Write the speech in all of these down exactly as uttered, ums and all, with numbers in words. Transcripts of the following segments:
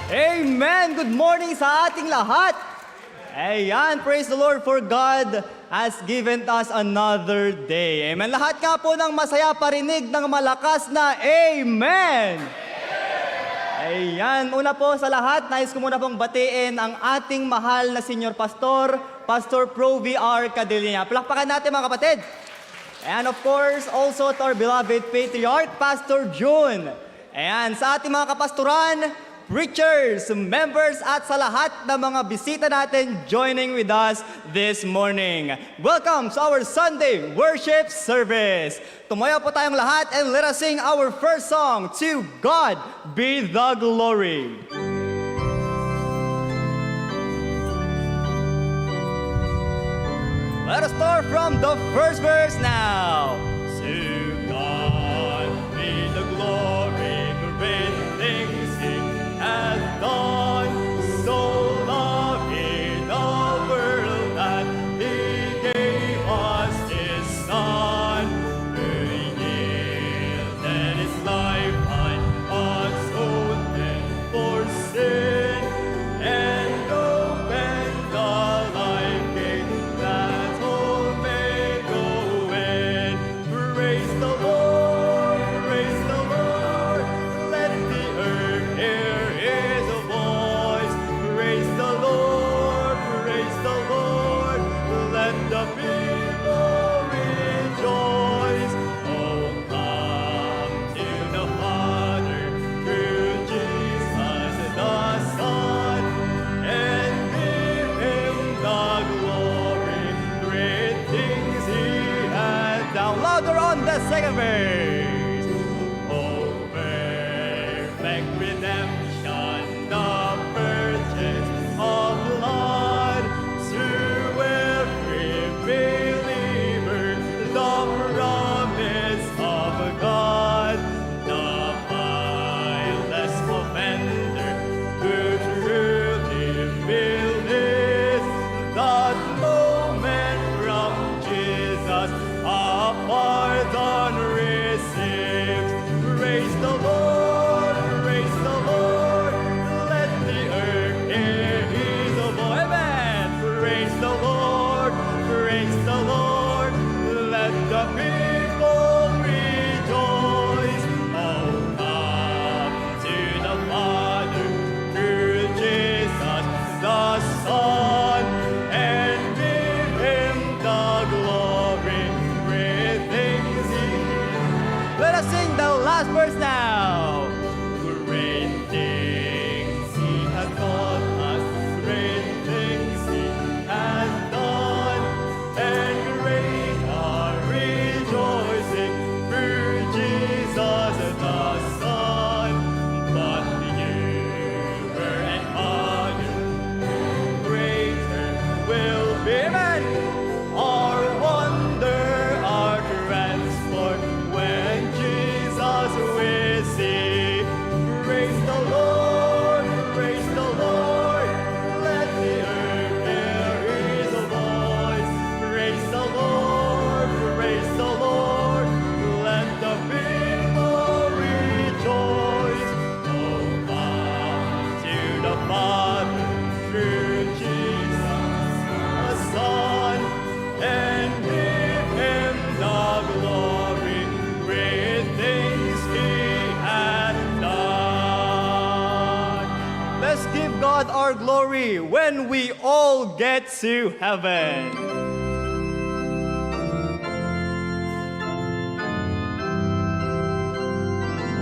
Amen! Good morning sa ating lahat! Ayan, praise the Lord, for God has given us another day. Amen. Lahat nga po ng masaya, parinig ng malakas na amen. Ayan, una po sa lahat, nais ko muna pong batiin ang ating mahal na Senior Pastor, Pastor Pro V R Cadillania. Palakpakan natin, mga kapatid. And of course, also to our beloved Patriarch, Pastor June. Ayan, sa ating mga kapastoran, preachers, members, at sa lahat ng mga bisita natin joining with us this morning. Welcome to our Sunday worship service. Tumayo po tayong lahat and let us sing our first song, "To God Be the Glory." Let us start from the first verse now. To God be the glory, great things He has done. So loved the world that He gave us His Son, who yielded His life an atonement for sin, and opened the life gate that all may go in. Praise the Lord, praise the Lord, let the earth hear His voice. Praise the Lord, praise the Lord, let the people rejoice. Oh, come to the Father through Jesus the Son, and give Him the glory. Great things He has done. Louder on the second verse. Oh, perfect redemption, the purchase of blood, to every believer, the promise of God, the pious offender who truly believes, that moment from Jesus a pardon receives. Praise the Lord, praise the Lord. God our glory when we all get to heaven.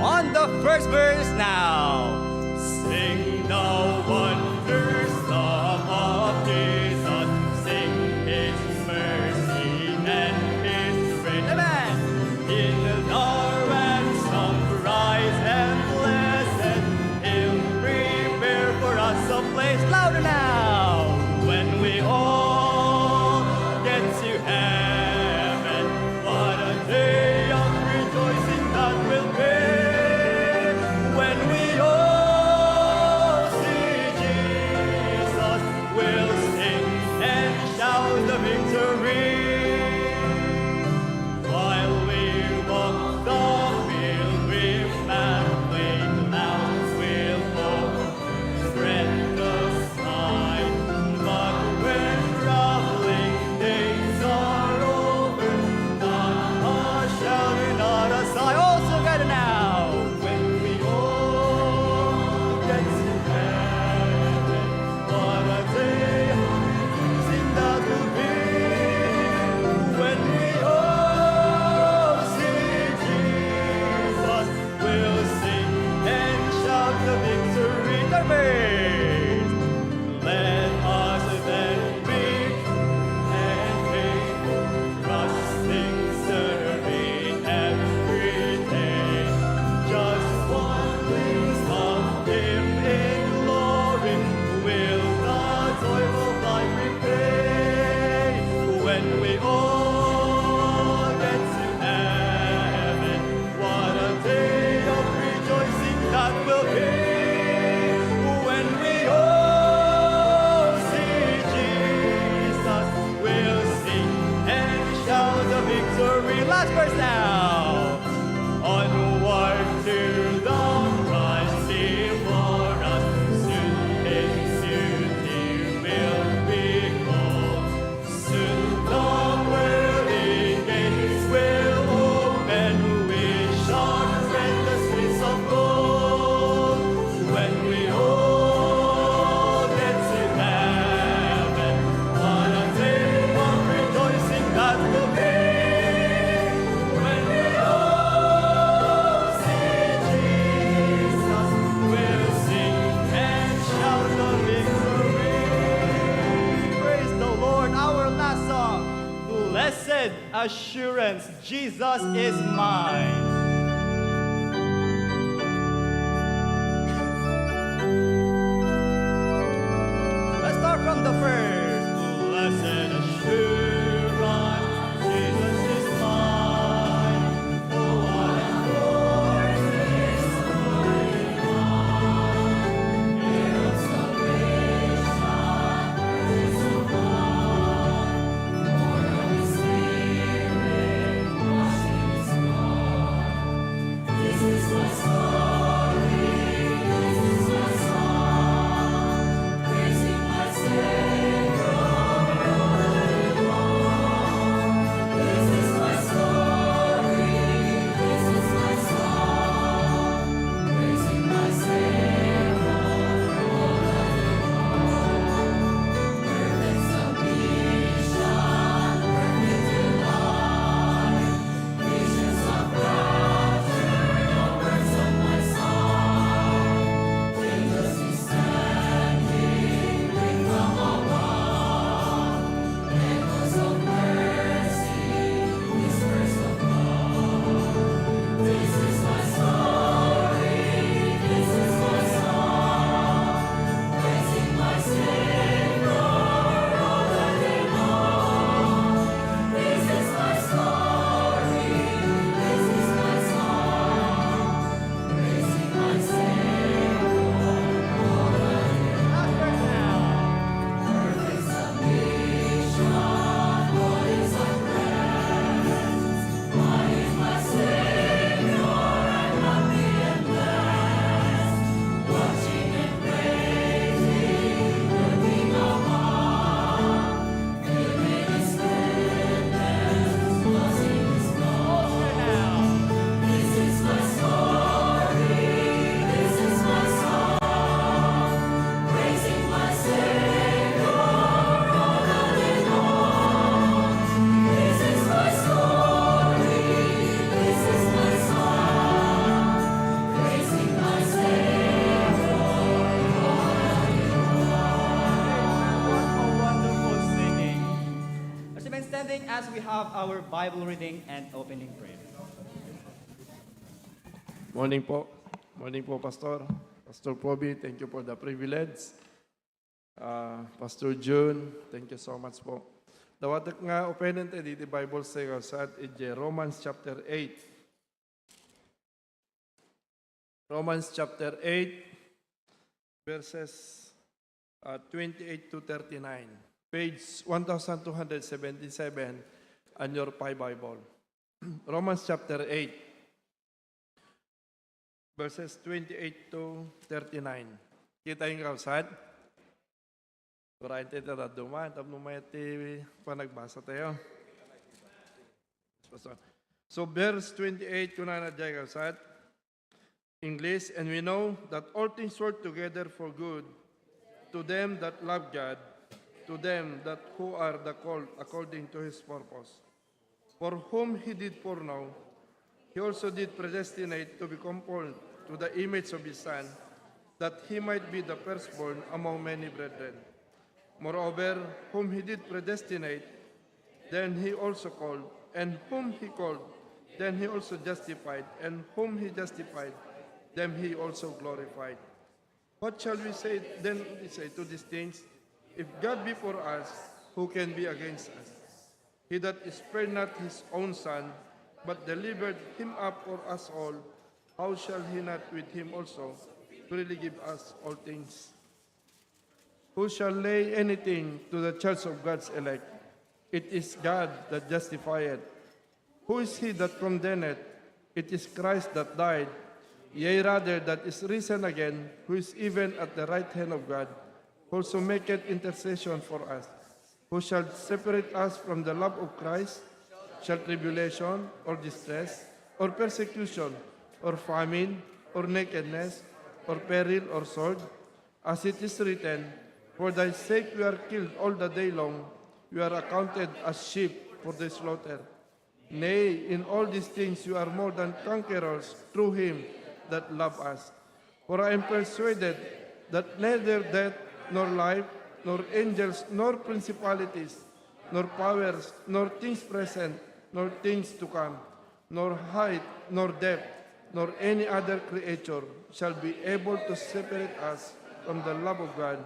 On the first verse now. Sing the wonders of Jesus. Sing his mercy and his grace. Amen. In the ransom prize and blessed, he'll prepare for us a place. Louder now. When we all get to heaven, what a day of rejoicing that will be. When we all see Jesus, we'll sing and shout the victory. While we walk the pilgrim path, great clouds will overspread the sky. But when troubling days are over, not a shout, not a sigh. All together now. When we all get to heaven, what a day of rejoicing that will be. When we all see Jesus, we'll sing and shout the victory. Third verse. Let us then be true and faithful, trusting, serving every day. Just one glimpse of him in glory will the joyful life repay. When we all get to heaven, what a day of rejoicing that will be. When we all see Jesus, we'll sing and shout the victory. Last verse now. Onward to the prize before us, soon his beauty will behold. Soon the pearly gates will open, we shall tread the streets of gold. When we all get to heaven, what a day of rejoicing that will be. When we all see Jesus, we'll sing and shout the victory. Praise the Lord, our last song. Blessed assurance, Jesus is mine. Let's start from the first. Blessed assurance, Jesus is mine. Oh, what a glorious morning light. Hail salvation, praise of God. as we have our Bible reading and opening prayer. Morning po. Morning po, Pastor. Pastor Poby, thank you for the privilege. Ah, Pastor Jun, thank you so much po. Dawatek nga open tayo diti Bible sa, sa Romans chapter eight. Romans chapter eight, verses, uh, twenty-eight to thirty-nine. Page one thousand two hundred seventy-seven on your Pi Bible. Romans chapter eight, verses twenty-eight to thirty-nine. Kita yung kausad? Kurain tayo, tara, duman. Tapno may ti panagbasa tayo. So, verse twenty-eight, kunana diay kausad, English, "And we know that all things work together for good to them that love God, to them that who are the called according to his purpose. For whom he did foreknow, he also did predestinate to be conformed to the image of his Son, that he might be the firstborn among many brethren. Moreover, whom he did predestinate, then he also called, and whom he called, then he also justified, and whom he justified, them he also glorified." What shall we say then, we say, to these things? If God be for us, who can be against us? He that spared not his own Son, but delivered him up for us all, how shall he not with him also freely give us all things? Who shall lay anything to the charge of God's elect? It is God that justifieth. Who is he that condemneth? It is Christ that died, yea, rather, that is risen again, who is even at the right hand of God, who also maketh intercession for us. Who shall separate us from the love of Christ? Shall tribulation, or distress, or persecution, or famine, or nakedness, or peril, or sword? As it is written, "For thy sake we are killed all the day long, we are accounted as sheep for the slaughter." Nay, in all these things we are more than conquerors through him that loved us. For I am persuaded that neither death, nor life, nor angels, nor principalities, nor powers, nor things present, nor things to come, nor height, nor depth, nor any other creature shall be able to separate us from the love of God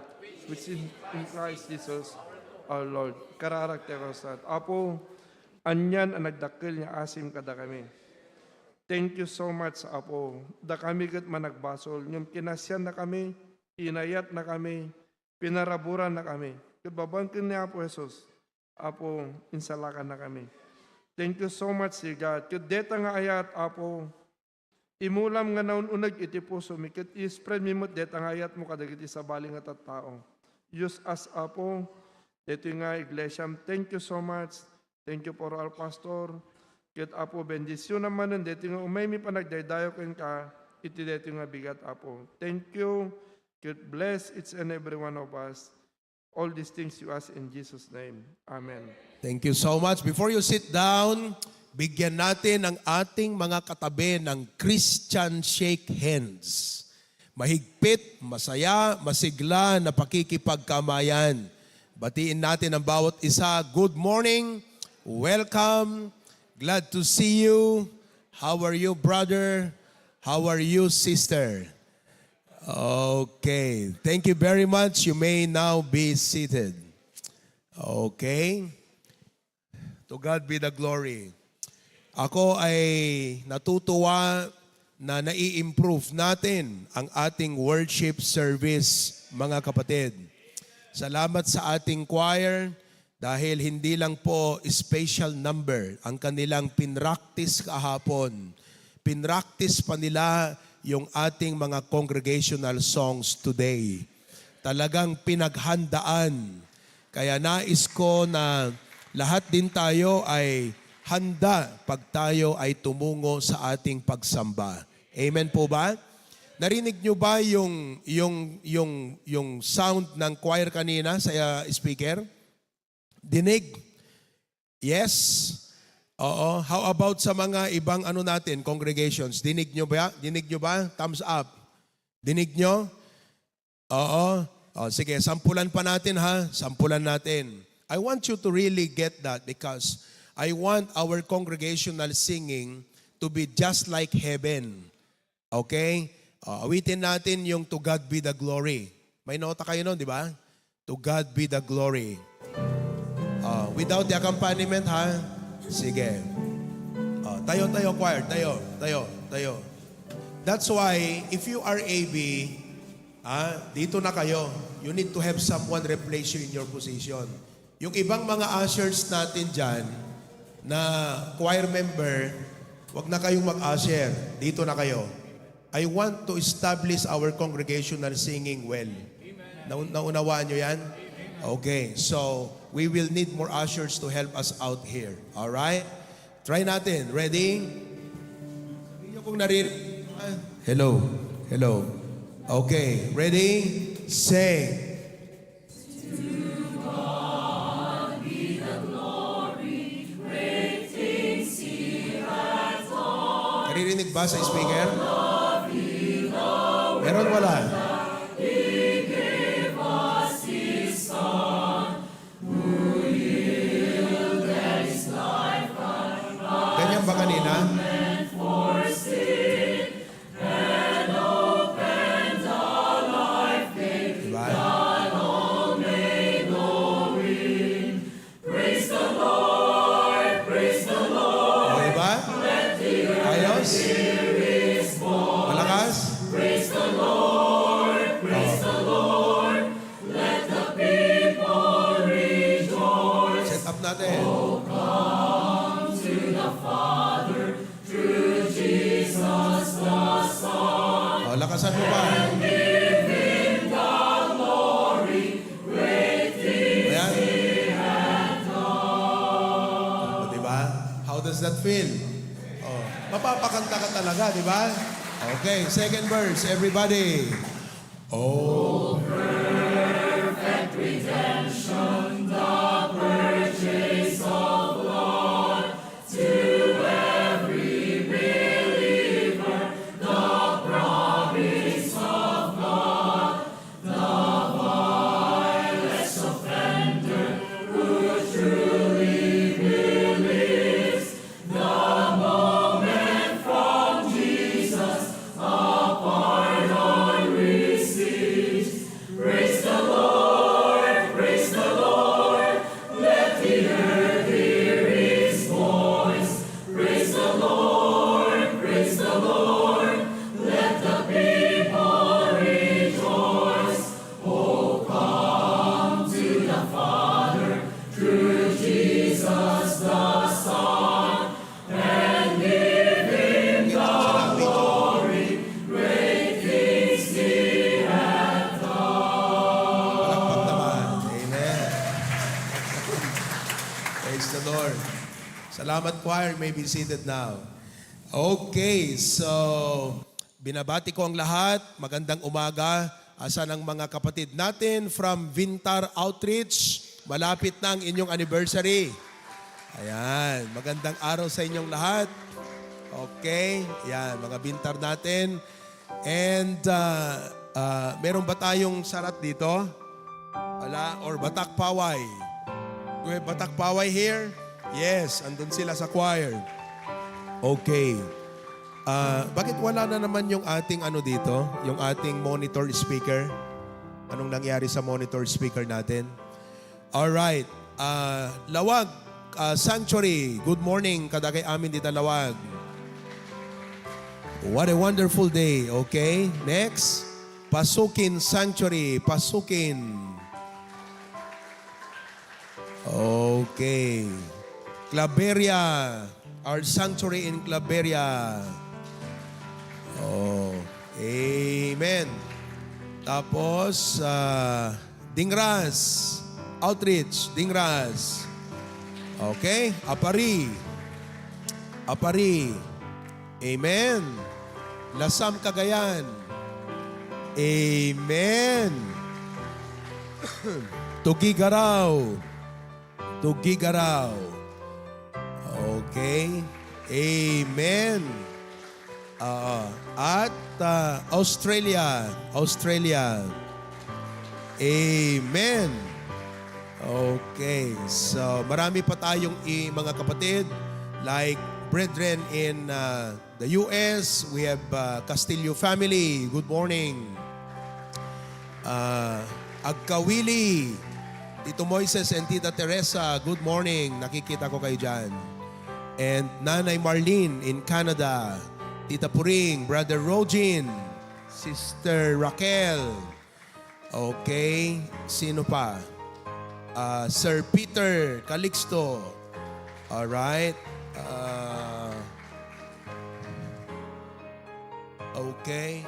which is in Christ Jesus our Lord. Kararag ti kakabsat. Apo, anian a nagdakkel nga asim kadakami. Thank you so much, Apo. Dakami ket managbasol, ngem kinasiannakami, inayatnakami, pinaraburannakami. Ket babaen ken ni Apo Jesus, Apo, insalakannakami. Thank you so much, dear God. Ket deta nga ayat, Apo, imulam nga naun-uneg iti pusomi, ket i-spread mi met deta nga ayatmo kadagiti sabali nga tattao. Use us, Apo, daytoy nga iglesiam. Thank you so much. Thank you for our pastor. Ket, Apo, bendisionam manen daytoy nga umaymi panagdaydayaw kenka iti daytoy nga bigat, Apo. Thank you. Ket bless each and every one of us. All these things you ask in Jesus' name. Amen. Thank you so much. Before you sit down, bigyan natin ang ating mga katabi ng Christian shake hands. Mahigpit, masaya, masigla na pakikipagkamayan. Batiin natin ang bawat isa. Good morning. Welcome. Glad to see you. How are you, brother? How are you, sister? Okay. Thank you very much. You may now be seated. Okay. To God be the glory. Ako ay natutuwa na nai-improve natin ang ating worship service, mga kapatid. Salamat sa ating choir dahil hindi lang po special number ang kanilang pinraktis kahapon. Pinraktis pa nila yung ating mga congregational songs today. Talagang pinaghandaan. Kaya nais ko na lahat din tayo ay handa pag tayo ay tumungo sa ating pagsamba. Amen po ba? Narinig nyo ba yung, yung, yung, yung sound ng choir kanina sa, uh, speaker? Dinig? Yes? Oo. How about sa mga ibang ano natin, congregations? Dinig nyo ba? Dinig nyo ba? Thumbs up. Dinig nyo? Oo. O, sige, sampulan pa natin, ha. Sampulan natin. I want you to really get that because I want our congregational singing to be just like heaven. Okay? Uh, awitin natin yung "To God be the glory." May nota kayo nun, di ba? "To God be the glory." Uh, without the accompaniment, ha? Sige. Uh, tayo, tayo, choir. Tayo, tayo, tayo. That's why, if you are A B, ah, dito na kayo. You need to have someone replace you in your position. Yung ibang mga ushers natin dyan, na choir member, wag na kayong mag-usher. Dito na kayo. I want to establish our congregational singing well. Naun-, naunawaan nyo yan? Okay, so we will need more ushers to help us out here. Alright? Try natin. Ready? Sabihin nyo kung naririnig. Hello? Hello? Okay, ready? Sing. Naririnig ba sa speaker? Meron, wala? Ganyan ba kanina? Diba? O, diba? Ayos? Malakas? Set up natin. O, lakasan mo pa. Ayan. O, diba? How does that feel? O, mapapakanta ka talaga, diba? Okay, second verse, everybody. Oh, perfect redemption, the purchase of blood, to every believer, the promise of God, the vilest offender who truly believes, the moment from Jesus a pardon receives. Praise the Lord, praise the Lord, let the earth hear his voice. Praise the Lord, praise the Lord, let the people rejoice. Oh, come to the Father through Jesus the Son, and give him the glory, great things he hath done. Palakpak naman. Amen. Praise the Lord. Salamat, choir. You may be seated now. Okay, so, binabati ko ang lahat. Magandang umaga. Asan ang mga kapatid natin from Vintar Outreach? Malapit na ang inyong anniversary. Ayan, magandang araw sa inyong lahat. Okay, yan, mga Vintar natin. And, ah, ah, meron ba tayong sarat dito? Wala? Or Batak Paway? Do we have Batak Paway here? Yes, andun sila sa choir. Okay. Ah, bakit wala na naman yung ating ano dito? Yung ating monitor speaker? Anong nangyari sa monitor speaker natin? All right. Ah, Laoag, ah, Sanctuary. Good morning, kadagay amin dita Laoag. What a wonderful day. Okay, next. Pasukin Sanctuary. Pasukin. Okay. Claveria. Our sanctuary in Claveria. Oh, amen. Tapos, ah, Dingras. Outreach, Dingras. Okay, Aparri. Aparri. Amen. Lasam, Cagayan. Amen. Tuguegarao. Tuguegarao. Okay. Amen. Oo. At, ah, Australia. Australia. Amen. Okay, so marami pa tayong i-, mga kapatid, like brethren in, uh, the U S, we have, uh, Castillo family. Good morning. Uh, Agkawili, Tito Moises and Tita Teresa, good morning. Nakikita ko kayo dyan. And Nanay Marlene in Canada, Tita Puring, Brother Rogin, Sister Raquel. Okay, sino pa? Ah, Sir Peter Calixto. Alright. Ah, okay.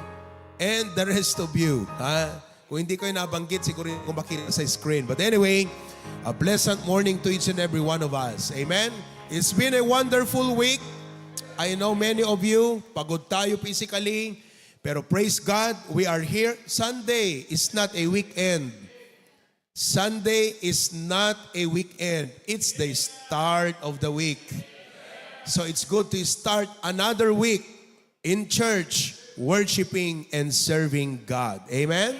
And the rest of you, ha? Kung hindi ko nabanggit, siguro hindi ko makita sa screen. But anyway, a pleasant morning to each and every one of us. Amen? It's been a wonderful week. I know many of you, pagod tayo physically. Pero praise God, we are here. Sunday is not a weekend. Sunday is not a weekend. It's the start of the week. So it's good to start another week in church, worshiping and serving God. Amen?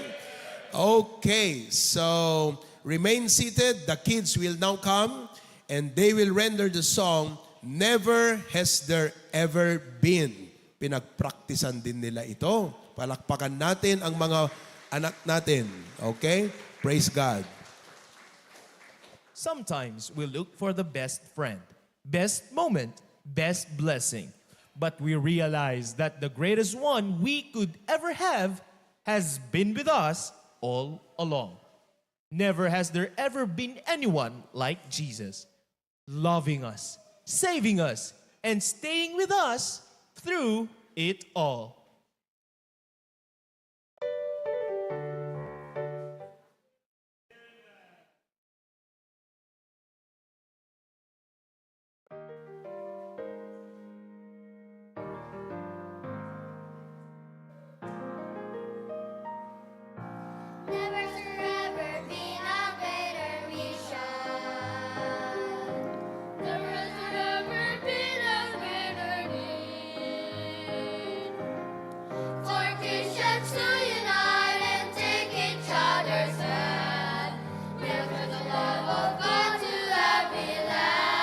Okay, so remain seated. The kids will now come and they will render the song, "Never Has There Ever Been." Pinagpraktisan din nila ito. Palakpakan natin ang mga anak natin. Okay? Praise God. Sometimes we look for the best friend, best moment, best blessing. But we realize that the greatest one we could ever have has been with us all along. Never has there ever been anyone like Jesus, loving us, saving us, and staying with us through it all. Never has there ever been a greater mission. Never has there ever been a greater need. For Christians to unite and take each other's hand. Never has the love of God to every land.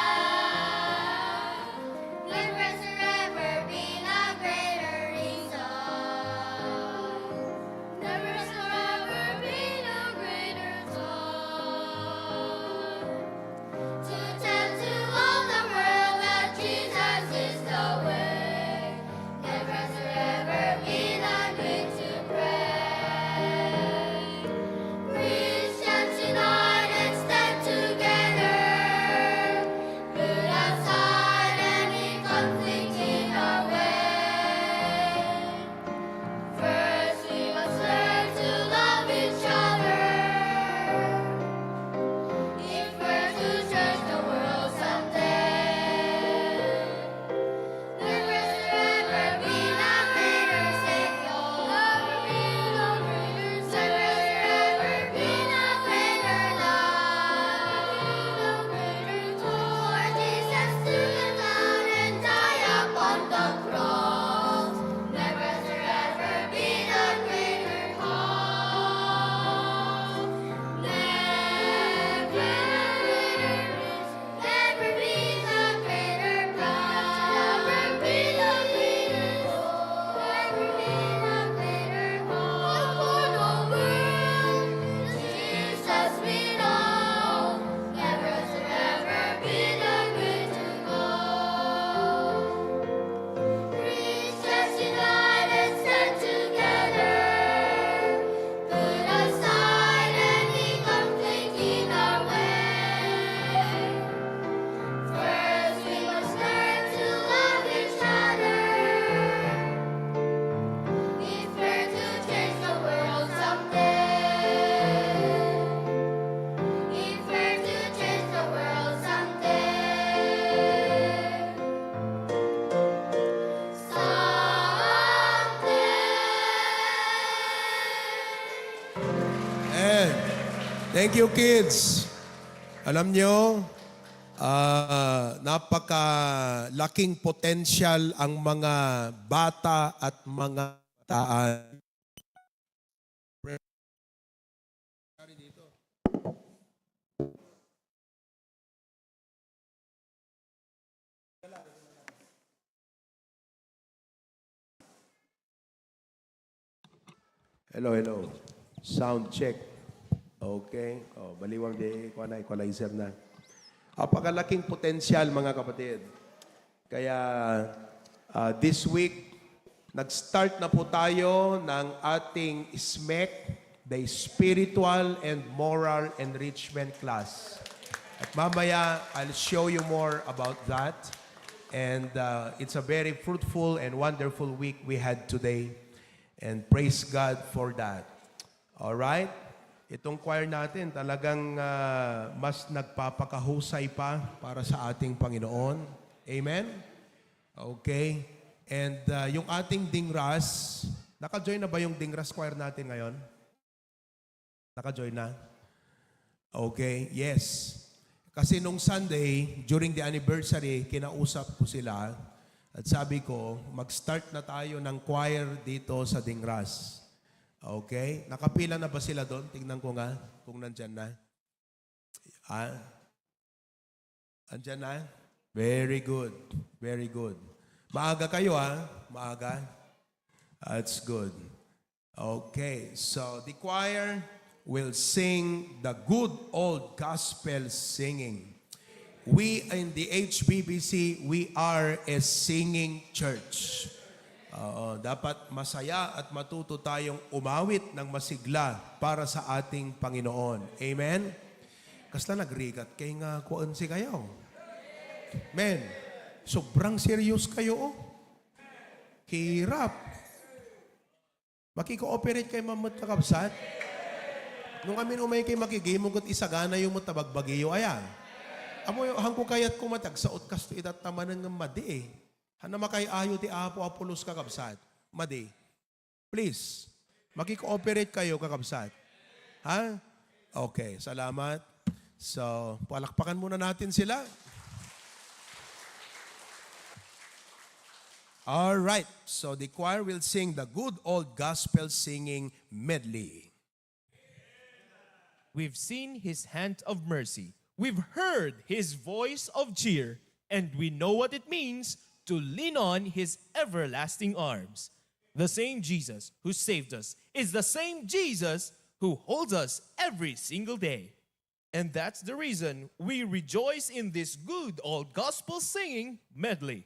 Never has there ever been a greater reason. Never has there ever been a greater time to tell to all the world that Jesus is the way. Never has there ever been a need to pray. Christians unite and stand together. Put aside any conflict in our way. First, we must learn to love each other. If we're to change the world someday, never has there ever been a greater Savior. Never has there ever been a greater love. For Jesus to come down and die upon the cross. Never has there ever been a greater cause. Never has there ever been a greater cause. Never been a greater cause. Never been a greater cause. For the world, Jesus we know. Never has there ever been a greater cause. Christians unite and stand together. Put aside any conflict in our way. First, we must learn to love each other. If we're to change the world someday, if we're to change the world someday, someday. And thank you, kids. Alam nyo, ah, napakalaking potential ang mga bata at mga kabataan. Nangyari dito. Hello, hello. Sound check. Okay. Oh, baliwang di kuan na, equalizer na. Apakalaking potensyal, mga kapatid. Kaya, ah, this week, nag-start na po tayo ng ating SMEC, the Spiritual and Moral Enrichment Class. At mamaya, I'll show you more about that. And, uh, it's a very fruitful and wonderful week we had today. And praise God for that. Alright? Itong choir natin talagang, ah, mas nagpapakahusay pa para sa ating Panginoon. Amen? Okay. And, ah, yung ating Dingras, naka-join na ba yung Dingras choir natin ngayon? Naka-join na? Okay, yes. Kasi nung Sunday, during the anniversary, kinausap ko sila at sabi ko, "Mag-start na tayo ng choir dito sa Dingras." Okay? Nakapila na ba sila doon? Tingnan ko nga kung nandyan na. Ah? Andyan na? Very good. Very good. Maaga kayo, ha? Maaga? That's good. Okay, so the choir will sing the good old gospel singing. We in the H B B C, we are a singing church. Oo, dapat masaya at matuto tayong umawit ng masigla para sa ating Panginoon. Amen? Kasla nagrigat kay nga kuan si kayo. Men, sobrang serious kayo, oh. Hirap. Makikooperate kayo, mammet, kakabsat? Nung amin umay kayo makigimong ket isagana yung matabagbagiyo, aya. Amo, hangko kayat ko matagsaot kasto itattamanen nga madi, eh. Hana makay-ayo ti Apo a pulos, kakabsat. Madi. Please, makikooperate kayo, kakabsat. Ha? Okay, salamat. So, palakpakan muna natin sila. All right. So, the choir will sing the good old gospel singing medley. We've seen his hand of mercy. We've heard his voice of cheer. And we know what it means to lean on his everlasting arms. The same Jesus who saved us is the same Jesus who holds us every single day. And that's the reason we rejoice in this good old gospel singing medley.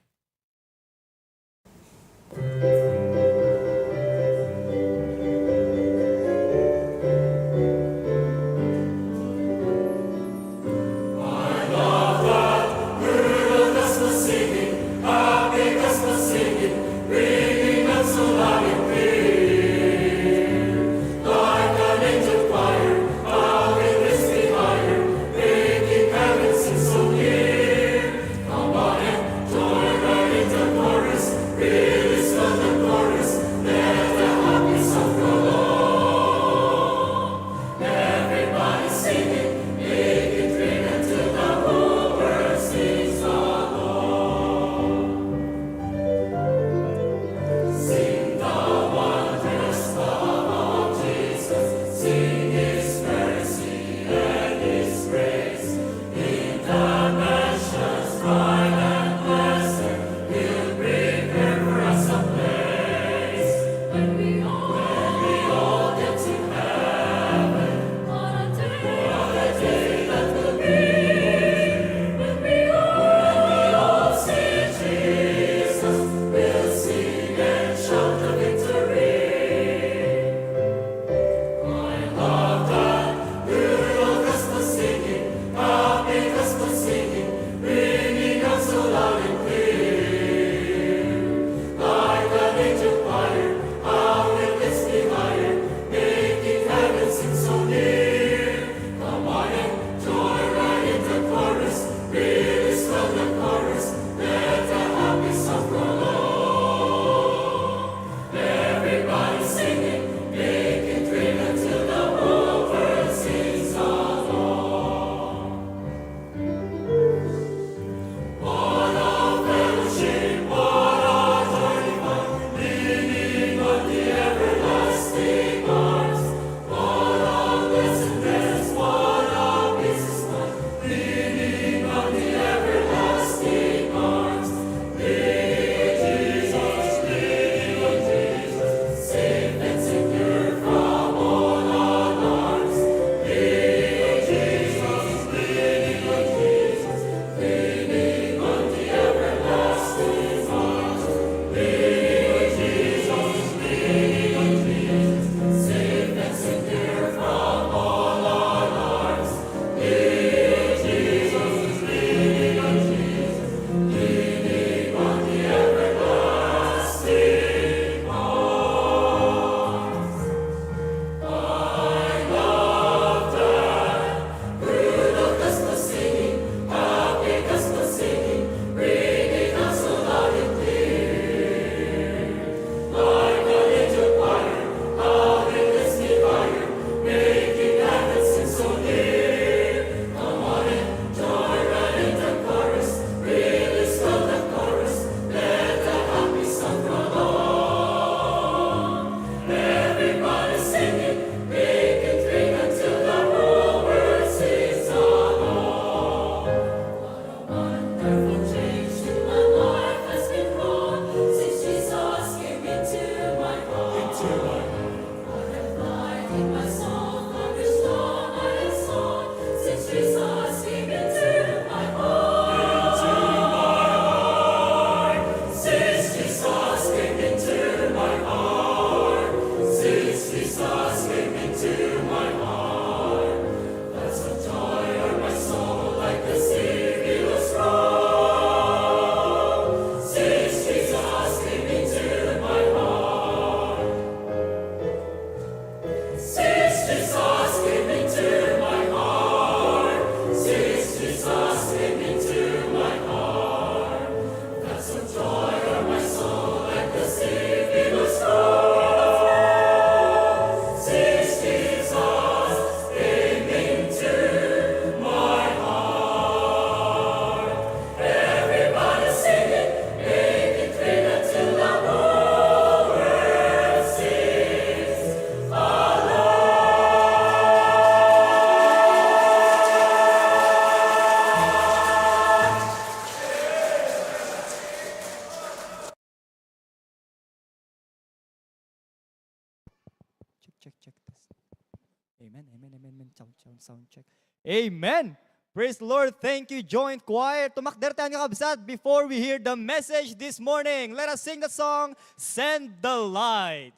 Amen, amen, amen, amen. Sound, sound, sound check. Amen. Praise the Lord. Thank you, Joint Choir. Tumakder tayo, mga kabsat, before we hear the message this morning. Let us sing the song, Send the Light.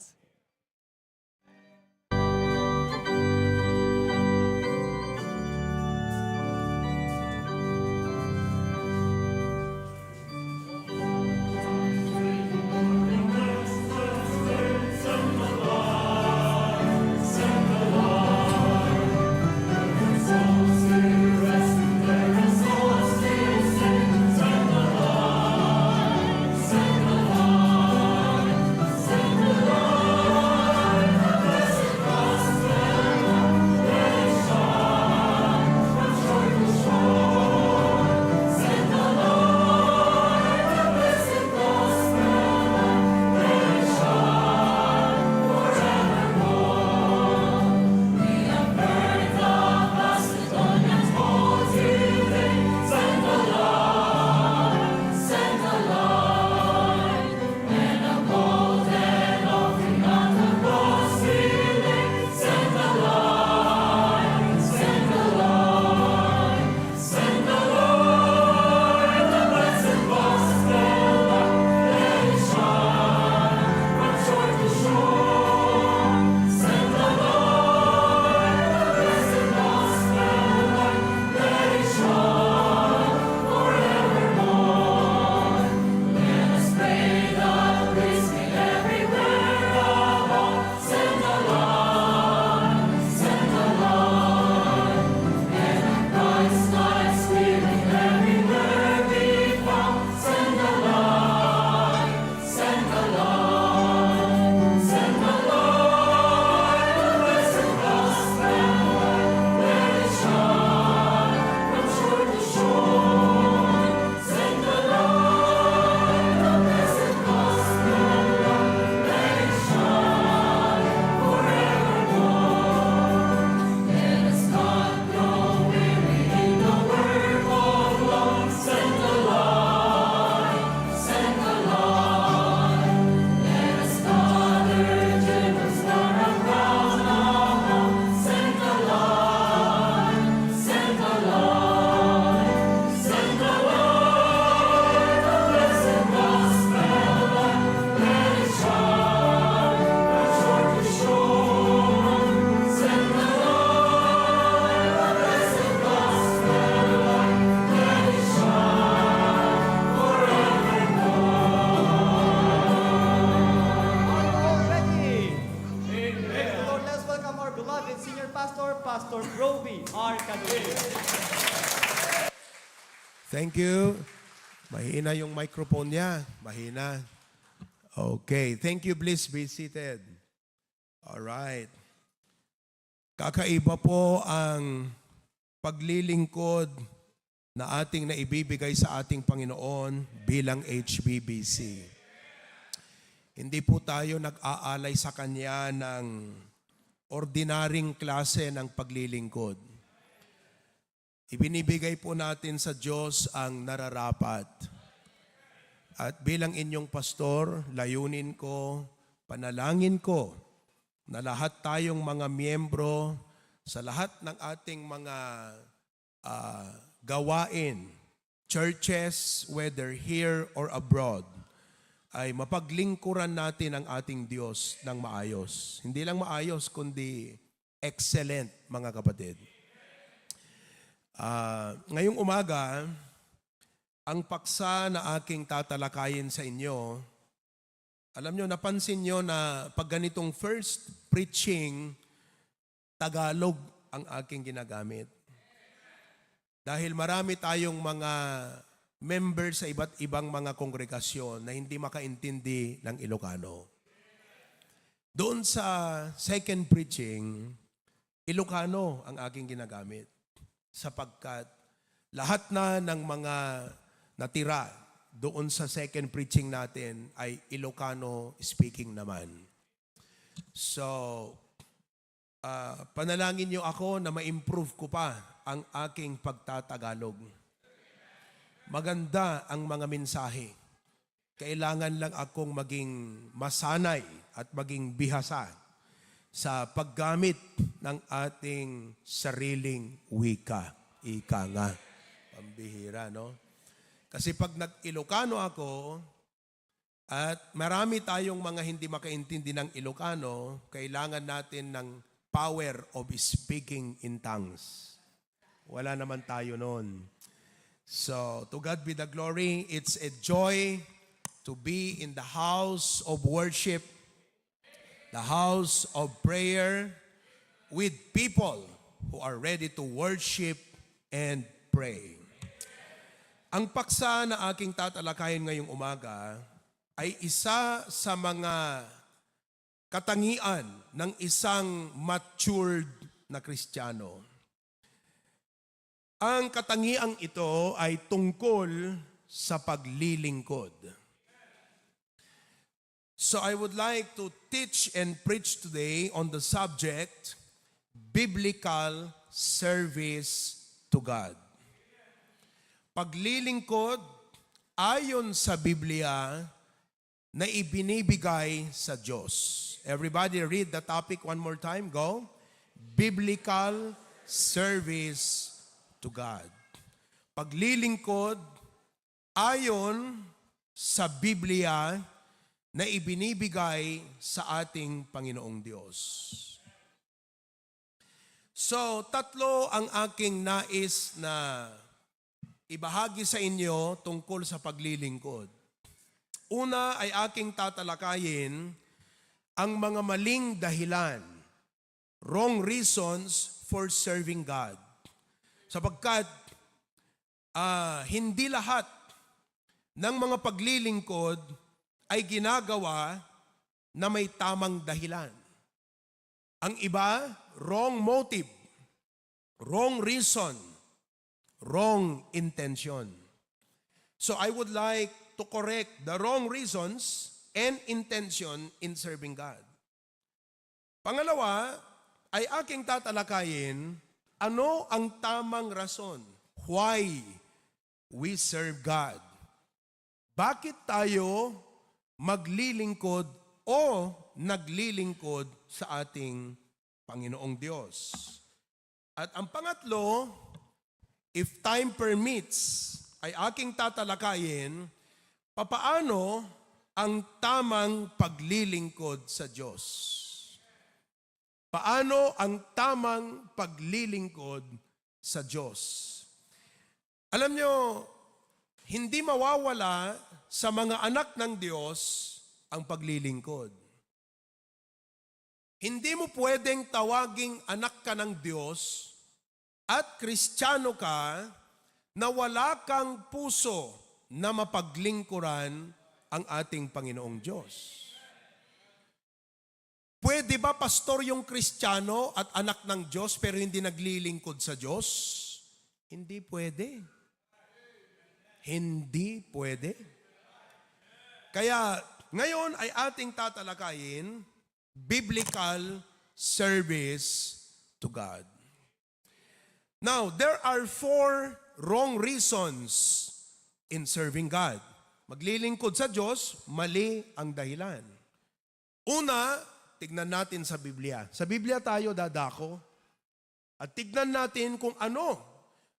Are you all ready? Praise the Lord. Let's welcome our beloved senior pastor, Pastor Roby R. Caduil. Thank you. Mahina yung microphone niya. Mahina. Okay. Thank you. Please be seated. All right. Kakaiba po ang paglilingkod na ating naibibigay sa ating Panginoon bilang H B B C. Hindi po tayo nag-aalay sa Kanya ng ordinaryong klase ng paglilingkod. Ibinibigay po natin sa Diyos ang nararapat. At bilang inyong pastor, layunin ko, panalangin ko, na lahat tayong mga miyembro sa lahat ng ating mga, ah, gawain, churches, whether here or abroad, ay mapaglingkuran natin ang ating Diyos ng maayos. Hindi lang maayos, kundi excellent, mga kapatid. Ah, ngayong umaga, ang paksa na aking tatalakayin sa inyo, alam nyo, napansin nyo na pag ganitong first preaching, Tagalog ang aking ginagamit. Dahil marami tayong mga member sa iba't ibang mga kongregasyon na hindi makaintindi ng Ilocano. Doon sa second preaching, Ilocano ang aking ginagamit. Sapagkat lahat na ng mga natira doon sa second preaching natin ay Ilocano speaking naman. So, ah, panalangin niyo ako na ma-improve ko pa ang aking pagtatagalog. Maganda ang mga mensahe. Kailangan lang akong maging masanay at maging bihasa sa paggamit ng ating sariling wika. Ika nga. Pambihira, no? Kasi pag nag-Ilocano ako, at marami tayong mga hindi makaintindi ng Ilocano, kailangan natin ng power of speaking in tongues. Wala naman tayo noon. So, to God be the glory. It's a joy to be in the house of worship, the house of prayer, with people who are ready to worship and pray. Ang paksa na aking tatalakayin ngayong umaga ay isa sa mga katangian ng isang matured na Kristiyano. Ang katangiang ito ay tungkol sa paglilingkod. So I would like to teach and preach today on the subject, biblical service to God. Paglilingkod ayon sa Biblia na ibinibigay sa Diyos. Everybody read the topic one more time. Go. Biblical service to God. Paglilingkod ayon sa Biblia na ibinibigay sa ating Panginoong Diyos. So, tatlo ang aking nais na ibahagi sa inyo tungkol sa paglilingkod. Una ay aking tatalakayin ang mga maling dahilan, wrong reasons for serving God. Sapagkat, ah, hindi lahat ng mga paglilingkod ay ginagawa na may tamang dahilan. Ang iba, wrong motive, wrong reason, wrong intention. So I would like to correct the wrong reasons and intention in serving God. Pangalawa, ay aking tatalakayin ano ang tamang rason, why we serve God. Bakit tayo maglilingkod o naglilingkod sa ating Panginoong Diyos? At ang pangatlo, if time permits, ay aking tatalakayin papaano ang tamang paglilingkod sa Diyos. Paano ang tamang paglilingkod sa Diyos? Alam nyo, hindi mawawala sa mga anak ng Diyos ang paglilingkod. Hindi mo pwedeng tawaging anak ka ng Diyos at Kristiyano ka na wala kang puso na mapaglingkuran ang ating Panginoong Diyos. Pwede ba, pastor, yung Kristiyano at anak ng Diyos pero hindi naglilingkod sa Diyos? Hindi pwede. Hindi pwede. Kaya ngayon ay ating tatalakayin biblical service to God. Now, there are four wrong reasons in serving God. Maglilingkod sa Diyos, mali ang dahilan. Una, tignan natin sa Biblia. Sa Biblia tayo dadako. At tignan natin kung ano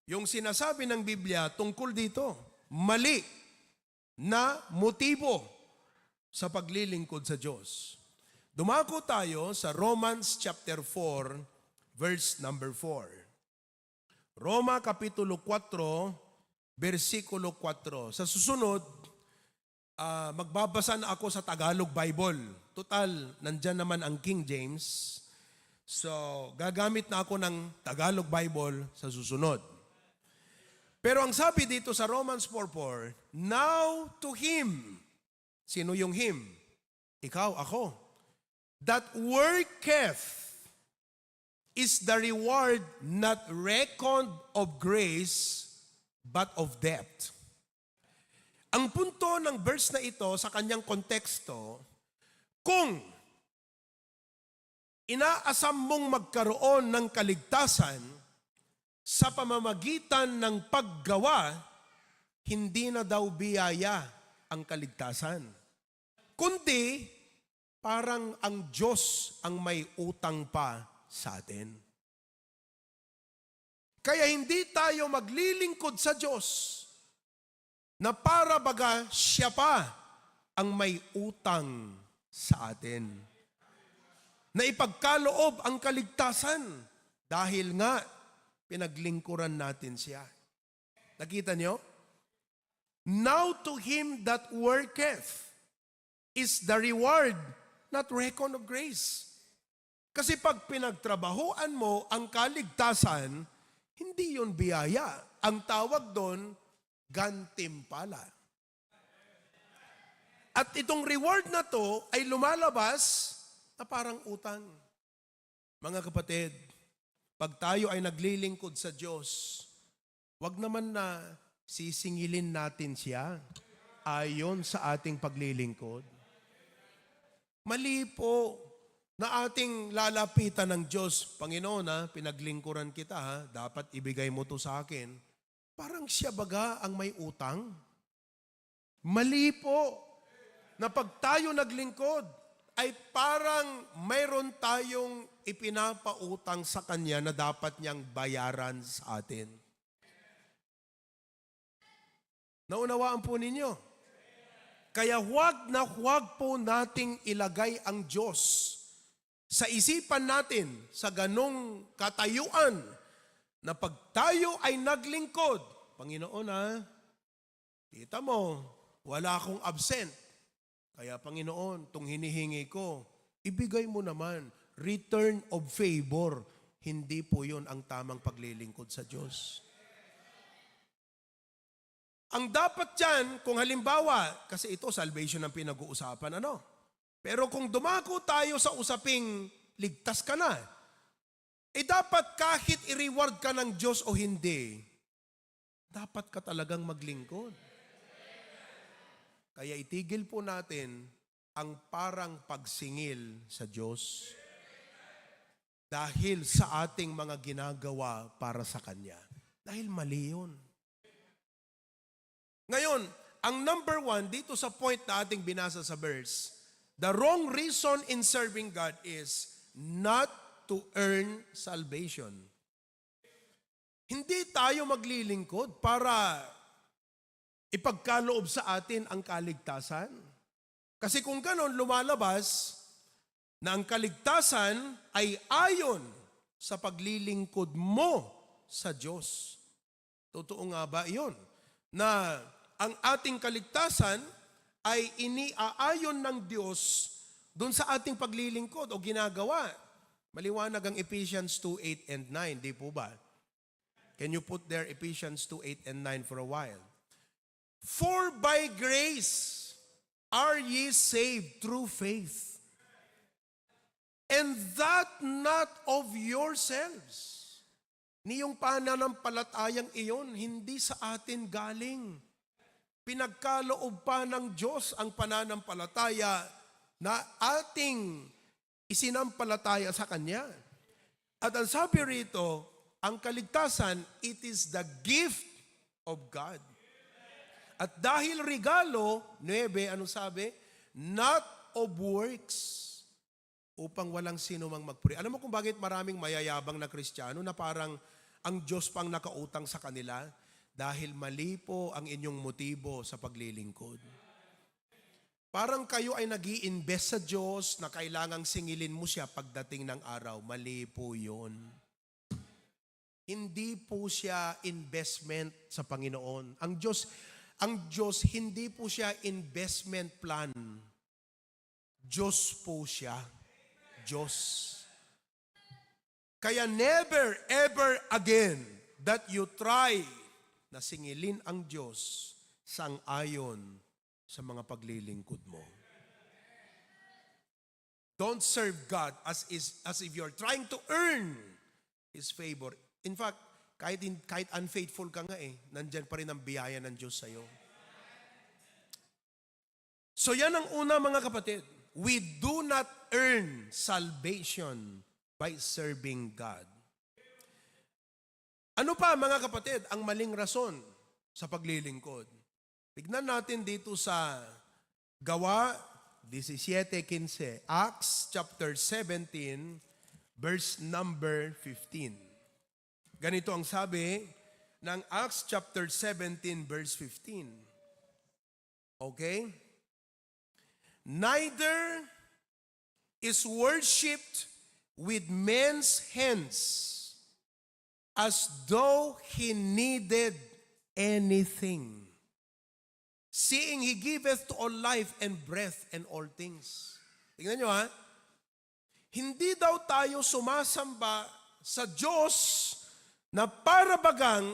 yung sinasabi ng Biblia tungkol dito. Mali na motibo sa paglilingkod sa Diyos. Dumako tayo sa Romans chapter four, verse number four. Roma Kapitulo four, bersikulo four. Sa susunod, ah, magbabasa na ako sa Tagalog Bible. Total, nandyan naman ang King James. So, gagamit na ako ng Tagalog Bible sa susunod. Pero ang sabi dito sa Romans four four, "Now to him." Sino yung him? Ikaw, ako. "That worketh is the reward not reckoned of grace, but of debt." Ang punto ng verse na ito sa kanyang konteksto, kung inaasam mong magkaroon ng kaligtasan sa pamamagitan ng paggawa, hindi na daw biyaya ang kaligtasan, kundi parang ang Diyos ang may utang pa sa atin. Kaya hindi tayo maglilingkod sa Diyos na para baga siya pa ang may utang sa atin. Na ipagkaloob ang kaligtasan dahil nga pinaglingkuran natin siya. Nakita niyo? "Now to him that worketh is the reward not reckoned of grace." Kasi pag pinagtrabahoan mo ang kaligtasan, hindi yon biyaya. Ang tawag doon, gantimpala. At itong reward na to ay lumalabas na parang utang. Mga kapatid, pag tayo ay naglilingkod sa Diyos, wag naman na sisingilin natin siya ayon sa ating paglilingkod. Mali po na ating lalapitan ng Diyos, "Panginoon, ha, pinaglingkuran kita, ha, dapat ibigay mo to sa akin." Parang siya baga ang may utang. Mali po na pag tayo naglingkod, ay parang mayroon tayong ipinapautang sa Kanya na dapat niyang bayaran sa atin. Naunawaan po ninyo? Kaya huwag na huwag po nating ilagay ang Diyos sa isipan natin sa ganong katayuan na pag tayo ay naglingkod, "Panginoon, ah, kita mo, wala akong absent. Kaya, Panginoon, itong hinihingi ko, ibigay mo naman." Return of favor. Hindi po yun ang tamang paglilingkod sa Diyos. Ang dapat dyan, kung halimbawa, kasi ito, salvation ang pinag-uusapan, ano? Pero kung dumako tayo sa usaping ligtas ka na, eh, dapat kahit i-reward ka ng Diyos o hindi, dapat ka talagang maglingkod. Kaya itigil po natin ang parang pagsingil sa Diyos dahil sa ating mga ginagawa para sa Kanya. Dahil mali yun. Ngayon, ang number one dito sa point na ating binasa sa verse, the wrong reason in serving God is not to earn salvation. Hindi tayo maglilingkod para ipagkaloob sa atin ang kaligtasan. Kasi kung ganon, lumalabas na ang kaligtasan ay ayon sa paglilingkod mo sa Diyos. Totoo nga ba iyon? Na ang ating kaligtasan ay iniaayon ng Diyos dun sa ating paglilingkod o ginagawa. Maliwanag ang Ephesians two eight and nine, di po ba? Can you put there Ephesians two eight and nine for a while? "For by grace are ye saved through faith, and that not of yourselves." Niyong pananampalatayang iyon, hindi sa atin galing. Pinagkaloob pa ng Diyos ang pananampalataya na ating isinampalataya sa Kanya. At ang sabi rito, ang kaligtasan, it is the gift of God. At dahil regalo, nuebe, anong sabi? Not of works, upang walang sino mang magpuri. Alam mo kung bakit maraming mayayabang na Kristiano na parang ang Diyos pang nakautang sa kanila? Dahil mali po ang inyong motibo sa paglilingkod. Parang kayo ay nag-i-invest sa Diyos na kailangang singilin mo siya pagdating ng araw. Mali po yun. Hindi po siya investment sa Panginoon. Ang Diyos, ang Diyos, hindi po siya investment plan. Diyos po siya. Diyos. Kaya never, ever again that you try na singilin ang Diyos sang-ayon sa mga paglilingkod mo. Don't serve God as is, as if you're trying to earn His favor. In fact, kahit, in, kahit unfaithful ka nga eh, nandyan pa rin ang biyaya ng Diyos sa'yo. So yan ang una, mga kapatid. We do not earn salvation by serving God. Ano pa, mga kapatid, ang maling rason sa paglilingkod? Tignan natin dito sa Gawa, disisiete quince. Acts chapter seventeen, verse number fifteen. Ganito ang sabi ng Acts chapter seventeen, verse fifteen. Okay? "Neither is worshipped with men's hands, as though he needed anything, seeing he giveth to all life and breath and all things." Tingnan nyo, ha? Hindi daw tayo sumasamba sa Diyos na para bagang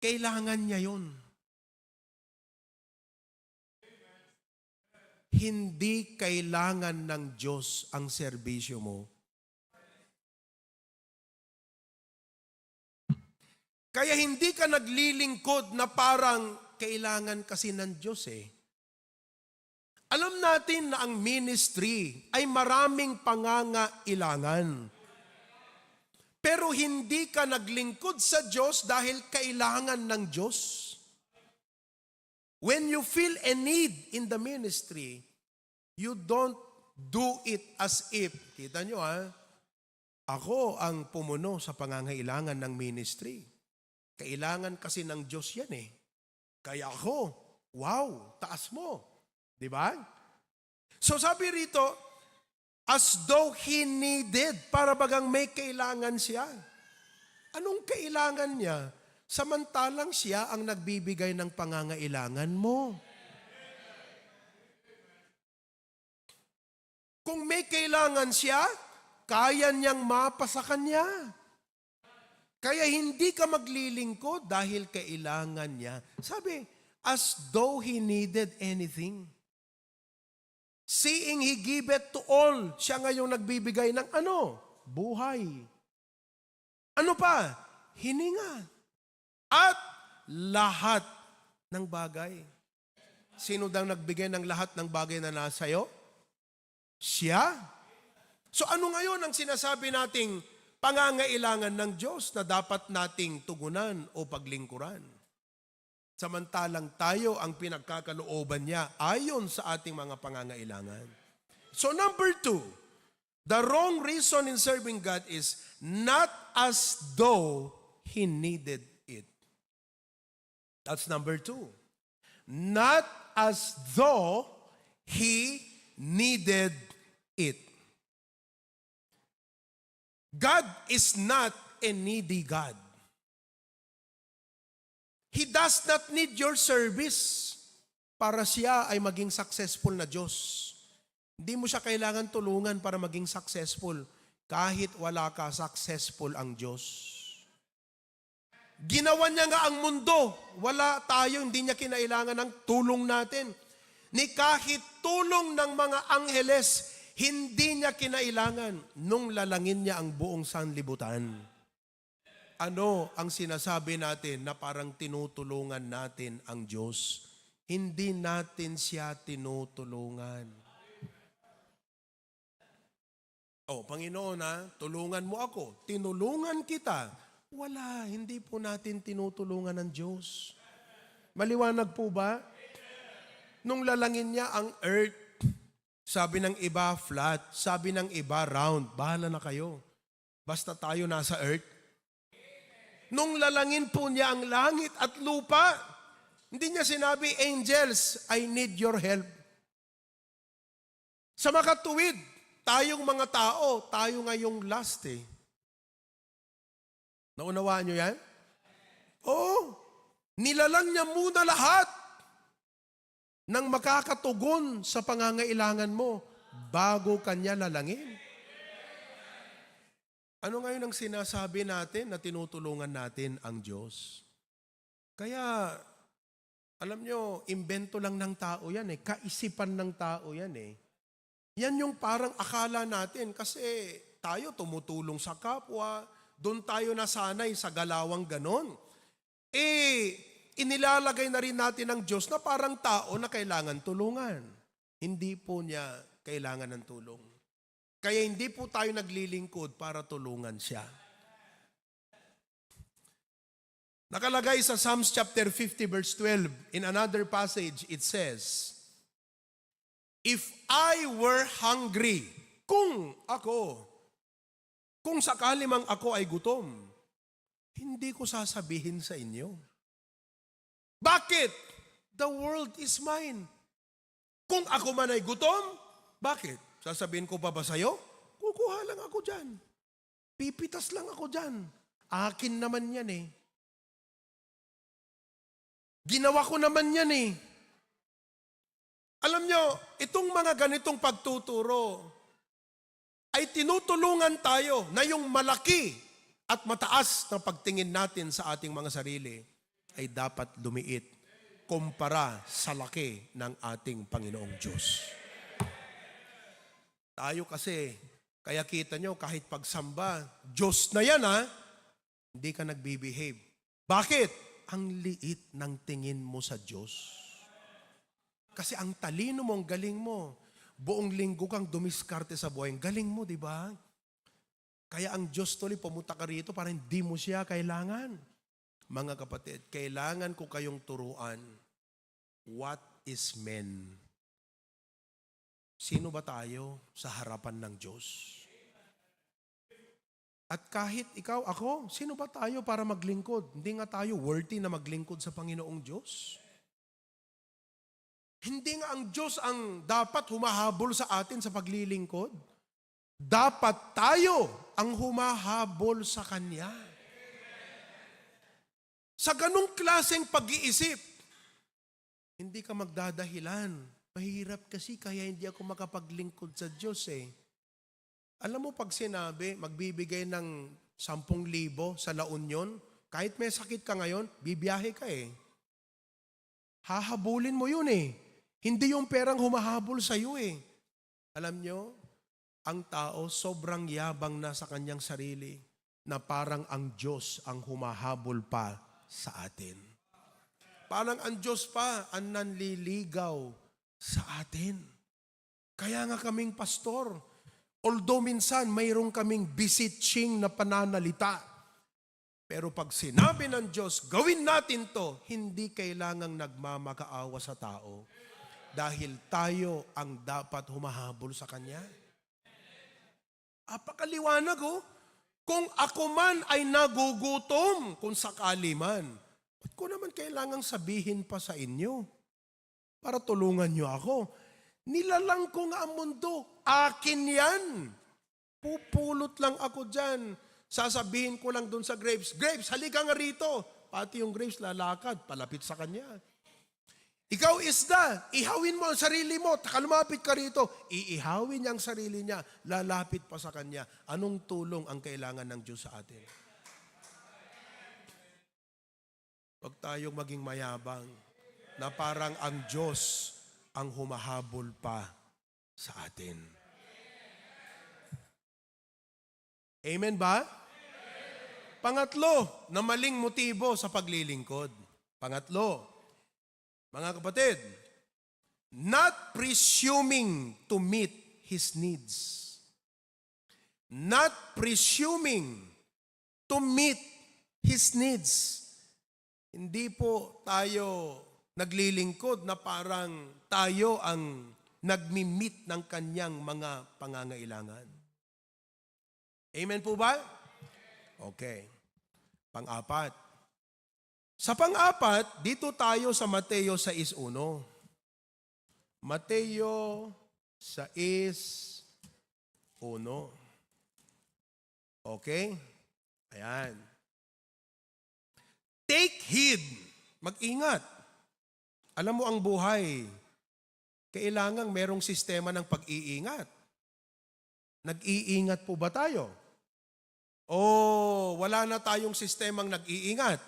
kailangan niya yon. Hindi kailangan ng Diyos ang serbisyo mo. Kaya hindi ka naglilingkod na parang kailangan kasi ng Diyos eh. Alam natin na ang ministry ay maraming pangangailangan. Pero hindi ka naglingkod sa Diyos dahil kailangan ng Diyos. When you feel a need in the ministry, you don't do it as if, kita nyo ha, ako ang pumuno sa pangangailangan ng ministry. Kailangan kasi ng Diyos yan eh. Kaya ako, wow, taas mo. Di ba? So sabi rito, as though he needed, para bagang may kailangan siya. Anong kailangan niya? Samantalang siya ang nagbibigay ng pangangailangan mo. Kung may kailangan siya, kaya niyang mapasa kanya. Kaya hindi ka maglilingkod dahil kailangan niya. Sabi, as though he needed anything. Seeing he giveth to all, siya ngayong nagbibigay ng ano? Buhay. Ano pa? Hininga. At lahat ng bagay. Sino daw nagbigay ng lahat ng bagay na nasayo? Siya. So ano ngayon ang sinasabi nating pangangailangan ng Diyos na dapat nating tugunan o paglingkuran? Samantalang tayo ang pinagkakalooban niya ayon sa ating mga pangangailangan. So number two, the wrong reason in serving God is not as though he needed it. That's number two. Not as though he needed it. God is not a needy God. He does not need your service para siya ay maging successful na Diyos. Hindi mo siya kailangan tulungan para maging successful. Kahit wala ka, successful ang Diyos. Ginawa niya nga ang mundo, wala tayo, hindi niya kinailangan ang tulong natin. Ni kahit tulong ng mga angheles, hindi niya kinailangan nung lalangin niya ang buong sanlibutan. Ano ang sinasabi natin na parang tinutulungan natin ang Diyos? Hindi natin siya tinutulungan. Oh, Panginoon, ha, tulungan mo ako. Tinulungan kita. Wala, hindi po natin tinutulungan ang Diyos. Maliwanag po ba? Nung lalangin niya ang earth, sabi ng iba flat, sabi ng iba round, bahala na kayo. Basta tayo nasa earth. Nung lalangin po niya ang langit at lupa, hindi niya sinabi, "Angels, I need your help." Sa makatuwid, tayong mga tao, tayo ngayong last eh. Naunawaan niyo yan? Oo. Nilalang niya muna lahat ng makakatugon sa pangangailangan mo bago kanya lalangin. Ano ngayon ang sinasabi natin na tinutulungan natin ang Diyos? Kaya, alam nyo, imbento lang ng tao yan eh. Kaisipan ng tao yan eh. Yan yung parang akala natin kasi tayo tumutulong sa kapwa, doon tayo nasanay sa galawang ganon. Eh, inilalagay na rin natin ng Diyos na parang tao na kailangan tulungan. Hindi po niya kailangan ng tulong. Kaya hindi po tayo naglilingkod para tulungan siya. Nakalagay sa Psalms chapter fifty verse twelve, in another passage, it says, If I were hungry, kung ako, kung sakali mang ako ay gutom, hindi ko sasabihin sa inyo. Bakit? The world is mine. Kung ako man ay gutom, bakit? Sasabihin ko pa ba sa'yo? Kukuha lang ako dyan. Pipitas lang ako dyan. Akin naman yan eh. Ginawa ko naman yan eh. Alam nyo, itong mga ganitong pagtuturo ay tinutulungan tayo na yung malaki at mataas na pagtingin natin sa ating mga sarili ay dapat lumiit kumpara sa laki ng ating Panginoong Diyos. Tayo kasi, kaya kita nyo, kahit pagsamba, Diyos na yan ha, hindi ka nagbibehave. Bakit? Ang liit ng tingin mo sa Diyos. Kasi ang talino mo, ang galing mo. Buong linggo kang dumiskarte sa buhay. Ang galing mo, di ba? Kaya ang Diyos tuloy, pumunta ka rito para hindi mo siya kailangan. Mga kapatid, kailangan ko kayong turuan. What is men? Sino ba tayo sa harapan ng Diyos? At kahit ikaw, ako, sino ba tayo para maglingkod? Hindi nga tayo worthy na maglingkod sa Panginoong Diyos. Hindi nga ang Diyos ang dapat humahabol sa atin sa paglilingkod. Dapat tayo ang humahabol sa Kanya. Sa ganong klaseng pag-iisip, hindi ka magdadahilan. Mahirap kasi kaya hindi ako makapaglingkod sa Diyos eh. Alam mo, pag sinabi, magbibigay ng sampung libo sa La Union, kahit may sakit ka ngayon, bibiyahe ka eh. Hahabulin mo yun eh. Hindi yung perang humahabol sa'yo eh. Alam nyo, ang tao sobrang yabang na sa kanyang sarili na parang ang Diyos ang humahabol pa sa atin. Parang ang Diyos pa ang nanliligaw sa atin. Kaya nga kaming pastor, although minsan mayroon kaming beseeching na pananalita, pero pag sinabi ng Diyos, "Gawin natin 'to," hindi kailangang nagmamakaawa sa tao. Dahil tayo ang dapat humahabol sa Kanya. Apakaliwanag, oh. "Kung ako man ay nagugutom, kung sakali man, ba't ko naman kailangang sabihin pa sa inyo?" Para tulungan niyo ako. Nilalang ko nga ang mundo, akin yan. Pupulot lang ako dyan. Sasabihin ko lang dun sa grapes, "Grapes, halika nga rito." Pati yung grapes lalakad, palapit sa kanya. Ikaw, isda, ihawin mo ang sarili mo, taka lumapit ka rito. Iihawin niya ang sarili niya, lalapit pa sa kanya. Anong tulong ang kailangan ng Diyos sa atin? Huwag tayong maging mayabang na parang ang Diyos ang humahabol pa sa atin. Amen ba? Pangatlo, na maling motibo sa paglilingkod. Pangatlo, mga kapatid, not presuming to meet his needs. Not presuming to meet his needs. Hindi po tayo naglilingkod na parang tayo ang nagmi-meet ng kanyang mga pangangailangan. Amen po ba? Okay. Pang-apat. Sa pang-apat, dito tayo sa Mateo sais uno. Mateo sais uno. Okay? Ayan. Take heed. Mag-ingat. Alam mo, ang buhay, kailangang merong sistema ng pag-iingat. Nag-iingat po ba tayo? O wala na tayong sistemang nag-iingat?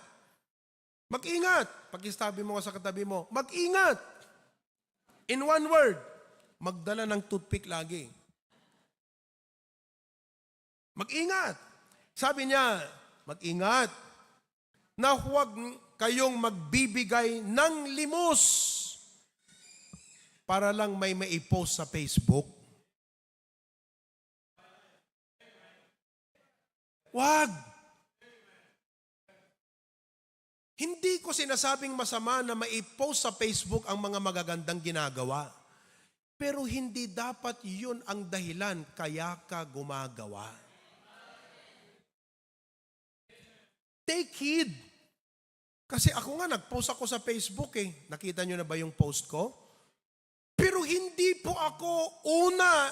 Mag-ingat. Pakisabi mo nga sa katabi mo, "Mag-ingat." In one word, magdala ng toothpick lagi. Mag-ingat. Sabi niya, "Mag-ingat na huwag kayong magbibigay ng limos para lang may maipost sa Facebook." Wag! Hindi ko sinasabing masama na maipost sa Facebook ang mga magagandang ginagawa. Pero hindi dapat yun ang dahilan kaya ka gumagawa. Take heed. Kasi ako nga, nag-post ako sa Facebook eh. Nakita nyo na ba yung post ko? Pero hindi po ako una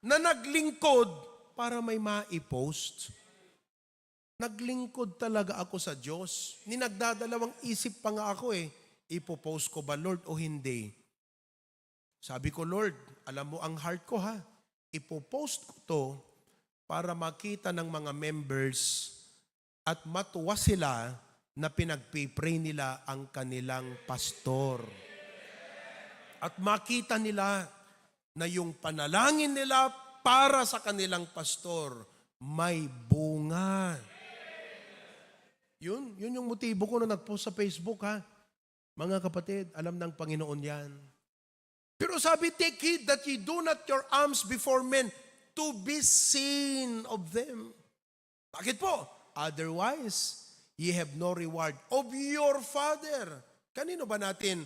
na naglingkod para may maipost. Naglingkod talaga ako sa Diyos. Ni nagdadalawang isip pa nga ako eh. Ipopost ko ba, Lord, o hindi? Sabi ko, "Lord, alam mo ang heart ko ha. Ipopost ko to para makita ng mga members at matuwa sila na pinagpipray nila ang kanilang pastor. At makita nila na yung panalangin nila para sa kanilang pastor may bunga." Yun, yun yung motibo ko na nag-post sa Facebook, ha. Mga kapatid, alam ng Panginoon yan. Pero sabi, "Take heed that ye do not your alms before men to be seen of them." Bakit po? "Otherwise, ye have no reward of your Father." Kanino ba natin,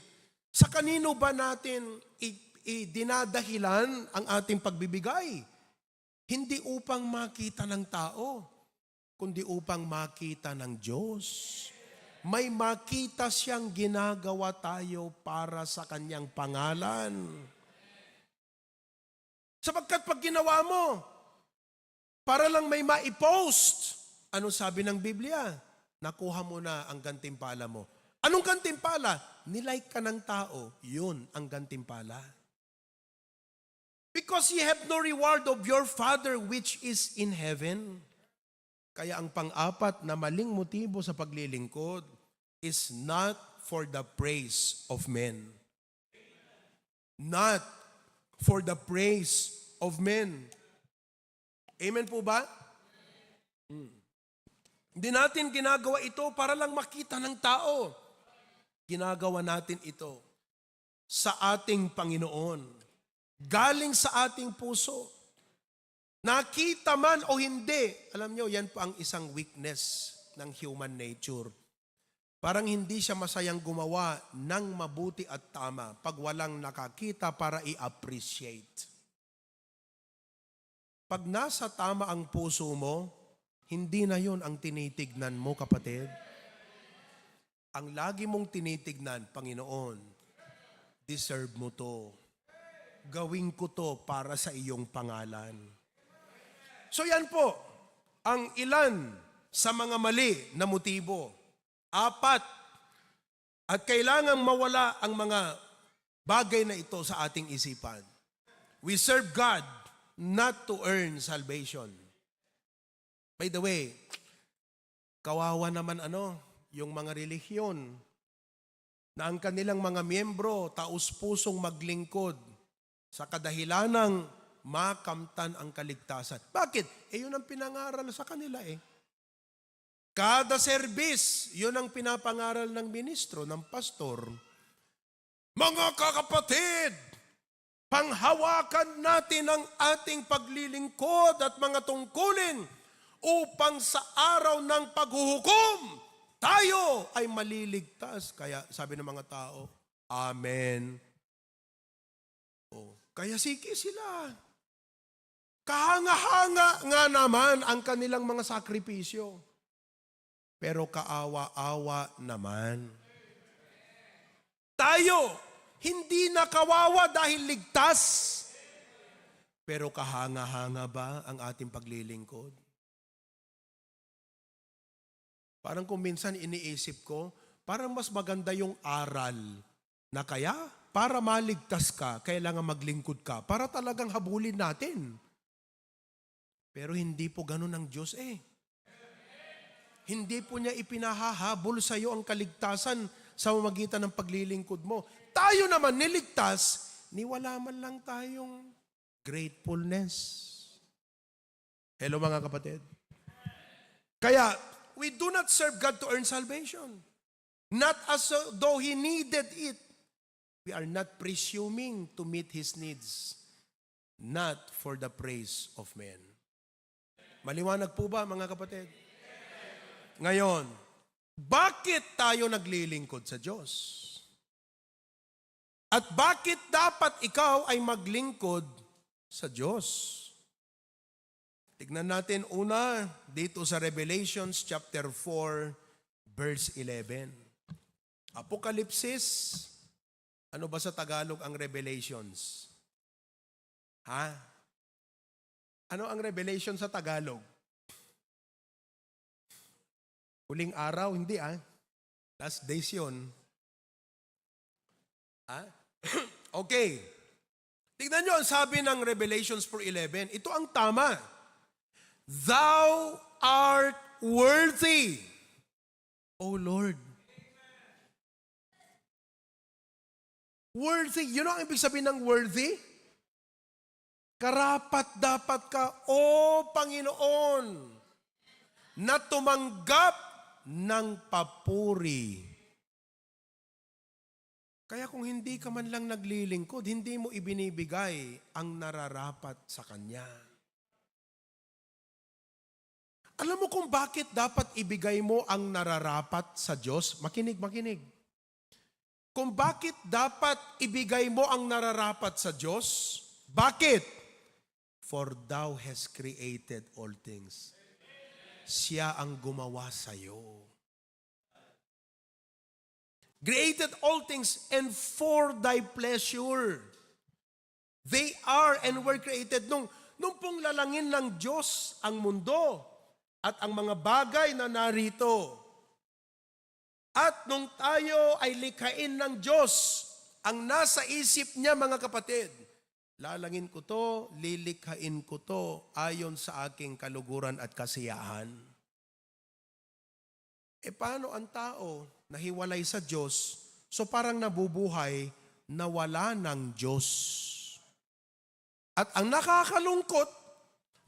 sa kanino ba natin i-, idinadahilan ang ating pagbibigay? Hindi upang makita ng tao, kundi upang makita ng Diyos. May makita siyang ginagawa tayo para sa kanyang pangalan. Sapagkat pag ginawa mo, para lang may maipost, ano sabi ng Biblia? Nakuha mo na ang gantimpala mo. Anong gantimpala? Nilike ka ng tao, yun ang gantimpala. Because ye have no reward of your Father which is in heaven. Kaya ang pang-apat na maling motibo sa paglilingkod is not for the praise of men. Not for the praise of men. Amen po ba? Hmm. Hindi natin ginagawa ito para lang makita ng tao. Ginagawa natin ito sa ating Panginoon. Galing sa ating puso. Nakita man o hindi, alam nyo, yan po ang isang weakness ng human nature. Parang hindi siya masayang gumawa ng mabuti at tama pag walang nakakita para i-appreciate. Pag nasa tama ang puso mo, hindi na yon ang tinitignan mo, kapatid. Ang lagi mong tinitignan, "Panginoon, deserve mo to. Gawin ko to para sa iyong pangalan." So yan po ang ilan sa mga mali na motibo. Apat, at kailangang mawala ang mga bagay na ito sa ating isipan. We serve God not to earn salvation. By the way, kawawa naman ano, yung mga relihiyon na ang kanilang mga miyembro taus-pusong maglingkod sa kadahilanang makamtan ang kaligtasan. Bakit? Eh, yun ang pinangaral sa kanila eh. Kada serbis, yun ang pinapangaral ng ministro, ng pastor. Mga kakapatid, panghawakan natin ang ating paglilingkod at mga tungkulin upang sa araw ng paghuhukom, tayo ay maliligtas. Kaya sabi ng mga tao, "Amen." Oh, kaya sige sila. Kahanga-hanga nga naman ang kanilang mga sakripisyo. Pero kaawa-awa naman. Tayo, hindi na kawawa dahil ligtas. Pero kahanga-hanga ba ang ating paglilingkod? Parang kung minsan iniisip ko, parang mas maganda yung aral na kaya para maligtas ka, kailangan maglingkod ka para talagang habulin natin. Pero hindi po ganun ang Diyos eh. Hindi po niya ipinahahabol sa iyo ang kaligtasan sa pamamagitan ng paglilingkod mo. Tayo naman niligtas, ni wala man lang tayong gratefulness. Hello, mga kapatid. Kaya, we do not serve God to earn salvation. Not as though He needed it. We are not presuming to meet His needs, not for the praise of men. Maliwanag po ba, mga kapatid? Ngayon, bakit tayo naglilingkod sa Diyos? At bakit dapat ikaw ay maglingkod sa Diyos? Tignan natin una dito sa Revelations chapter four, verse eleven. Apokalipsis, ano ba sa Tagalog ang Revelations? Ha? Ano ang Revelation sa Tagalog? Huling araw? Hindi, ah. Last days yun. Ha? Okay. Tignan nyo ang sabi ng Revelations four eleven. Ito ang tama. "Thou art worthy, O Lord." Worthy. You know ang ibig sabihin ng worthy? Karapat-dapat ka, O Panginoon, na tumanggap ng papuri. Kaya kung hindi ka man lang naglilingkod, hindi mo ibinibigay ang nararapat sa Kanya. Alam mo kung bakit dapat ibigay mo ang nararapat sa Diyos? Makinig, makinig. Kung bakit dapat ibigay mo ang nararapat sa Diyos? Bakit? "For thou hast created all things." Siya ang gumawa sa'yo. "Created all things and for thy pleasure they are and were created." Nung, nung pong lalangin ng Diyos ang mundo at ang mga bagay na narito, at nung tayo ay likhain ng Diyos, ang nasa isip niya, mga kapatid, "Lalangin ko to, lilikhain ko to ayon sa aking kaluguran at kasiyahan." E paano ang tao nahiwalay sa Diyos, so parang nabubuhay na wala ng Diyos? At ang nakakalungkot,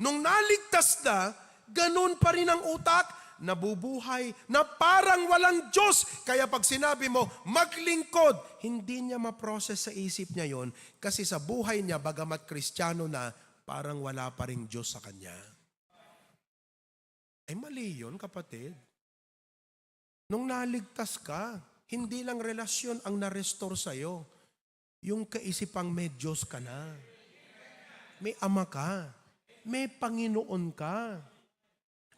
nung naligtas na, ganun pa rin ang utak, nabubuhay na parang walang Diyos. Kaya pag sinabi mo, "Maglingkod," hindi niya ma-process sa isip niya yon, kasi sa buhay niya, bagamat Kristiyano na, parang wala pa ring Diyos sa kanya. Ay, mali yun, kapatid. Nung naligtas ka, hindi lang relasyon ang na-restore sa'yo. Yung kaisipang may Diyos ka na. May Ama ka. May Panginoon ka.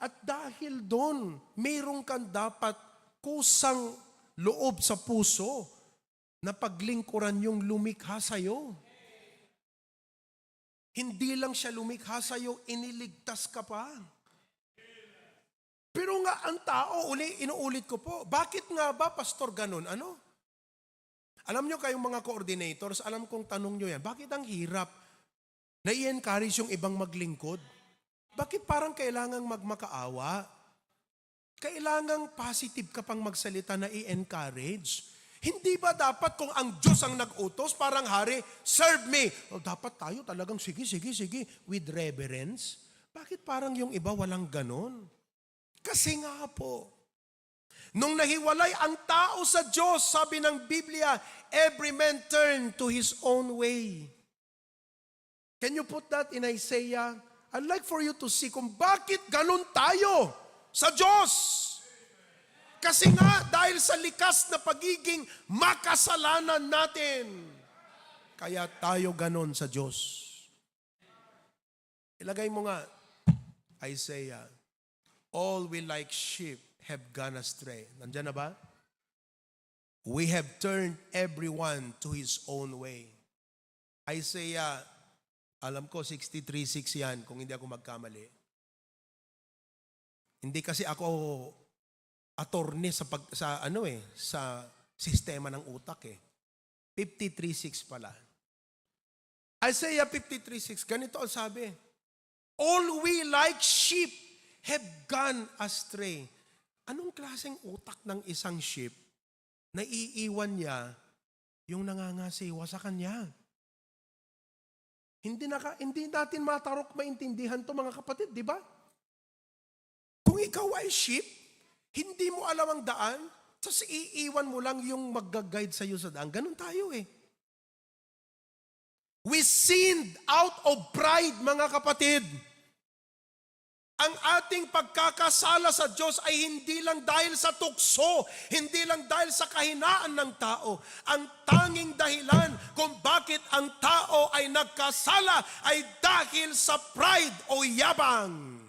At dahil doon, mayroon kang dapat kusang loob sa puso na paglingkuran yung lumikha sa'yo. Hindi lang siya lumikha sa'yo, iniligtas ka pa. Pero nga, ang tao, uli, inuulit ko po, "Bakit nga ba, Pastor, ganun?" Ano? Alam nyo kayong mga coordinators, alam kong tanong nyo yan, "Bakit ang hirap na i-encourage yung ibang maglingkod? Bakit parang kailangang magmakaawa?" Kailangang positive ka pang magsalita na i-encourage. Hindi ba dapat kung ang Diyos ang nag-utos, parang hari, "Serve me"? O, dapat tayo talagang, "Sige, sige, sige," with reverence? Bakit parang yung iba walang ganon? Kasi nga po, nung nahiwalay ang tao sa Diyos, sabi ng Biblia, "Every man turned to his own way." Can you put that in Isaiah? I'd like for you to see kung bakit ganun tayo sa Diyos. Kasi nga, dahil sa likas na pagiging makasalanan natin, kaya tayo ganun sa Diyos. Ilagay mo nga, Isaiah, "All we like sheep have gone astray." Nandiyan na ba? "We have turned everyone to his own way." Isaiah, alam ko, sixty-three six yan, kung hindi ako magkamali. Hindi kasi ako attorney sa pag-, sa ano eh, sa sistema ng utak eh. Fifty-three six pala. Isaiah fifty-three six, ganito ang sabi, "All we like sheep have gone astray." Anong klaseng utak ng isang sheep? Naiiwan niya yung nangangasiwa sa kanya. Hindi naka-, hindi natin matarok maintindihan to, mga kapatid, di ba? Kung ikaw ay sheep, hindi mo alam ang daan, tas iiwan mo lang yung magga-guide sa'yo sa daan. Ganun tayo eh. We sinned out of pride, mga kapatid. Ang ating pagkakasala sa Diyos ay hindi lang dahil sa tukso, hindi lang dahil sa kahinaan ng tao. Ang tanging dahilan kung bakit ang tao ay nagkasala ay dahil sa pride o yabang.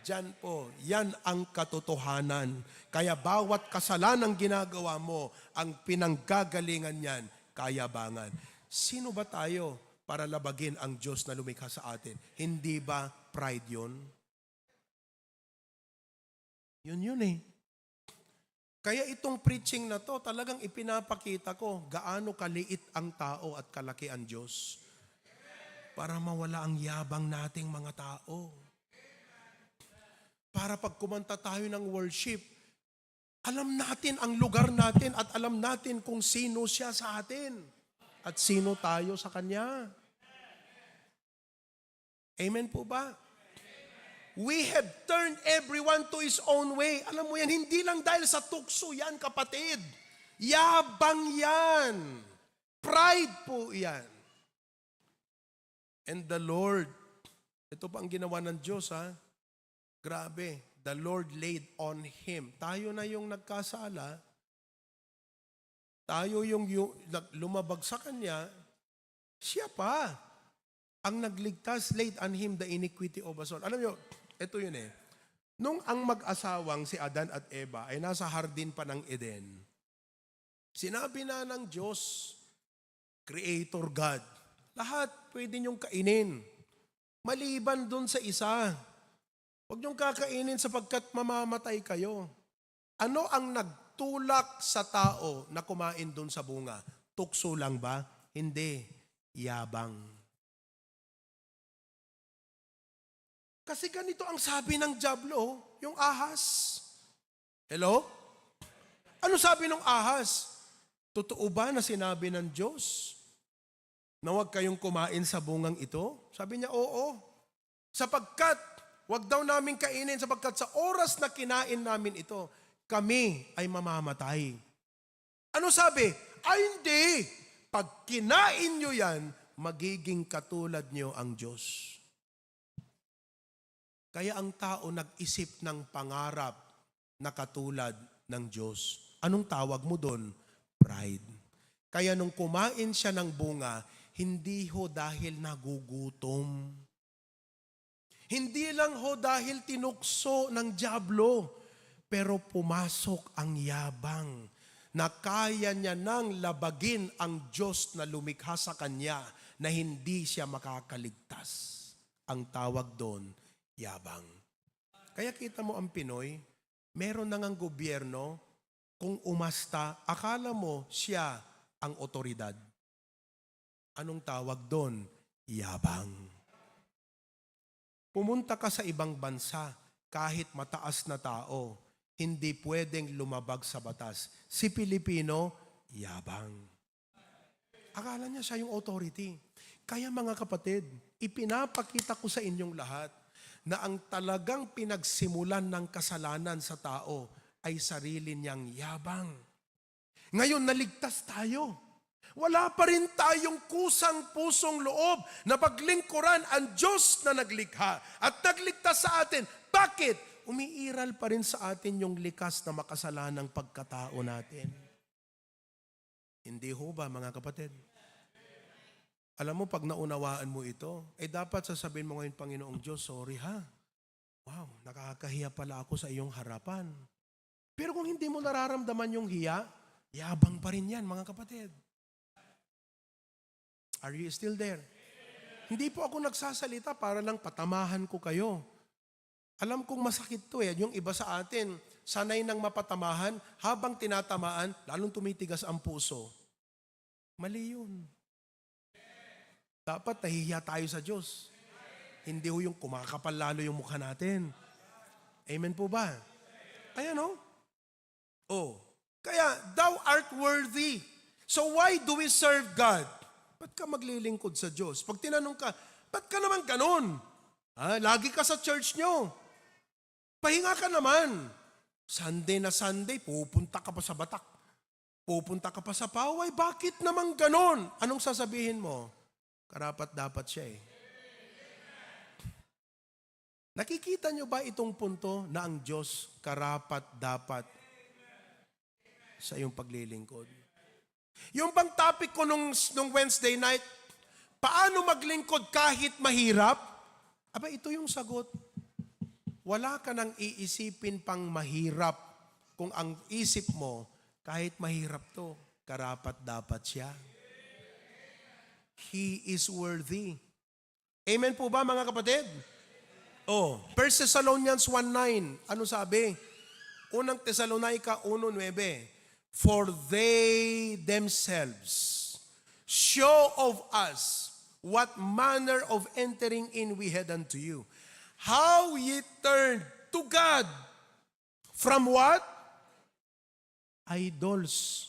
Diyan po, yan ang katotohanan. Kaya bawat kasalanang ginagawa mo, ang pinanggagalingan niyan, kayabangan. Sino ba tayo para labagin ang Diyos na lumikha sa atin? Hindi ba pride yun? Yun yun eh. Kaya itong preaching na to, talagang ipinapakita ko gaano kaliit ang tao at kalaki ang Diyos. Para mawala ang yabang nating mga tao. Para pag kumanta tayo ng worship, alam natin ang lugar natin at alam natin kung sino siya sa atin at sino tayo sa Kanya. Amen po ba? We have turned everyone to his own way. Alam mo yan, hindi lang dahil sa tukso yan, kapatid. Yabang yan. Pride po yan. And the Lord, ito pa ang ginawa ng Diyos, ha? Grabe, the Lord laid on him. Tayo na yung nagkasala, tayo yung yu-, nag-, lumabag sa kanya, siya pa ang nagligtas, laid on him the iniquity of us all. Alam nyo, ito yun eh. Nung ang mag-asawang si Adan at Eva ay nasa hardin pa ng Eden, sinabi na ng Diyos, Creator God, lahat pwede niyong kainin. Maliban dun sa isa, huwag niyong kakainin sapagkat mamamatay kayo. Ano ang nagtulak sa tao na kumain dun sa bunga? Tukso lang ba? Hindi. Yabang. Kasi ganito ang sabi ng Diablo, oh, yung ahas. Hello? Ano sabi ng ahas? Totoo ba na sinabi ng Diyos na huwag kayong kumain sa bungang ito? Sabi niya, "Oo. Sapagkat, huwag daw namin kainin, sapagkat sa oras na kinain namin ito, kami ay mamamatay." Ano sabi? "Ay, hindi. Pag kinain nyo yan, magiging katulad nyo ang Diyos." Kaya ang tao nag-isip ng pangarap na katulad ng Diyos. Anong tawag mo doon? Pride. Kaya nung kumain siya ng bunga, hindi ho dahil nagugutom. Hindi lang ho dahil tinukso ng Diablo, pero pumasok ang yabang na kaya niya nang labagin ang Diyos na lumikha sa kanya na hindi siya makakaligtas. Ang tawag doon, yabang. Kaya kita mo ang Pinoy, meron na ngang gobyerno, kung umasta, akala mo siya ang otoridad. Anong tawag doon? Yabang. Pumunta ka sa ibang bansa, kahit mataas na tao, hindi pwedeng lumabag sa batas. Si Pilipino, yabang. Akala niya siya yung authority. Kaya, mga kapatid, ipinapakita ko sa inyong lahat na ang talagang pinagsimulan ng kasalanan sa tao ay sarili niyang yabang. Ngayon, naligtas tayo. Wala pa rin tayong kusang pusong loob na paglingkuran ang Diyos na naglikha at nagligtas sa atin. Bakit? Umiiral pa rin sa atin yung likas na makasalanang pagkatao natin. Hindi ho ba, mga kapatid? Alam mo, pag naunawaan mo ito, eh, dapat sasabihin mo ngayon, "Panginoong Diyos, sorry ha. Wow, nakakahiya pala ako sa iyong harapan." Pero kung hindi mo nararamdaman yung hiya, yabang pa rin yan, mga kapatid. Are you still there? Hindi po ako nagsasalita para lang patamahan ko kayo. Alam kong masakit to eh. Yung iba sa atin, sanay nang mapatamahan, habang tinatamaan, lalong tumitigas ang puso. Mali yun. Dapat nahihiya tayo sa Diyos. Hindi ho yung kumakapal lalo yung mukha natin. Amen po ba? Ayan, oh. Oh. Kaya, "Thou art worthy. So why do we serve God?" Ba't ka maglilingkod sa Diyos? Pag tinanong ka, "Ba't ka naman ganon? Ha? Lagi ka sa church nyo. Pahinga ka naman. Sunday na Sunday, pupunta ka pa sa Batak. Pupunta ka pa sa Paway. Bakit naman ganon?" Anong sasabihin mo? Karapat-dapat siya eh. Nakikita niyo ba itong punto na ang Diyos karapat-dapat sa iyong paglilingkod? Yung bang topic ko nung, nung Wednesday night, paano maglingkod kahit mahirap? Aba, ito yung sagot. Wala ka nang iisipin pang mahirap kung ang isip mo, kahit mahirap to, karapat-dapat siya. He is worthy. Amen po ba, mga kapatid? Oh, First Thessalonians one nine, ano sabi? Unang Tesalonica uno nuebe, "For they themselves show of us what manner of entering in we had unto you, how ye turned to God from" what? Idols.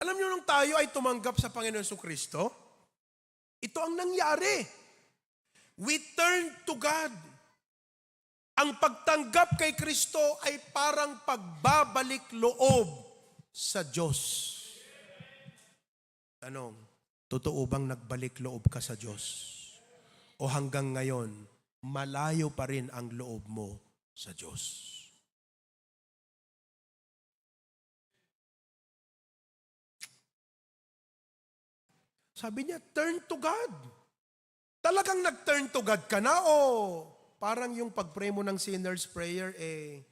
Alam niyo, nung tayo ay tumanggap sa Panginoon Jesucristo, ito ang nangyari. We turn to God. Ang pagtanggap kay Kristo ay parang pagbabalik loob sa Diyos. Tanong, totoo bang nagbalik loob ka sa Diyos? O hanggang ngayon, malayo pa rin ang loob mo sa Diyos? Sabi niya, "Turn to God." Talagang nag-turn to God ka na o parang yung pag-pray mo ng sinner's prayer, eh,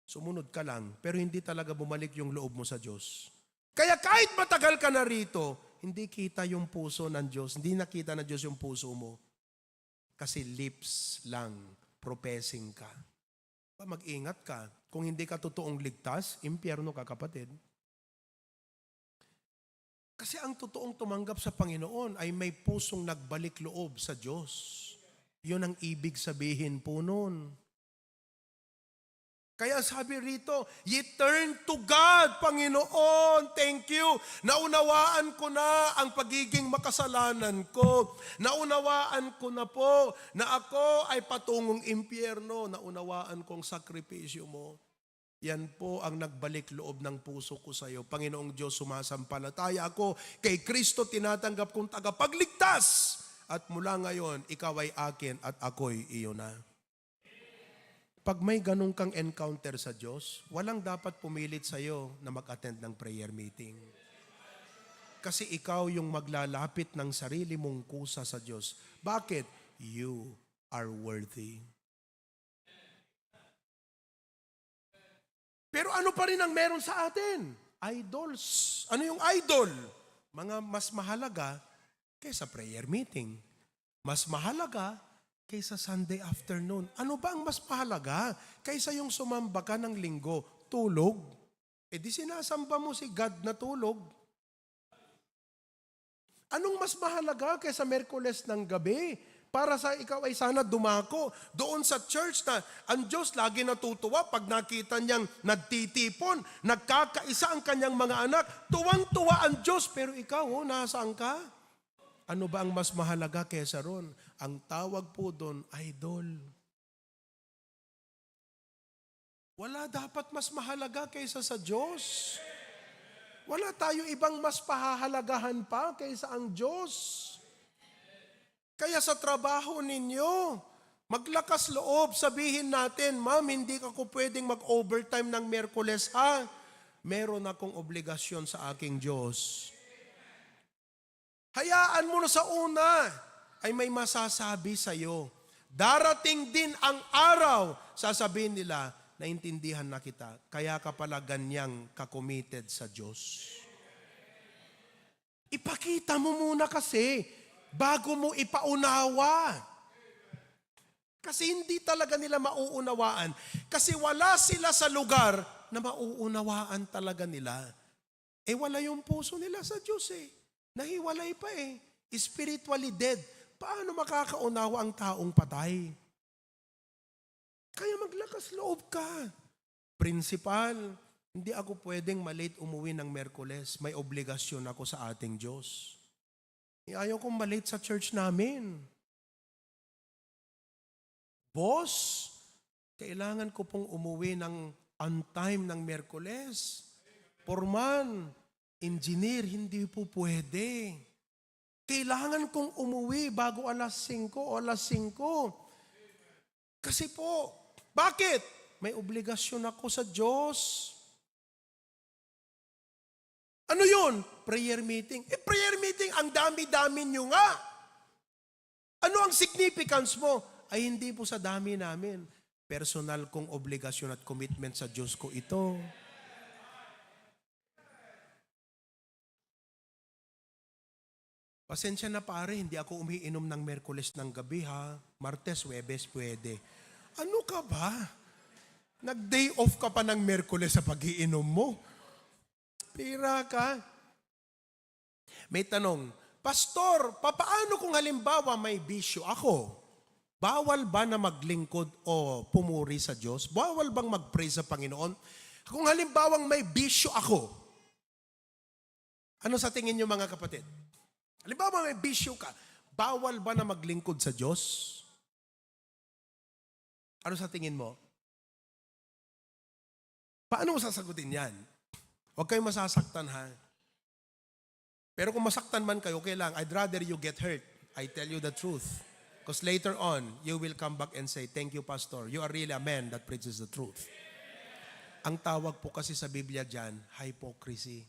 sumunod ka lang, pero hindi talaga bumalik yung loob mo sa Diyos? Kaya kahit matagal ka na rito, hindi kita yung puso ng Diyos, hindi nakita ng Diyos yung puso mo. Kasi lips lang, professing ka. Ba, mag-ingat ka. Kung hindi ka totoong ligtas, impyerno ka, kapatid. Kasi ang totoong tumanggap sa Panginoon ay may pusong nagbalik loob sa Diyos. Yun ang ibig sabihin po nun. Kaya sabi rito, "Ye turn to God, Panginoon, thank you. Naunawaan ko na ang pagiging makasalanan ko. Naunawaan ko na po na ako ay patungong impyerno. Naunawaan ko ang sakripisyo mo." Yan po ang nagbalik loob ng puso ko sa iyo. Panginoong Diyos, sumasampalataya ako kay Kristo, tinatanggap kong tagapagligtas. At mula ngayon, ikaw ay akin at ako'y iyo na. Pag may ganun kang encounter sa Diyos, walang dapat pumilit sa iyo na mag-attend ng prayer meeting. Kasi ikaw yung maglalapit ng sarili mong kusa sa Diyos. Bakit? You are worthy. Pero ano pa rin ang meron sa atin? Idols. Ano yung idol? Mga mas mahalaga kaysa prayer meeting. Mas mahalaga kaysa Sunday afternoon. Ano ba ang mas mahalaga kaysa yung sumamba ka ng Linggo? Tulog? Eh di sinasamba mo si God na tulog. Anong mas mahalaga kaysa Miyerkules ng gabi? Para sa ikaw ay sana dumako doon sa church na ang Diyos lagi natutuwa pag nakita niyang nagtitipon, nagkakaisa ang kanyang mga anak. Tuwang-tuwa ang Diyos, pero ikaw, oh, nasaan ka? Ano ba ang mas mahalaga kaysa ron? Ang tawag po doon, idol. Wala dapat mas mahalaga kaysa sa Diyos. Wala tayo ibang mas pahahalagahan pa kaysa ang Diyos. Kaya sa trabaho ninyo, maglakas loob, sabihin natin, "Ma'am, hindi ako pwedeng mag-overtime ng Miyerkules, ha? Meron akong obligasyon sa aking Diyos." Hayaan mo na sa una ay may masasabi sa'yo. Darating din ang araw, sasabihin nila, "Naintindihan na kita. Kaya ka pala ganyang ka-committed sa Diyos." Ipakita mo muna kasi bago mo ipaunawa. Kasi hindi talaga nila mauunawaan. Kasi wala sila sa lugar na mauunawaan talaga nila. Eh, wala yung puso nila sa Diyos eh. Nahiwalay pa eh. Spiritually dead. Paano makakaunawa ang taong patay? Kaya maglakas loob ka. "Principal, hindi ako pwedeng malate umuwi ng Miyerkules. May obligasyon ako sa ating Diyos." Eh, ayaw kong malate sa church namin. "Boss, kailangan ko pong umuwi ng on time ng Miyerkules. Foreman, engineer, hindi po pwede. Kailangan kong umuwi bago alas singko o alas singko." Kasi po, bakit? May obligasyon ako sa Diyos. Ano yun? Prayer meeting. Eh, prayer meeting, ang dami-dami nyo nga. Ano ang significance mo? Ay, hindi po sa dami namin. Personal kong obligasyon at commitment sa Diyos ko ito. Pasensya na, pare, hindi ako umiinom ng Miyerkules ng gabi, ha. Martes, Huwebes, pwede. Ano ka ba? Nag-day off ka pa ng Miyerkules sa pag-iinom mo. Pira ka. May tanong, "Pastor, papaano kung halimbawa may bisyo ako? Bawal ba na maglingkod o pumuri sa Diyos? Bawal bang mag-praise sa Panginoon? Kung halimbawang may bisyo ako." Ano sa tingin niyo, mga kapatid? Halimbawa, may bisyo ka, bawal ba na maglingkod sa Diyos? Ano sa tingin mo? Paano mo sasagutin yan? Huwag kayong masasaktan, ha? Pero kung masaktan man kayo, okay lang. I'd rather you get hurt. I tell you the truth. Because later on, you will come back and say, "Thank you, Pastor. You are really a man that preaches the truth." Ang tawag po kasi sa Biblia dyan, hypocrisy.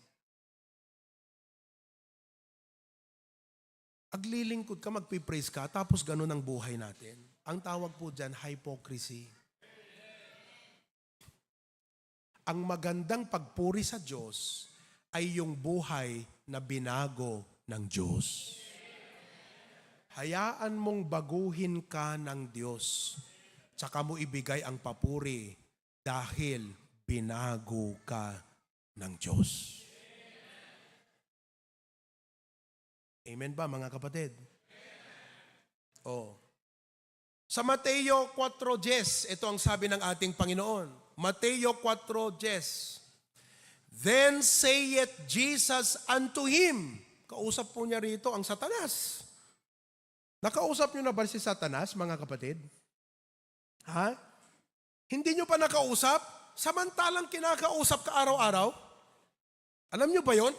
Aglilingkod ka, magpipraise ka, tapos ganun ang buhay natin. Ang tawag po dyan, hypocrisy. Ang magandang pagpuri sa Diyos ay yung buhay na binago ng Diyos. Hayaan mong baguhin ka ng Diyos. Tsaka mo ibigay ang papuri dahil binago ka ng Diyos. Amen ba, mga kapatid? Oh. Sa Mateo four ten, ito ang sabi ng ating Panginoon. Mateo four ten, "Then saith Jesus unto him," kausap po niya rito ang Satanas. Nakausap niyo na ba si Satanas, mga kapatid? Ha? Hindi niyo pa nakausap? Samantalang kinakausap ka araw-araw? Alam niyo ba yon?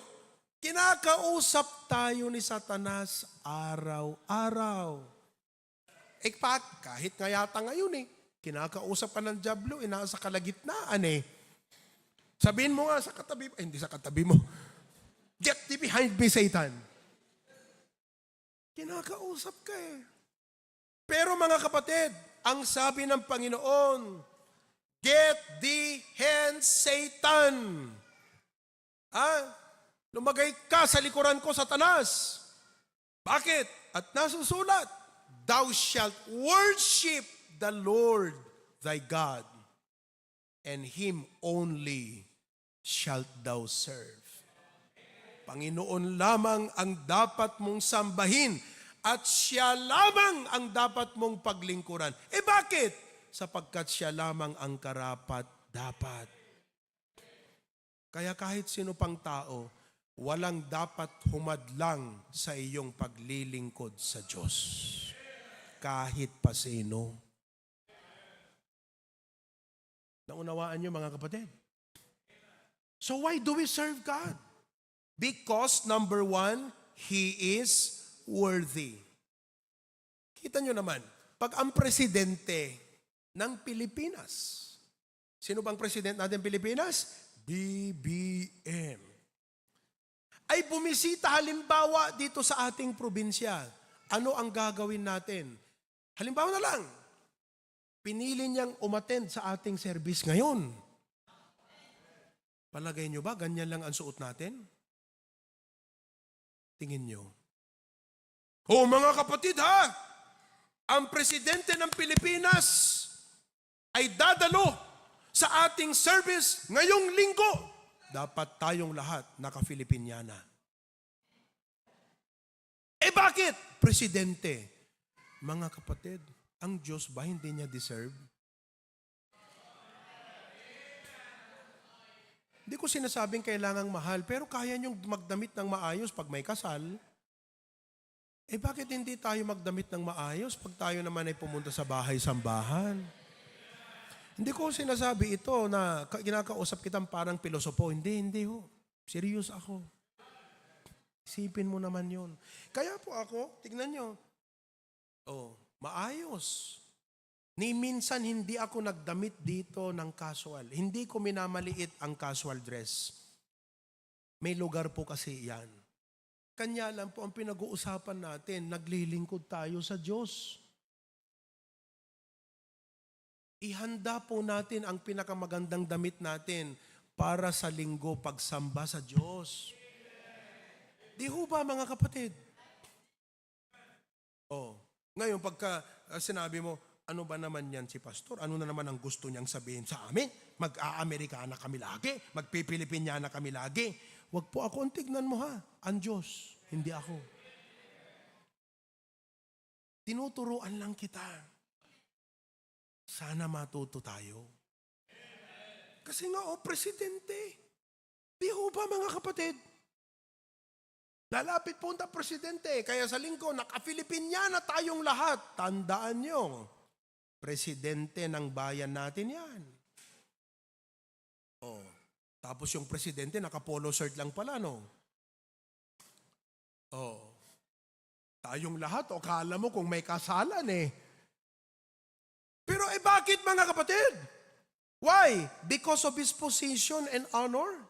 Kinakausap tayo ni Satanas araw-araw. Eh, pa-, kahit nga yata ngayon eh, kinakausap ka ng Diablo, eh, nasa kalagitnaan eh. Sabihin mo nga sa katabi, eh, hindi sa katabi mo. "Get thee behind me, Satan." Kinakausap ka eh. Pero mga kapatid, ang sabi ng Panginoon, "Get thee hence, Satan." Ah, lumagay ka sa likuran ko, Satanas. Bakit? At nasusulat, "Thou shalt worship the Lord thy God, and him only shalt thou serve." Panginoon lamang ang dapat mong sambahin at siya lamang ang dapat mong paglingkuran. Eh bakit? Sapagkat siya lamang ang karapat-dapat. Kaya kahit sino pang tao, walang dapat humadlang sa iyong paglilingkod sa Diyos. Kahit pa sino. Naunawaan niyo, mga kapatid? So why do we serve God? Because number one, He is worthy. Kita niyo naman, pag ang presidente ng Pilipinas, sino bang president natin Pilipinas? B B M. Ay bumisita halimbawa dito sa ating probinsya, ano ang gagawin natin? Halimbawa na lang, pinili niyang umattend sa ating service ngayon. Palagay niyo ba, ganyan lang ang suot natin? Tingin niyo? O mga kapatid ha, ang presidente ng Pilipinas ay dadalo sa ating service ngayong linggo. Dapat tayong lahat naka-Filipiniana. Eh bakit? Presidente. Mga kapatid, ang Diyos ba hindi niya deserve? Hindi ko sinasabing kailangang mahal, pero kaya niyong magdamit ng maayos pag may kasal. Eh bakit hindi tayo magdamit ng maayos pag tayo naman ay pumunta sa bahay-sambahan? Hindi ko sinasabi ito na ka-, kinakausap kitang parang pilosopo. Hindi, hindi ho. Serious ako. Isipin mo naman yon. Kaya po ako, tignan nyo. Oh, maayos. Ni minsan hindi ako nagdamit dito ng casual. Hindi ko minamaliit ang casual dress. May lugar po kasi yan. Kanya lang po ang pinag-uusapan natin, naglilingkod tayo sa Diyos. Ihanda po natin ang pinakamagandang damit natin para sa linggo pagsamba sa Diyos. Di ho ba, mga kapatid? Oh. Ngayon, pagka ah, sinabi mo, "Ano ba naman yan si Pastor? Ano na naman ang gusto niyang sabihin sa amin? Mag-Aamerikana kami lagi? Magpipilipinyana kami lagi?" Wag po ako ang tignan mo, ha? Ang Diyos, hindi ako. Tinuturuan lang kita. Sana matuto tayo. Kasi nga, oh, presidente. Di ho ba, mga kapatid? Lalapit po ang presidente. Kaya sa linggo, naka-Filipiniana tayong lahat. Tandaan nyo, presidente ng bayan natin yan. Oh. Tapos yung presidente, naka-polo shirt lang pala, no? Oh. Tayong lahat, o kala mo kung may kasalan eh. Pero eh bakit, mga kapatid? Why? Because of his position and honor.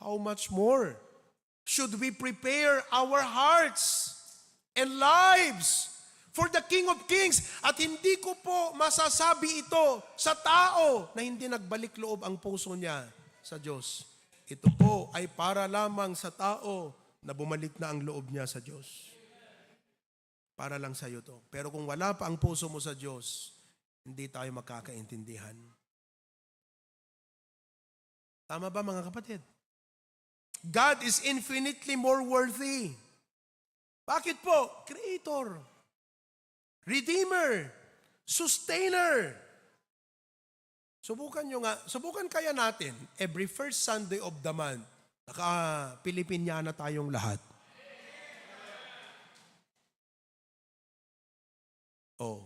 How much more should we prepare our hearts and lives for the King of Kings? At hindi ko po masasabi ito sa tao na hindi nagbalik loob ang puso niya sa Diyos. Ito po ay para lamang sa tao na bumalik na ang loob niya sa Diyos. Para lang sa'yo to. Pero kung wala pa ang puso mo sa Diyos, hindi tayo magkakaintindihan. Tama ba, mga kapatid? God is infinitely more worthy. Bakit po? Creator, Redeemer, Sustainer. Subukan nyo nga, subukan kaya natin, every first Sunday of the month, naka-Filipiniana tayong lahat. Oh.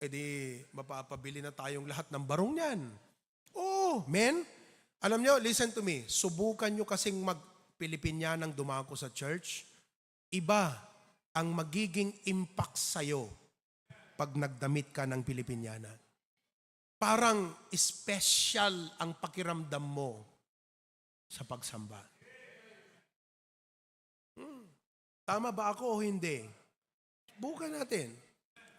Eh di, mapapabili na tayong lahat ng barong niyan. Oh, men. Alam nyo, listen to me. Subukan nyo kasing mag-Filipinianang dumako sa church. Iba ang magiging impact sa'yo pag nagdamit ka ng Filipiniana. Parang special ang pakiramdam mo sa pagsamba. Hmm. Tama ba ako o hindi? Subukan natin.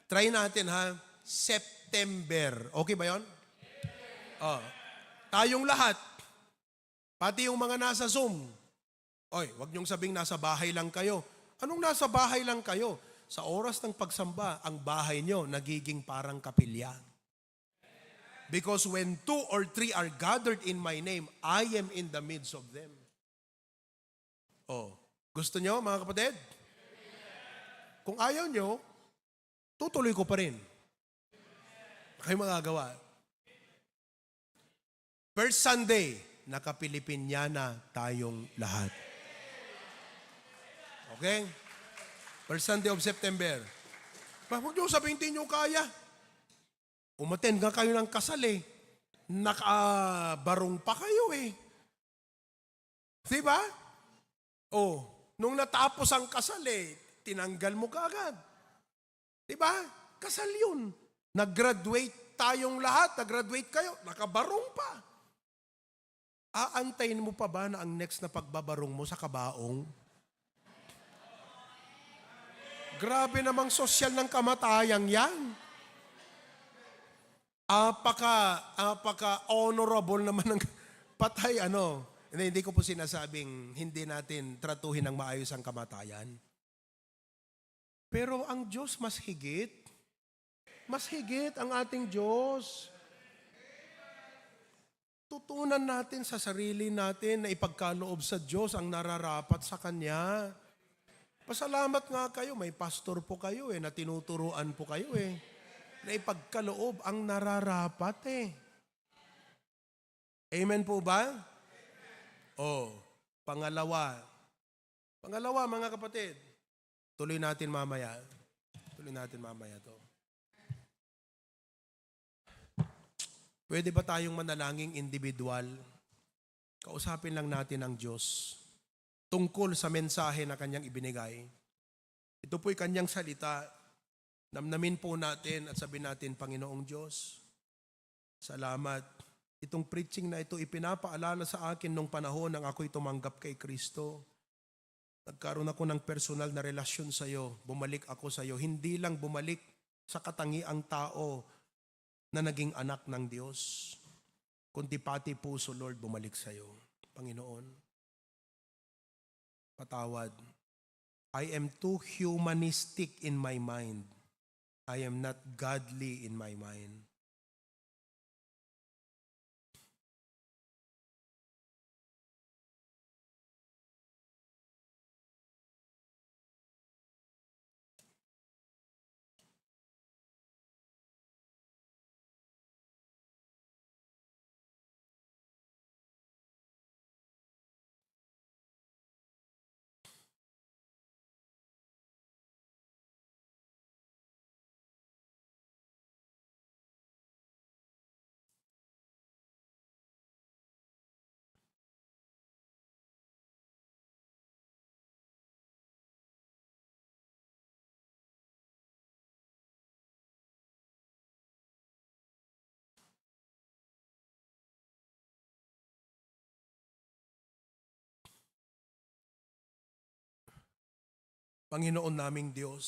Try natin, ha. September. Okay ba yon? Oh. Tayong lahat. Pati yung mga nasa Zoom. Oy, wag niyong sabing nasa bahay lang kayo. Anong nasa bahay lang kayo? Sa oras ng pagsamba, ang bahay niyo nagiging parang kapilya. Because when two or three are gathered in my name, I am in the midst of them. Oh, gusto nyo, mga kapatid? Kung ayaw nyo, tutuloy ko pa rin. Kayo magagawa. First Sunday, naka-Filipiniana tayong lahat. Okay? First Sunday of September. Pa, huwag niyo sabihin, "Di niyo kaya." Umattend nga kayo ng kasal eh. Nakabarong pa kayo eh. Di ba? Oh, nung natapos ang kasal eh, tinanggal mo kaagad. Di ba? Kasal yun. Nag-graduate tayong lahat, nag-graduate kayo, nakabarong pa. Aantayin mo pa ba na ang next na pagbabarong mo sa kabaong? Grabe namang sosyal ng kamatayang yan. Apaka, apaka honorable naman ng patay, ano. Hindi, hindi ko po sinasabing hindi natin tratuhin ng maayos ang kamatayan. Pero ang Diyos mas higit. Mas higit ang ating Diyos. Tutunan natin sa sarili natin na ipagkaloob sa Diyos ang nararapat sa Kanya. Pasalamat nga kayo, may pastor po kayo eh, na tinuturuan po kayo eh, na ipagkaloob ang nararapat eh. Amen po ba? Oh, pangalawa. Pangalawa, mga kapatid, tuloy natin mamaya. Tuloy natin mamaya to. Pwede ba tayong manalangin individual? Kausapin lang natin ang Diyos tungkol sa mensahe na kanyang ibinigay. Ito po'y kanyang salita. Namnamin po natin at sabihin natin, "Panginoong Diyos, salamat. Itong preaching na ito ipinapaalala sa akin nung panahon nang ako'y tumanggap kay Kristo. Nagkaroon ako ng personal na relasyon sa iyo. Bumalik ako sa iyo." Hindi lang bumalik sa katangiang tao na naging anak ng Diyos, kundi pati puso, Lord, bumalik sa iyo. Panginoon, patawad. I am too humanistic in my mind. I am not godly in my mind. Panginoon naming Diyos,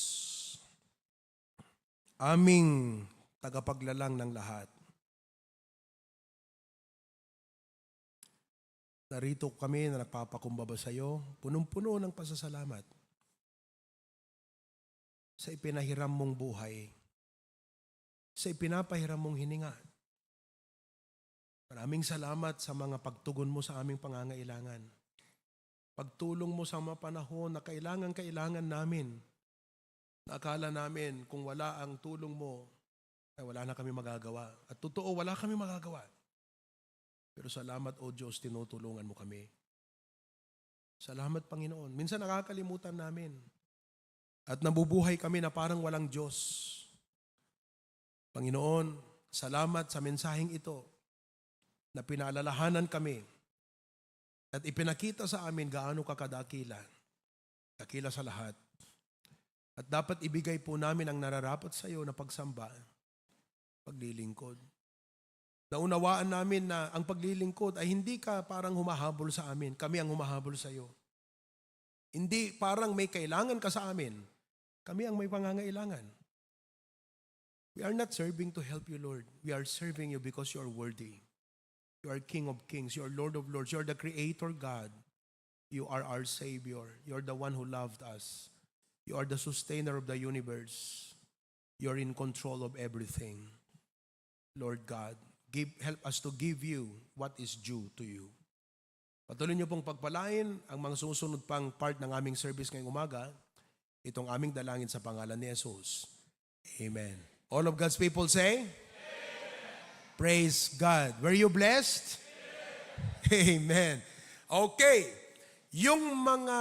aming tagapaglalang ng lahat. Narito kami na nagpapakumbaba sa iyo, punong-puno ng pasasalamat sa ipinahiram mong buhay, sa ipinapahiram mong hininga. Maraming salamat sa mga pagtugon mo sa aming pangangailangan. Pagtulong mo sa mga panahon na kailangan-kailangan namin. Na akala namin kung wala ang tulong mo, ay wala na kami magagawa. At totoo, wala kami magagawa. Pero salamat, O Diyos, tinutulungan mo kami. Salamat, Panginoon. Minsan nakakalimutan namin. At nabubuhay kami na parang walang Diyos. Panginoon, salamat sa mensaheng ito na pinaalalahanan kami at ipinakita sa amin gaano ka kadakila, dakila sa lahat. At dapat ibigay po namin ang nararapat sa iyo na pagsamba, paglilingkod. Naunawaan namin na ang paglilingkod ay hindi ka parang humahabol sa amin, kami ang humahabol sa iyo. Hindi parang may kailangan ka sa amin, kami ang may pangangailangan. We are not serving to help you, Lord. We are serving you because you are worthy. You are King of kings. You are Lord of lords. You are the Creator God. You are our Savior. You are the one who loved us. You are the sustainer of the universe. You are in control of everything. Lord God, give, help us to give you what is due to you. Patuloy niyo pong pagpalain ang mga susunod pang part ng aming service ngayong umaga. Itong aming dalangin sa pangalan ni Jesus. Amen. All of God's people say, "Praise God." Were you blessed? Amen. Okay. Yung mga,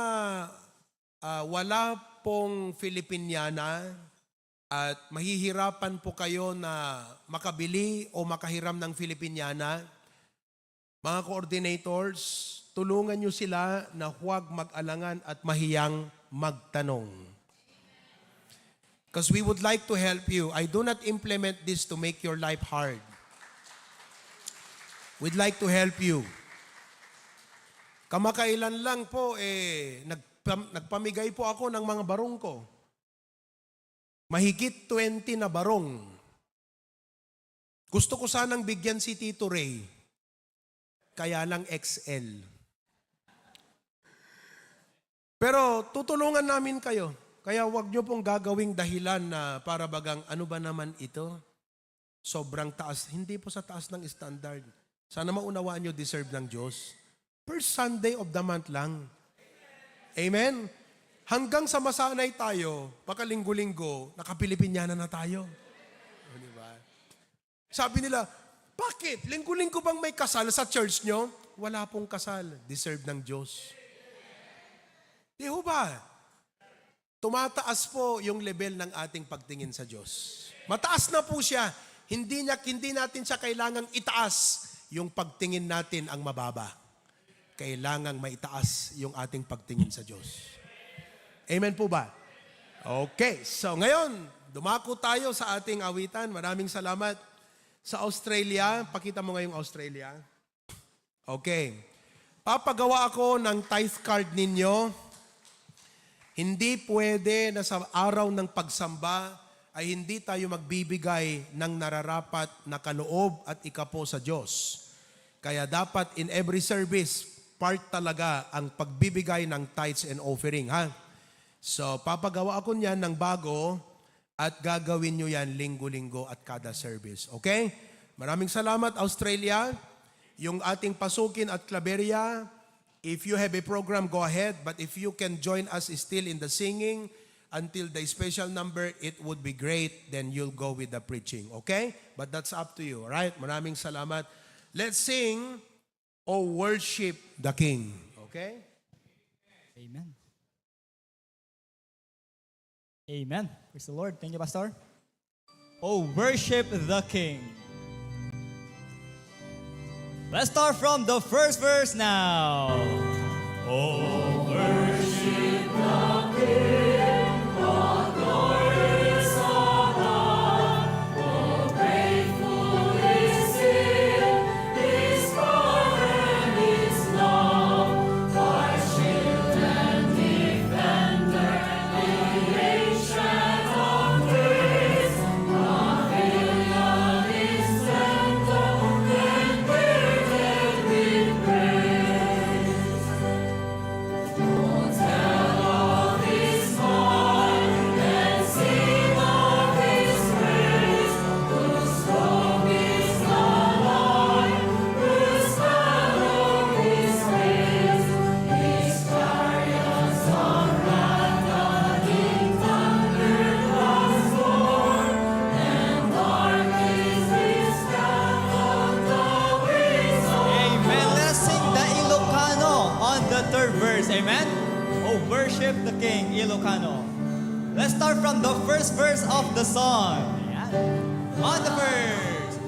ah, wala pong Filipiniana at mahihirapan po kayo na makabili o makahiram ng Filipiniana, mga coordinators, tulungan niyo sila na huwag mag-alangan at mahiyang magtanong. 'Cause we would like to help you. I do not implement this to make your life hard. We'd like to help you. Kamakailan lang po, eh, nagpam-, nagpamigay po ako ng mga barong ko. Mahigit twenty na barong. Gusto ko sanang bigyan si Tito Ray. Kaya lang X L. Pero tutulungan namin kayo. Kaya wag niyo pong gagawing dahilan na para bagang, "Ano ba naman ito? Sobrang taas." Hindi po sa taas ng standard. Sana maunawaan niyo, deserve ng Diyos. First Sunday of the month lang. Amen? Hanggang sa masanay tayo, pakalinggo-linggo, naka-Filipiniana na tayo. O, di ba? Sabi nila, "Bakit? Linggo-linggo bang may kasal sa church nyo?" Wala pong kasal. Deserve ng Diyos. Di ho ba? Tumataas po yung level ng ating pagtingin sa Diyos. Mataas na po siya. Hindi niya, hindi natin siya kailangang itaas. Yung pagtingin natin ang mababa. Kailangang maitaas yung ating pagtingin sa Diyos. Amen po ba? Okay. So ngayon, Dumako tayo sa ating awitan. Maraming salamat. Sa Australia, pakita mo nga yung Australia. Okay. Papagawa ako ng tithe card ninyo. Hindi pwede na sa araw ng pagsamba ay hindi tayo magbibigay ng nararapat na kaloob at ikapo sa Diyos. Kaya dapat in every service, part talaga ang pagbibigay ng tithes and offering, ha? So, papagawa ako niyan ng bago at gagawin nyo yan linggo-linggo at kada service. Okay? Maraming salamat, Australia. Yung ating Pasukin at Claveria, if you have a program, go ahead. But if you can join us still in the singing until the special number, it would be great. Then you'll go with the preaching. Okay? But that's up to you. Right? Maraming salamat. Let's sing, "Oh, Worship the King." Okay? Amen. Amen. Praise the Lord. Thank you, Pastor. Oh, worship the King. Let's start from the first verse now. Oh, worship the King, for glorious above, for grateful is He, His power and His love, our shield and defender. Amen. Let us sing the Ilocano on the third verse. Amen? Oh, worship the King, Ilocano. Let's start from the first verse of the song. Ayan. On the first.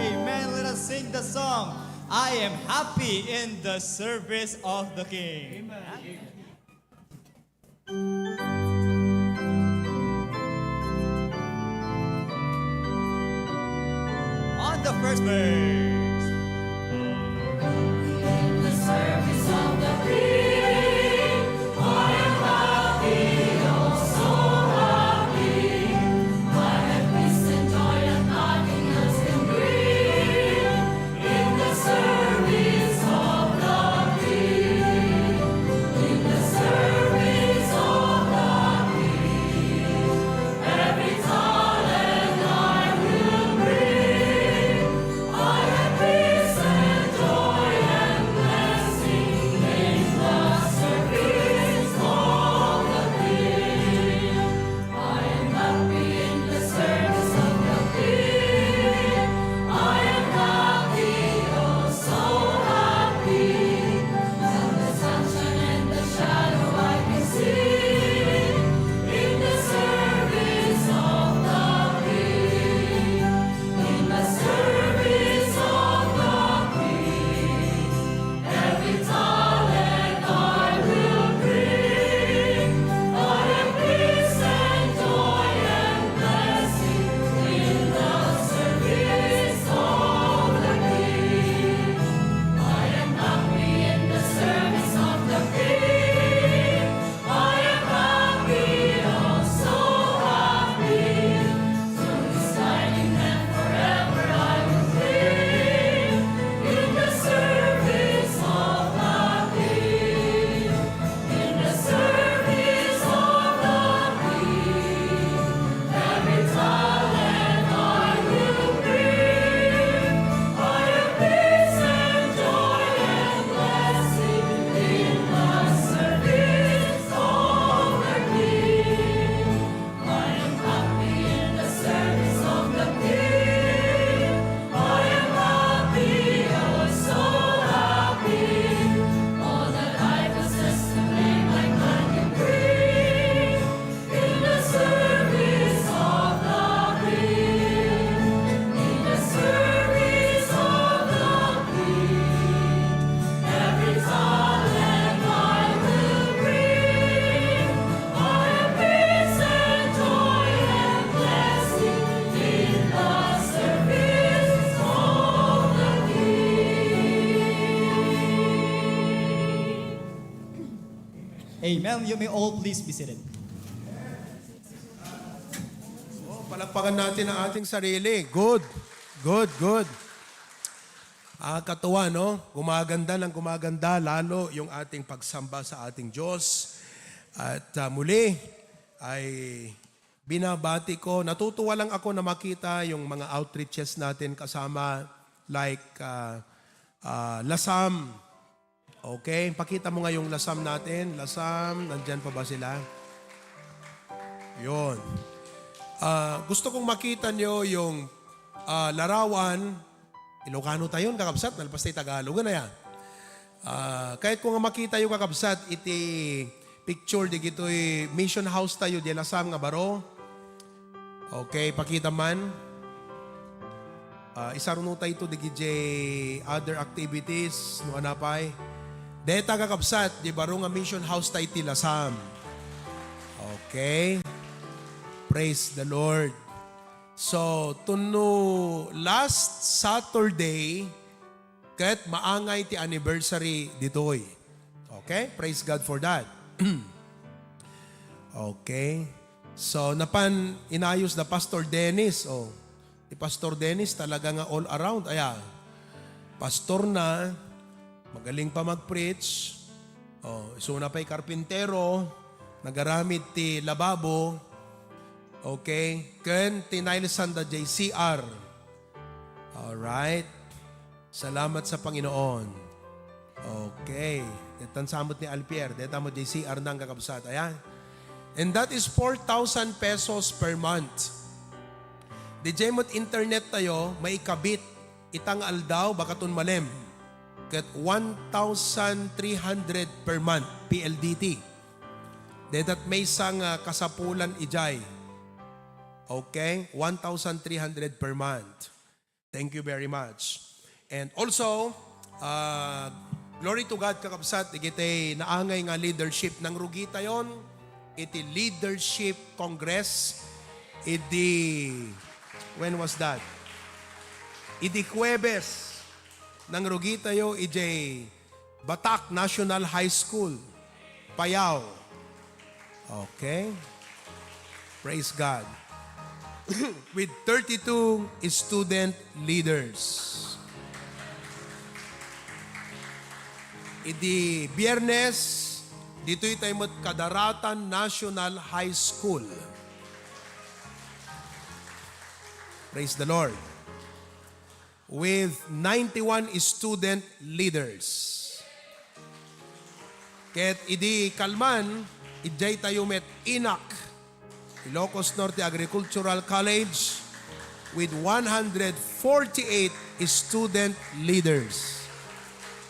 Amen. Let us sing the song, "I am happy in the service of the King." Amen. On the first verse. In the service of the King, I am happy, oh, so happy. I have peace and joy that nothing else can bring. In the service of the King, in the service of the King, Amen. You may all please be seated. Oh, palakpakan natin ang ating sarili. Good. Good, good. Ah, katuwa, no? Gumaganda ng gumaganda lalo yung ating pagsamba sa ating Diyos. At ah, muli ay binabati ko, natutuwa lang ako na makita yung mga outreaches natin kasama like ah, ah, Lasam. Okay, pakita mo nga yung Lasam natin. Lasam, nandyan pa ba sila? Yun. Ah, gusto kong makita nyo yung ah, larawan. Ilocano tayo, kakabsat, nalpas tayo Tagalog, ano ya? Ah, kayat ko nga makita yung kakabsat, iti picture, di gitoy mission house tayo, di Lasam nga baro. Okay, pakita man. Ah, isaruno tayo to, di gijay other activities, no, anapay. Deta kakabsat, di baro nga mission house tayo ti Lasam. Okay. Praise the Lord. So, tunno last Saturday, ket maangay ti anniversary ditoy. Okay? Praise God for that. Okay. So, napan inayos da Pastor Dennis. Oh, ni Pastor Dennis talaga nga all around. Aya, pastor na, magaling pa mag-preach. Oh, isuna pay karpintero, nagaramid ti lababo. Okay? Ken tinaylsan da jay C R. Alright. Salamat sa Panginoon. Okay. Detan samot ni Alpier. Deta mo jay C R nang kakabsat. Ayan. And that is four thousand pesos per month. Di jay mo't internet tayo, maikabit itang aldaw, bakaton malem. Ket one thousand three hundred per month, P L D T. Detat may isang ah, kasapulan ijay. Okay? One thousand three hundred per month. Thank you very much. And also, uh, glory to God, kakabsat, igitay naangay nga leadership nang rugitayon iti Leadership Congress idi, when was that? Idi Huwebes, nang rugitayo ijay Batak National High School, Payao. Okay. Praise God. With thirty-two student leaders. Idi Biyernes, ditoy tayo met Kadaratan National High School. Praise the Lord. With ninety-one student leaders. Ket idi kalman, idiay tayo met INAC, Ilocos Norte Agricultural College, with one hundred forty-eight student leaders,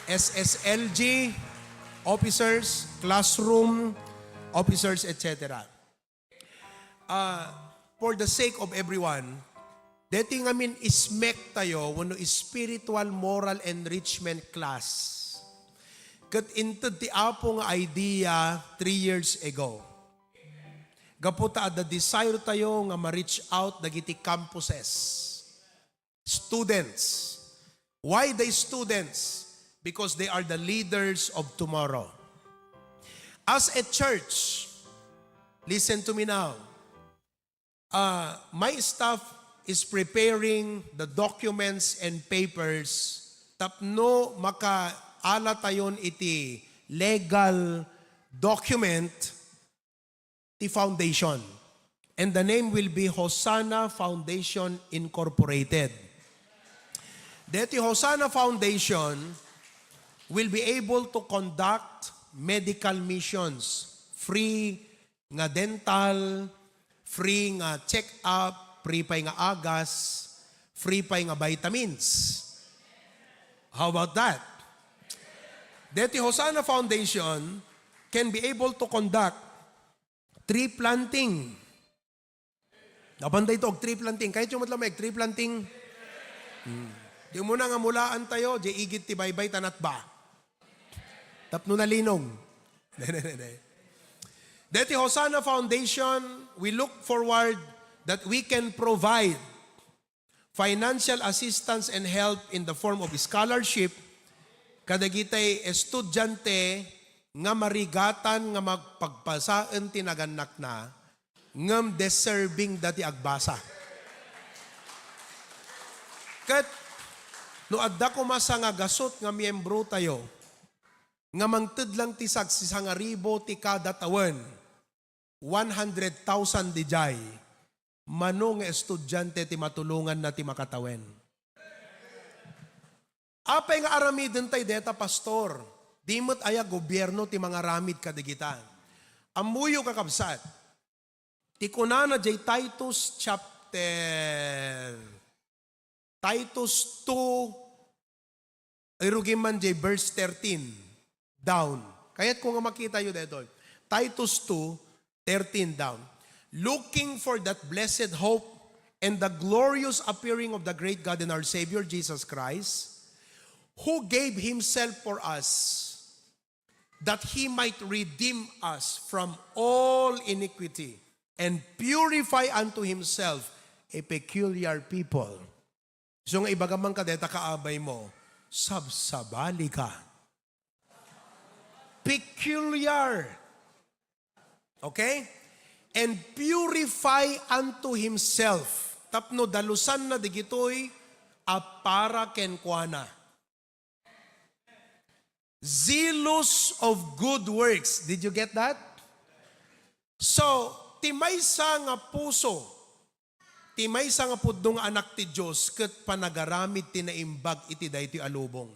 S S L G officers, classroom officers, et cetera. Ah, for the sake of everyone, deti ngamin ismek tayo wenno spiritual moral enrichment class. Ket inted ti Apo nga idea three years ago. Gapu ta adda desire tayo nga ma-reach out dagiti campuses. Students. Why the students? Because they are the leaders of tomorrow. As a church, listen to me now. Uh, my staff is preparing the documents and papers tapno makaala tayon iti legal document ti foundation. And the name will be Hosanna Foundation Incorporated. Deti Hosanna Foundation will be able to conduct medical missions, free nga dental, free nga check-up, free pay nga agas, free pay nga vitamins. How about that? Deti Hosanna Foundation can be able to conduct tree planting. Napan dayto og tree planting. Kayatyo met laeng mag-tree planting. Hmm. Di mo na nga mulaan tayo, di igit ti baybay tanat ba? Tapno nalinog. Deti Hosanna Foundation, we look forward that we can provide financial assistance and help in the form of scholarship kadagitay estudiante nga marigatan nga mapagbasaen ti nagannakna, ngem deserving da ti agbasa. Ket no adda koma sangagasut nga miyembrotayo nga mangted lang ti sagsisangaribu ti kada tawen, one hundred thousand diay, mano nga estudiante ti matulonganna ti makatawen? Apay nga aramiden tay deta, Pastor? Di met aya gobierno ti mangaramid kadigita? Ammoyo, kakabsat, ti kunana jay Titus chapter, Titus two, irugim man jay verse thirteen down. Kayatko nga makitayo daytoy. Titus two, thirteen down. "Looking for that blessed hope and the glorious appearing of the great God and our Savior Jesus Christ, who gave himself for us, that he might redeem us from all iniquity and purify unto himself a peculiar people." So nga ibaga man kadeta kaabay mo, sabsabali ka. Peculiar. Okay? "And purify unto himself." Tapno dalusanna digitoy a para kenkuana. "Zealous of good works." Did you get that? So, ti maysa nga puso, ti maysa nga pudno nga anak ti Dios ket panagaramid ti naimbag iti daytoy a lubong.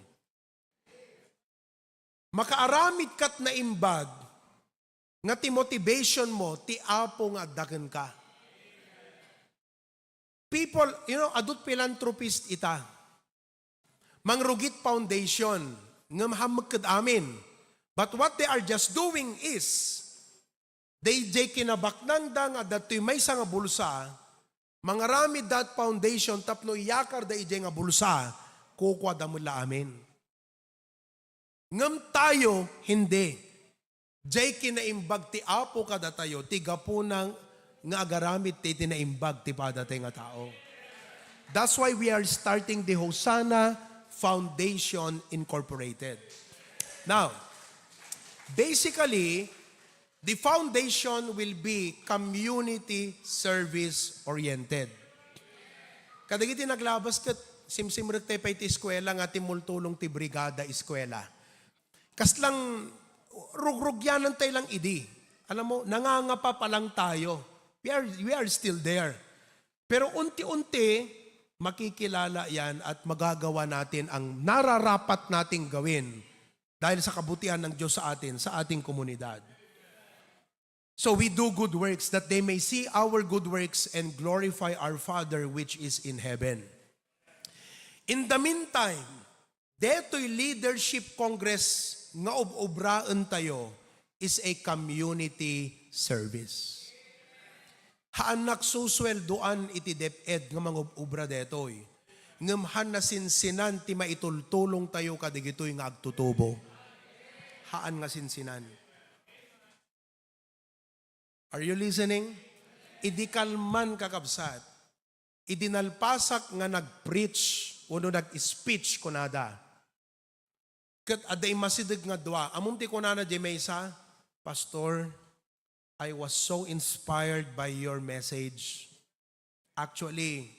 Makaaramid kat naimbag nga ti motivation mo ti Apo nga adda kenka. People, you know, adut philanthropist ita. Mangrugit foundation, ngem hammekked amin. But what they are just doing is, they, jay kinabaknangda nga adda toy maysa nga bulsa, mangaramid that foundation tapno iyakarda idiay nga bulsa, kukuada met la amin. Ngem tayo, hindi. Jay kinaimbag ti Apo kadatayo, ti gapuna nga agaramid ti, ti naimbag ti padatay nga tao. That's why we are starting the Hosanna Foundation Incorporated. Now, basically, the foundation will be community service oriented. Kadagiti naglabas ket simsimrek tay pay ti eskwela nga timmultulong ti brigada eskwela. Kaslang rugrugyanan tay lang idi. Alam mo, nangangapa pa lang tayo. We are, we are still there. Pero unti-unti, makikilala yan at magagawa natin ang nararapat nating gawin dahil sa kabutihan ng Diyos sa atin, sa ating komunidad. So we do good works that they may see our good works and glorify our Father which is in heaven. In the meantime, detoy leadership congress nga ob-obraentayo is a community service. Haan nga agsusueldoan iti DepEd nga mangob-obra detoy. Ngem haan nasinsinan ti maitultulongtayo kadigitoy nga agtutubo. Haan nga sinsinan. Are you listening? Idi kalman, kakabsat, idi nalpasak nga nag-preach wenno nag-speech, kunada, ket adda immasideg nga dua. Ammom ti kunana diay maysa, "Pastor, I was so inspired by your message. Actually,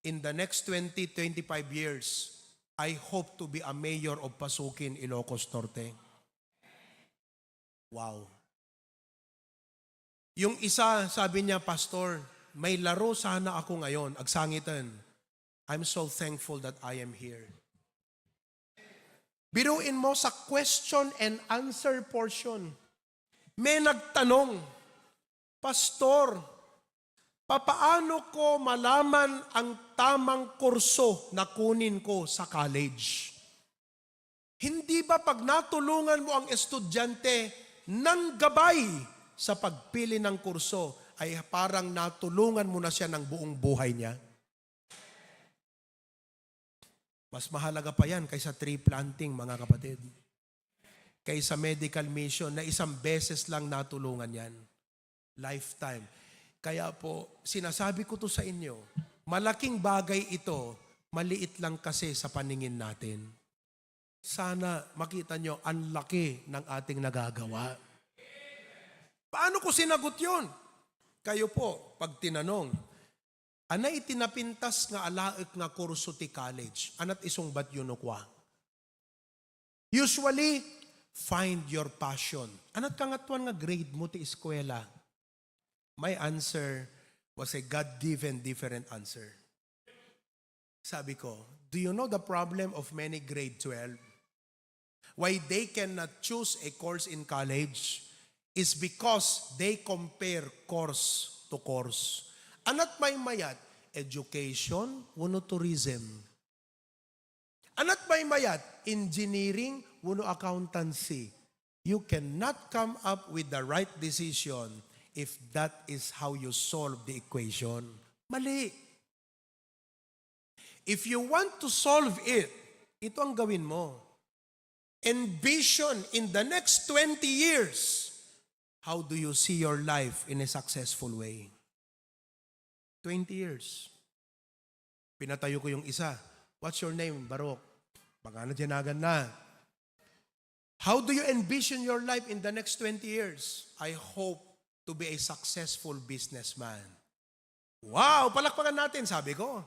in the next twenty, twenty-five years, I hope to be a mayor of Pasukin, Ilocos Norte." Wow. Yung isa, sabi niya, "Pastor, may laro sana ako ngayon." Agsangiten, "I'm so thankful that I am here." Biruin mo sa question and answer portion. May nagtanong, "Pastor, papaano ko malaman ang tamang kurso na kunin ko sa college?" Hindi ba pag natulungan mo ang estudyante ng gabay sa pagpili ng kurso, ay parang natulungan mo na siya ng buong buhay niya? Mas mahalaga pa yan kaysa tree planting, mga kapatid. Kaysa medical mission na isang beses lang natulungan yan. Lifetime. Kaya po, sinasabi ko to sa inyo, malaking bagay ito, maliit lang kasi sa paningin natin. Sana makita nyo, ang laki ng ating nagagawa. Paano ko sinagot yon? Kayo po, pag tinanong, "Anay iti napintas nga alaek nga kurso ti college?" Anat isungbat yo no kua? Usually, "Find your passion." Anat kangatuan nga grade mo ti eskwela? My answer was a God-given different answer. Sabi ko, "Do you know the problem of many grade twelve? Why they cannot choose a course in college is because they compare course to course." Anat maymayat, education wenno tourism? Anat maymayat, engineering wenno accountancy? You cannot come up with the right decision if that is how you solve the equation. Mali. If you want to solve it, ito ang gawin mo. Envision in the next twenty years, how do you see your life in a successful way? Twenty years. Pinatayo ko yung isa. "What's your name?" "Baruch." Baka na dyan na. "How do you envision your life in the next twenty years?" "I hope to be a successful businessman." "Wow! Palakpakan natin," sabi ko.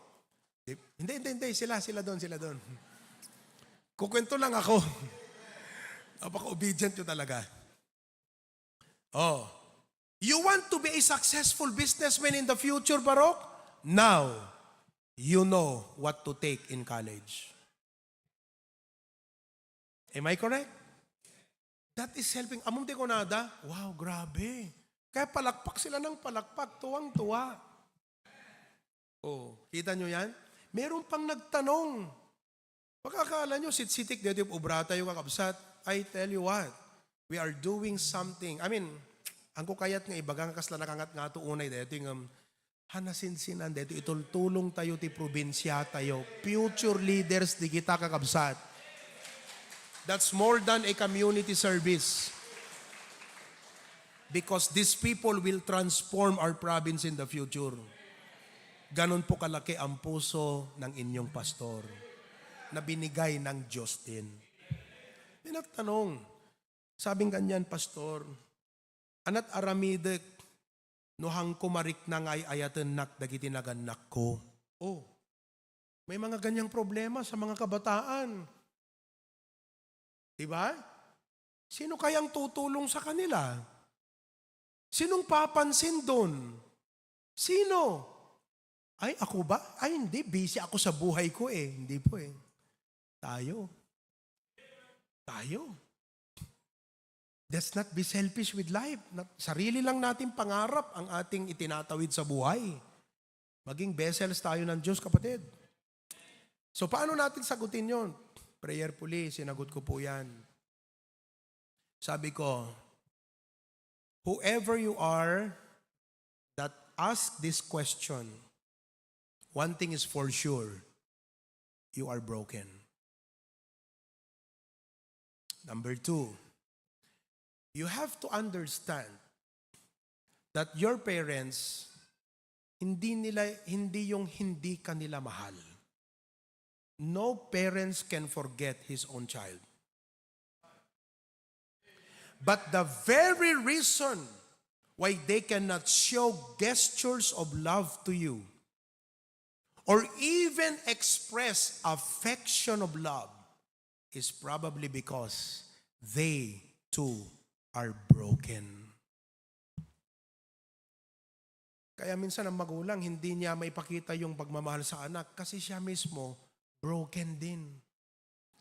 "Di-, hindi, hindi, hindi. Sila, sila doon, sila doon." Kukwento lang ako. Napaka-obedient ko talaga. Oh, you want to be a successful businessman in the future, Baruch? Now, you know what to take in college. Am I correct? That is helping. Ammom ti kunada, "Wow, grabe." Kaya palakpak sila ng palakpak, tuwang-tuwa. Oh, kita nyo yan? Meron pang nagtanong. Makakala nyo, sitsitik dito yung obra tayo, kakabsat. I tell you what, we are doing something. I mean, ang kukayat nga ibaga nga kasla nakangat nga to unay dito yung, um, hanasinsinan dito, itultulong tayo ti probinsya tayo. Future leaders di kita, kakabsat. That's more than a community service. Because these people will transform our province in the future. Ganon po kalaki ang puso ng inyong pastor na binigay ng Diyos din. Di nagtanong. Sabing ganyan, "Pastor, anat aramidek no hangko marikna nga ay-ayatennak dagiti nagannakko?" Oh, may mga ganyang problema sa mga kabataan. Di ba? Sino kayang tutulong sa kanila? Sinong papansin doon? Sino? "Ay, ako ba? Ay, hindi. Busy ako sa buhay ko eh." Hindi po eh. Tayo. Tayo. Let's not be selfish with life. Na-, sarili lang natin pangarap ang ating itinatawid sa buhay. Maging vessels tayo ng Diyos, kapatid. So, paano natin sagutin yon? Prayerfully, sinagot ko po yan. Sabi ko, "Whoever you are that ask this question, one thing is for sure, you are broken." Number two, you have to understand that your parents, hindi nila, hindi yung hindi ka nila mahal. No parents can forget his own child. But the very reason why they cannot show gestures of love to you or even express affection of love is probably because they too are broken. Kaya minsan ang magulang, hindi niya maipakita yung pagmamahal sa anak kasi siya mismo broken din.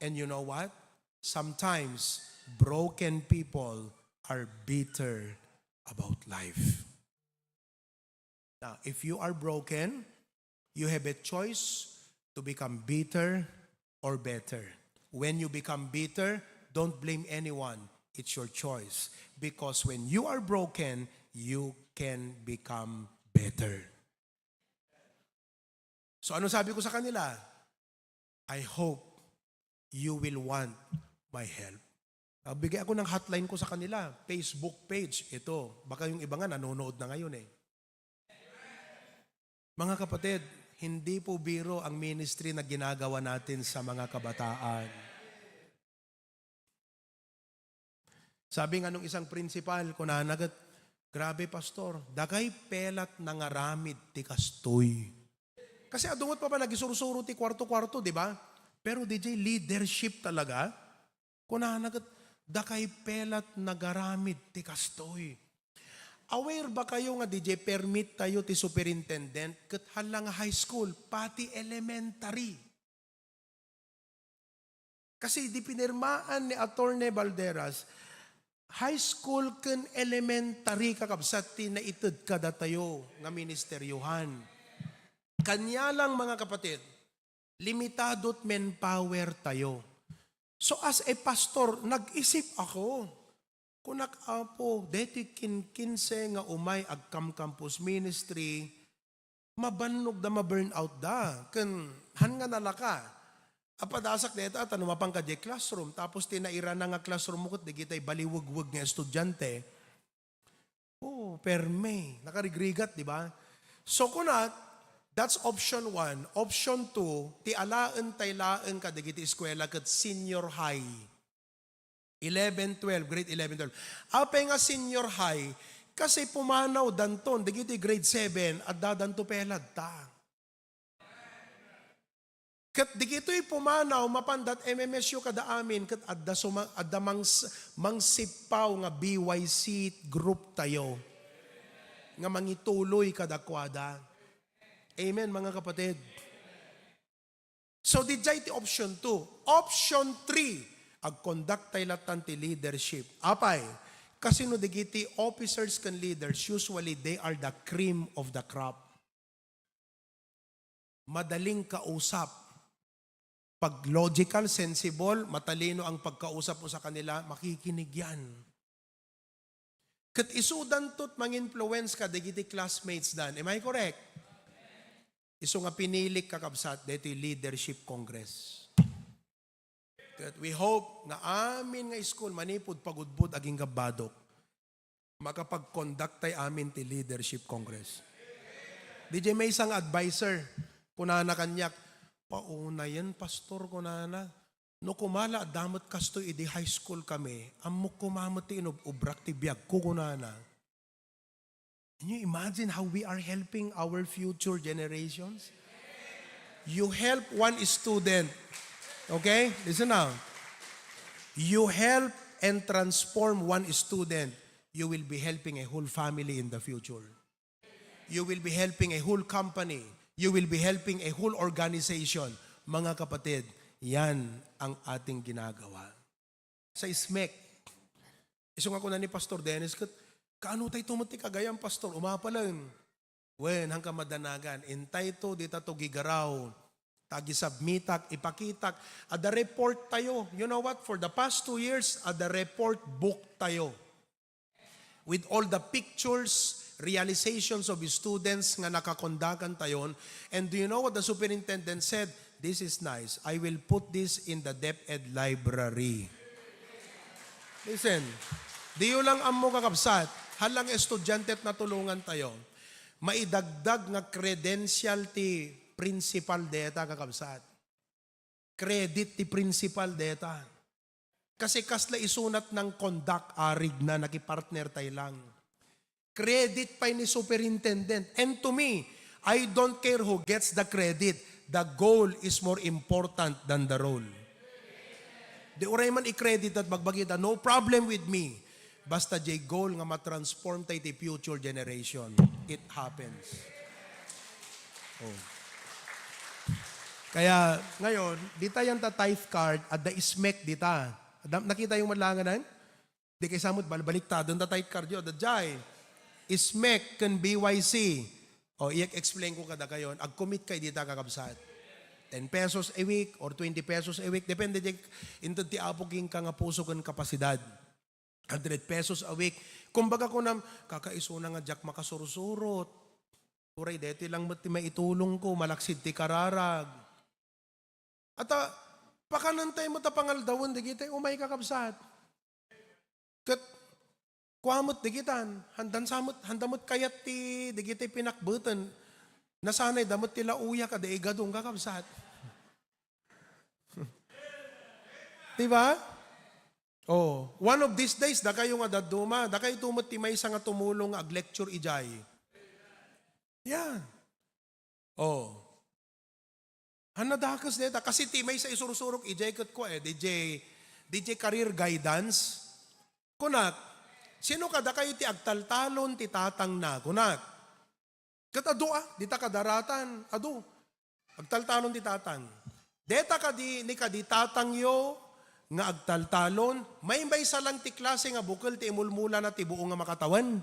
And you know what? Sometimes, broken people are bitter about life. Now, if you are broken, you have a choice to become bitter or better. When you become bitter, don't blame anyone. It's your choice. Because when you are broken, you can become better. So ano sabi ko sa kanila? "I hope you will want my help." Nagbigay ako ng hotline ko sa kanila, Facebook page. Ito, baka yung iba nga nanonood na ngayon eh. Mga kapatid, hindi po biro ang ministry na ginagawa natin sa mga kabataan. Sabi nga nung isang principal, kunana ket, "Grabe, Pastor, dakay pelat nangaramid ti kastoy." Kasi adu met pay a nagisursuro ti kuarto-kuarto, di ba? Pero D J, leadership talaga. Kunana ket, "Dakay pelat nagaramid ti kastoy." Aware ba kayo nga D J permit tayo ti superintendent ket hala nga high school, pati elementary? Kasi di pinirmaan ni Attorney Balderas, high school ken elementary, kakabsat, ti naited kadatayo nga ministeryohan. Kaniana lang, mga kapatid, limitado ti manpower tayo. So as a pastor, nag-isip ako. Kunak, "Apo, deti kinkinse nga umay agkamcampus ministry, mabannog da, ma-burnout da, ken han nga nalaka." Apadasak deta, ta no mapan ka diay classroom, tapos ti nairana nga classroom mo ket dagitay baliwegweg nga estudiante. Oh, perme, nakarigrigat, di ba? So, kunat, that's option one. Option two, ti alaen tay laeng kadagiti eskuela ket senior high. Eleven, twelve, grade eleven, twelve. Apay nga senior high, kasi pumanaw danton, dagiti grade seven, adda danto peladta. Ket dagitoy pumanaw, mapandat M M S U kada amin, ket adda suma-, adda mangs-, mangsippaw nga B Y C group tayo nga mangituloy kadakuada. Amen, mga kapatid. So, didiay ti option two. Option three, agconduct tay lattan ti leadership. Apay, kasino dagiti officers ken leaders? Usually, they are the cream of the crop. Madaling kausap. Pag logical, sensible, matalino ang pagkausap mo sa kanila, makikinig yan. Ket isudanto ti manginfluence kadagiti classmates dan. Am I correct? Isu nga pinilik, kakabsat, daytoy leadership congress. Ket we hope nga amin nga school manipud pagudpud agingga badok, makapag-conduct tay amin ti leadership congress. Diay maysa nga adviser, kunana kaniak, "Paunayen, Pastor," kunana. "No koma la adda met kastoy idi high school kami, ammok koma met ti inub-ubrak ti biagko," kunana. Can you imagine how we are helping our future generations? You help one student, okay? Listen now. You help and transform one student, you will be helping a whole family in the future. You will be helping a whole company. You will be helping a whole organization. Mga kapatid, yan ang ating ginagawa. Sa SMEC, isu nga kuna ni Pastor Dennis, ket, "Kaano tay tumot ti Cagayan, Pastor? Umapalen." Wen, han kamadanagan, intay to, dita to gigaraw. Ta agisubmitak, ipakitak. Adda report tayo. You know what? For the past two years, adda report book tayo. With all the pictures, realizations of students nga nakakondakan tayon. And do you know what the superintendent said? "This is nice. I will put this in the DepEd library." Listen, diyo lang ammo, kakabsat, hala nga estudiante ti natulongan tayo. Maidagdag nga credential ti principal deta, kakabsat. Credit ti principal deta. Kasi kasla isunat nang conduct, arigna, nakipartner tay lang. Credit pay ni superintendent. And to me, I don't care who gets the credit. The goal is more important than the role. Di uray man i-credit at bagbagita, no problem with me. Basta diay goal nga matransform tay ti future generation. It happens. Oh. Kaya ngayon, dita yan ta tithe card, adda SMEC dita. Adda, nakita yung malanganan? Di kay samot balbaliktaden ta tithe card yo, adda jay. SMEC ken B Y C. O, i-explain ko kada kayon, ag-commit kay dita, kakabsat. Ten pesos a week or twenty pesos a week, depende di inted ti Apo kenka nga puso ken kapasidad. Hundred pesos a week. Kumbaga kunam, "Kakaisuna nga diak makasursurot. Uray deti lang met ti maitulong ko, malaksid ti kararag." Ata, pakanantay met a pangaldawen dagiti umay, kakabsat. Ket kua met dagitan, handan sa met, handa met kayat ti dagiti pinakbeten. Nasanay da met ti lauyak a da igadong, kakabsat. Di ba? Oh, one of these days, dakayo nga dadduma, dakayo met ti maysa nga tumulong nga ag-lecture idiay. Yeah. Oh. Haan a dakes dayta. Kasi ti maysa isursurok idiay ket kua, eh, D J, D J career guidance. Kunak, sino kadakayo ti agtaltalon ti tatangna? Kunak. Ket adu a, dita kadaratan, adu. Agtaltalon ti tatang. Deta kadi, ni kadi tatangyo nga agtaltalon, maymaysa lang ti klase nga bukel ti imulmulana ti buo nga makatawen.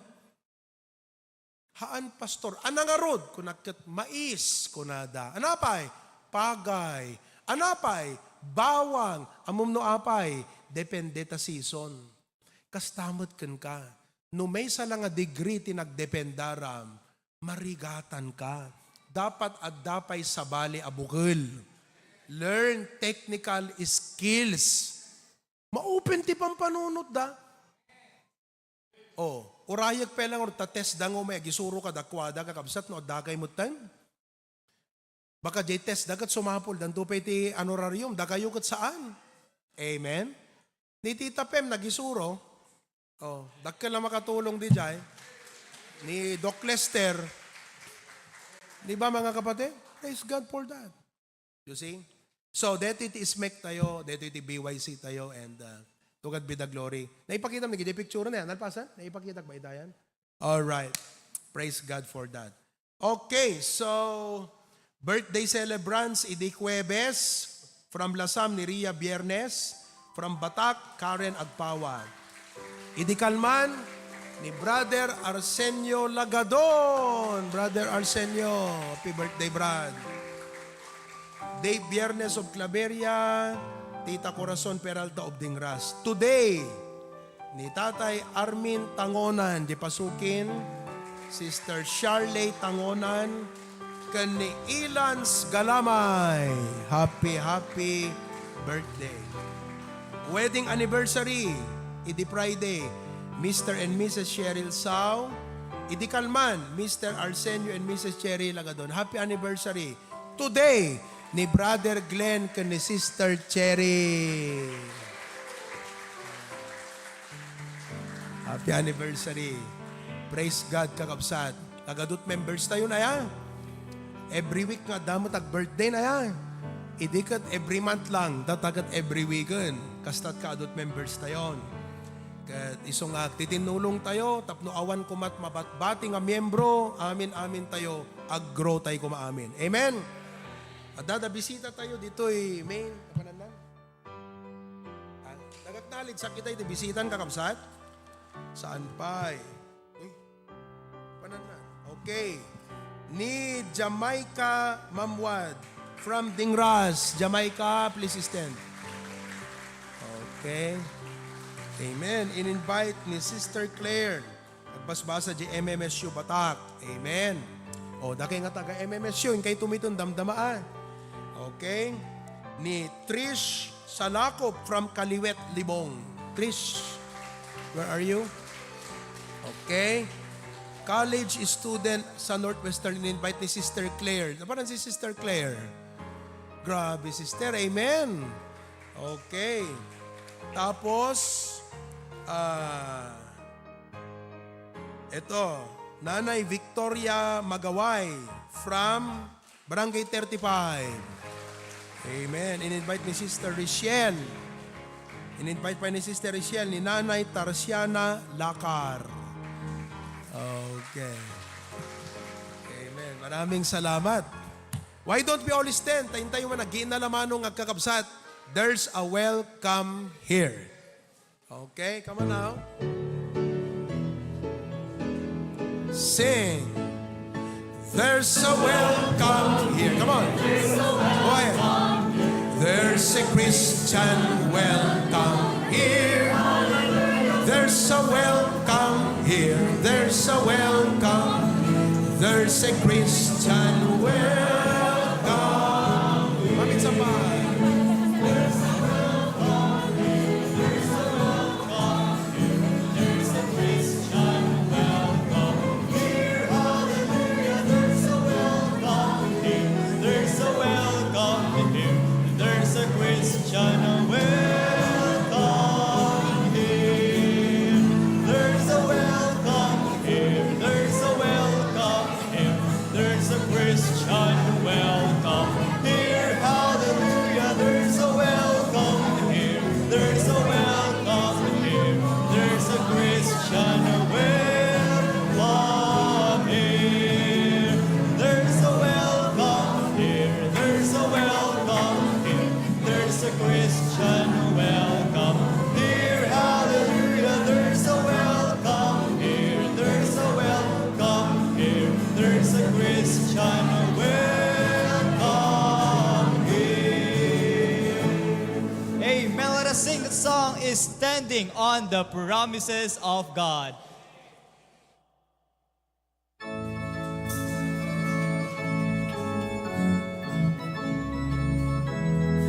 Haan, pastor. A nangarud? Kunak ket, mais, kunada. Anapay? Pagay. Anapay? Bawang. Ammom no apay? Depende ta season. Kasta met kenka. No maysa la nga degree ti nagdependaram, marigatanka. Dapat adda pay sabali a bukel. Learn technical skills. Maupen ti pampanunotda. Oh, urayek pay lang, or ta test da nga umay agisuro kadakuada, kakabsat, no adda kay metten. Baka jay test da ket sumapul, danto pay ti honorarium, dakayo ket saan. Amen? Ni Tita Pem, nagisuro. Oh, dakkel a makatulong di jay. Ni Doc Lester. Di ba, mga kapatid? Praise God for that. You see? So, detoy ti SMEC tayo, detoy ti B Y C tayo, and, uh, to God be the glory. Naipakita mo, nagidi picture na yan. Nalpasan? Naipakita ba itayan? All right. Praise God for that. Okay, so, birthday celebrants, idi Huwebes, from Lasam ni Ria Biernes, from Batak, Karen Agpawa. Idi kalman, ni Brother Arsenio Lagadon. Brother Arsenio, happy birthday, Brad. Dave Biernes of Claveria, Tita Corazon Peralta of Dingras. Today, ni Tatay Armin Tangonan, di pasukin, Sister Charley Tangonan, ken ni Ilans Galamay. Happy, happy birthday. Wedding anniversary, idi Friday, Mister and Missus Cheryl Sao. Idi kalman, Mister Arsenio and Missus Cherry Lagadon. Happy anniversary. Today, ni Brother Glenn ken ni Sister Cherry. Happy anniversary. Praise God, kakabsat. Nag-adult members tayo na ya. Every week nga adda met ag-birthday na ya. Idi ket every month lang, data ket every weekend. Kastat ka adult members tayo. Ket isu nga agtitinnulong tayo, tapno awan komat mabatbati nga miyembro, amin-amin tayo, ag-grow tayo koma amin. Amen? Adda da bisita tayo ditoy main, kapanannan. Ah, nag-acknowledge sa kita iti bisitan, kakabsat? Saan pay? Uy, panannan. Okay. Ni Jamaica Mamwad from Dingras, Jamaica, please stand. Okay. Amen. In-invite ni Sister Claire. Nagbasbasa di M M S U Batak. Amen. O, dakay nga taga M M S U, inkay tumiton damdamaan. Okay. Ni Trish Salakop from Kaliwet, Libong. Trish, where are you? Okay. College student sa Northwestern, in-invite ni Sister Claire. Napanan si Sister Claire? Grabe, sister. Amen. Okay. Tapos, ah, eto, Nanay Victoria Magaway from Barangay thirty-five. Amen. In-invite ni Sister Richelle. In-invite pa ni Sister Richelle ni Nanay Tarsiana Lakar. Okay. Amen. Maraming salamat. Why don't we all stand? Tayo tayo man, naggiinna lamano nga agkakabsat. There's a welcome here. Okay, come on now. Sing. There's a welcome here. Come on. Go ahead. There's a Christian welcome here. There's a welcome here. There's a welcome. There's a Christian welcome. Maminsan pa. There's a welcome here. There's a Christian welcome Christian welcome here. Hallelujah, there's a welcome here. There's a welcome here. There's a Christian welcome here. Amen. Let us sing the song is Standing on the Promises of God.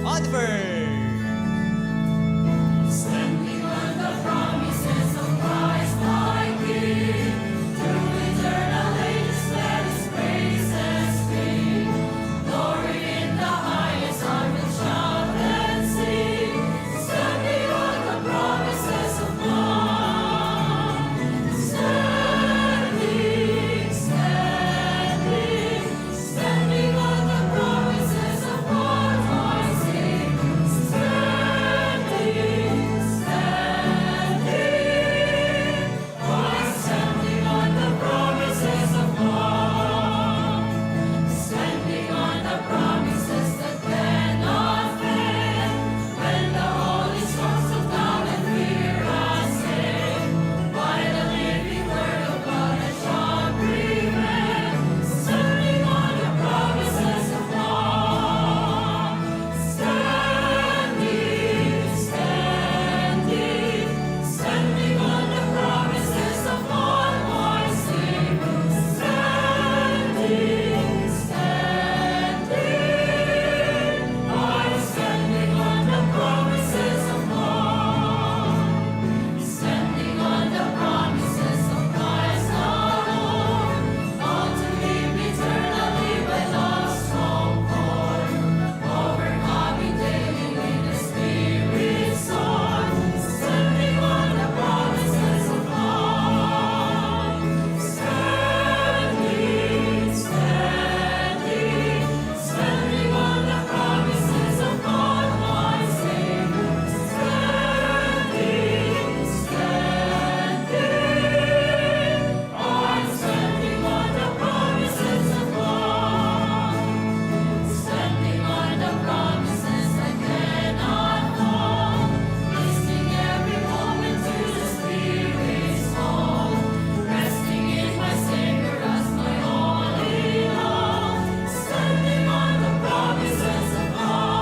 Oliver! Standing on the promises of Christ my King, through eternal ages let his praises be. Glory in the highest, I will shout and sing, standing on the promises of God. Standing, standing, standing on the promises of God, I sing. Standing, standing, standing on the promises of God. Standing on the promises that cannot fail. When the Holy Storms of doubt and fear assail, by the living word of God I shall prevail. Standing on the promises of God. Standing, standing, standing on the promises of God, my Savior. Standing, standing, I'm standing on the promises of God. Standing on the promises of Christ our Lord, bound to live eternally by love's strong cord, overcoming daily with the Spirit's sword, standing on the promises of God. Standing, standing, standing on the promises of God, my Savior. Standing, standing, I'm standing on the promises of God. Standing on the promises that cannot fall. Listening every moment to the Spirit's call. Resting in my Savior as my all in all. Standing on the promises of God.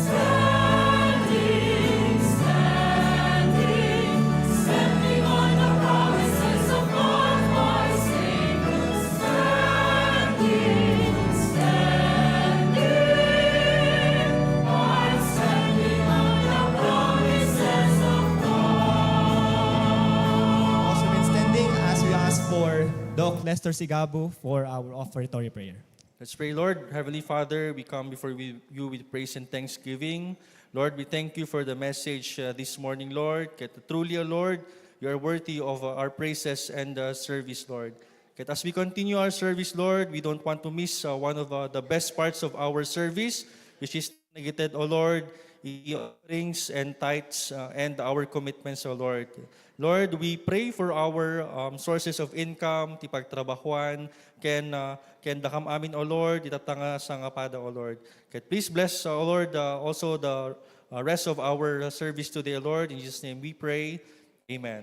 Standing, standing, standing on the promises of God, my Savior. Standing, standing, I'm standing on the promises of God. Also remain standing as we ask for Doc Lester Sigabo for our offertory prayer. Let's pray, Lord. Heavenly Father, we come before we, you with praise and thanksgiving. Lord, we thank you for the message, uh, this morning, Lord. Ket truly, O Lord, you are worthy of, uh, our praises and, uh, service, Lord. Ket as we continue our service, Lord, we don't want to miss, uh, one of, uh, the best parts of our service, which is negated, O Lord, the offerings and tithes, uh, and our commitments, O Lord. Lord, we pray for our, um, sources of income, ti pagtrabahuan, ken, uh, ken dakam amin, O Lord, itatta nga sangapada, O Lord. Ket please bless, uh, O Lord, uh, also the, uh, rest of our, uh, service today, O Lord. In Jesus' name we pray. Amen.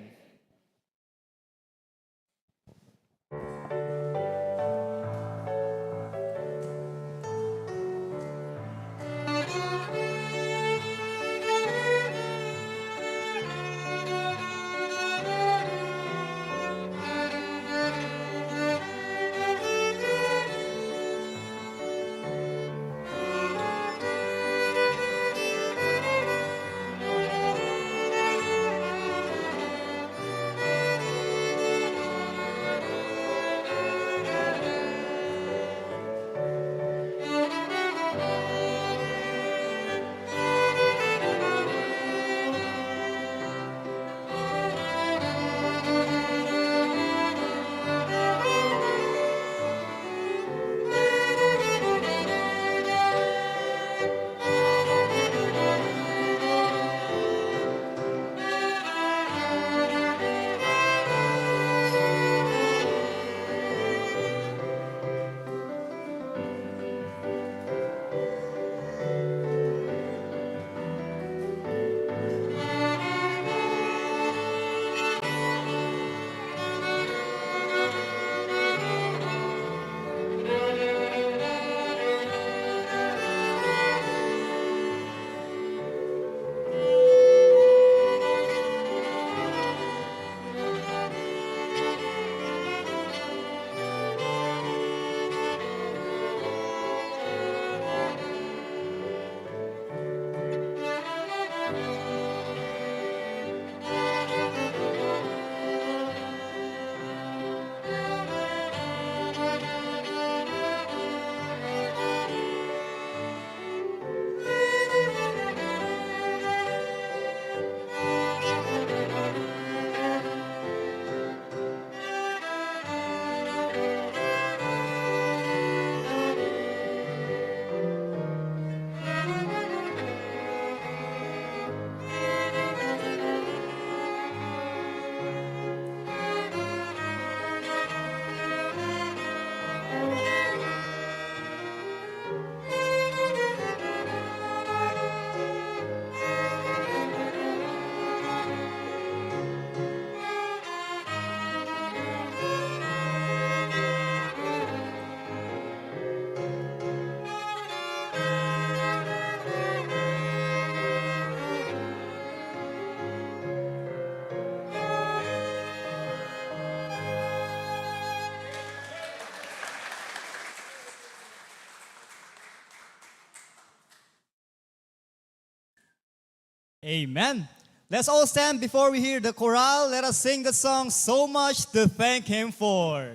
Amen. Let's all stand before we hear the chorale. Let us sing the song So Much to Thank Him For.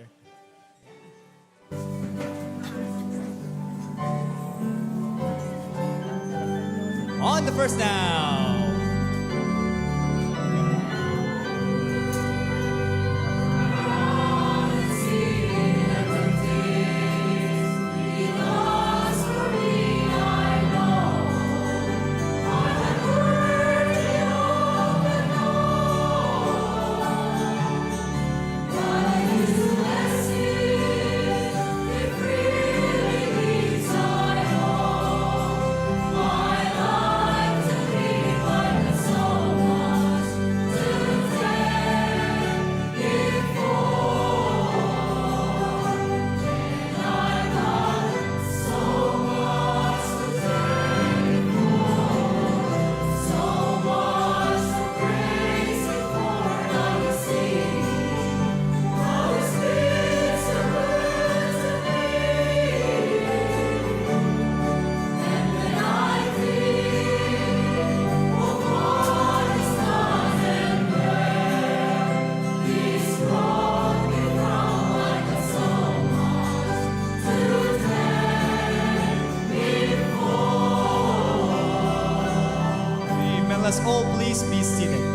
On the first now. Amen. Let's all please be seated.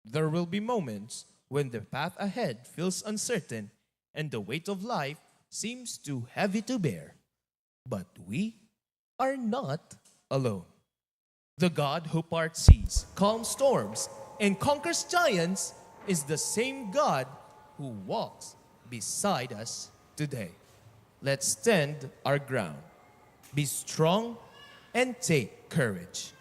There will be moments when the path ahead feels uncertain and the weight of life seems too heavy to bear. But we are not alone. The God who parts seas, calms storms, and conquers giants is the same God who walks beside us today. Let's stand our ground, be strong, and take courage.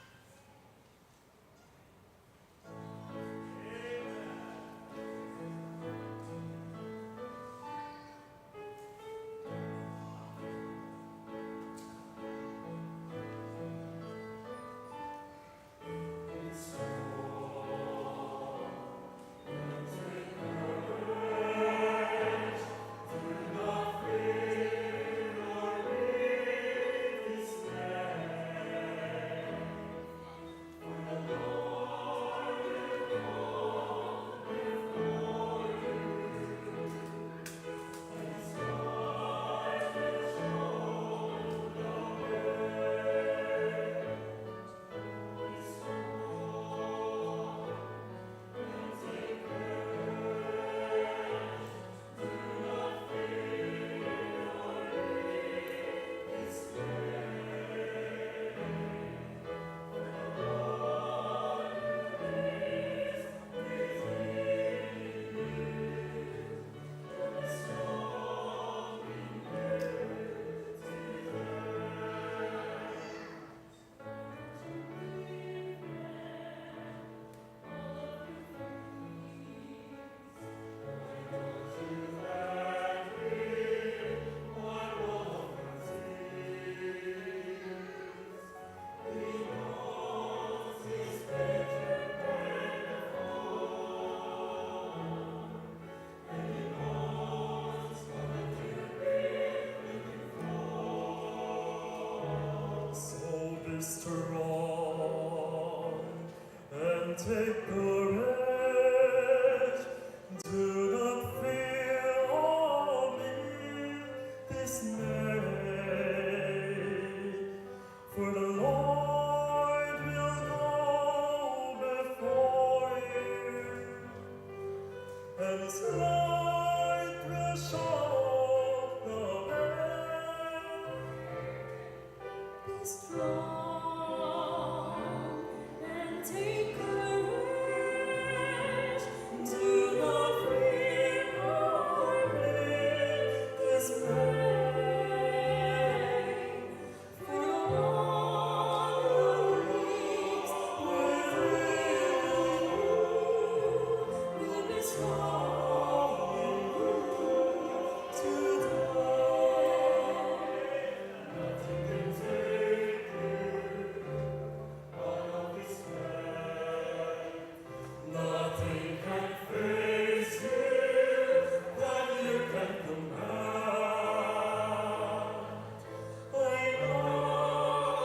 So be strong and take courage. Do not fear or be dismayed, for the Lord will go before you, and his light will show the way. Be strong and take courage. Do not fear or be dismayed. Nothing can phase you that you can command. I know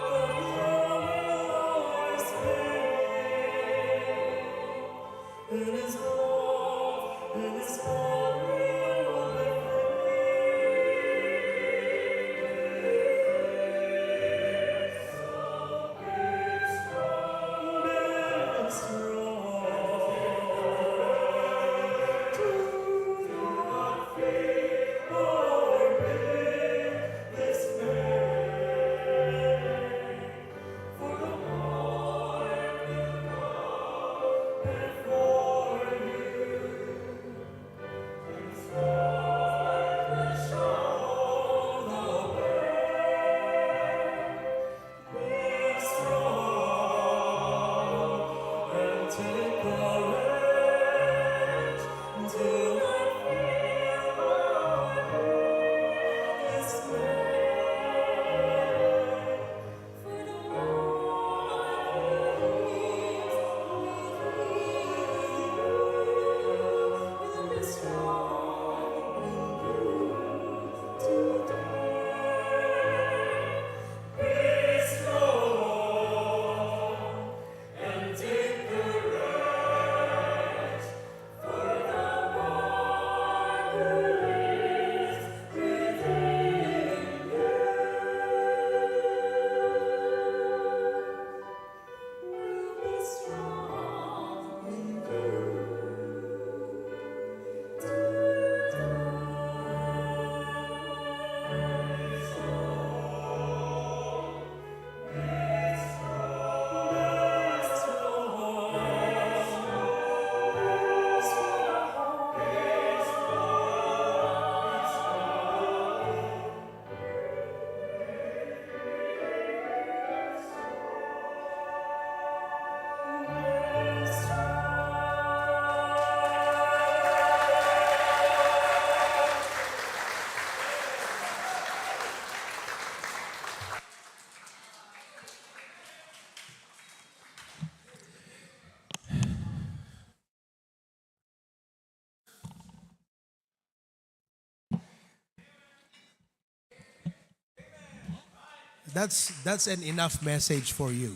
That's that's an enough message for you.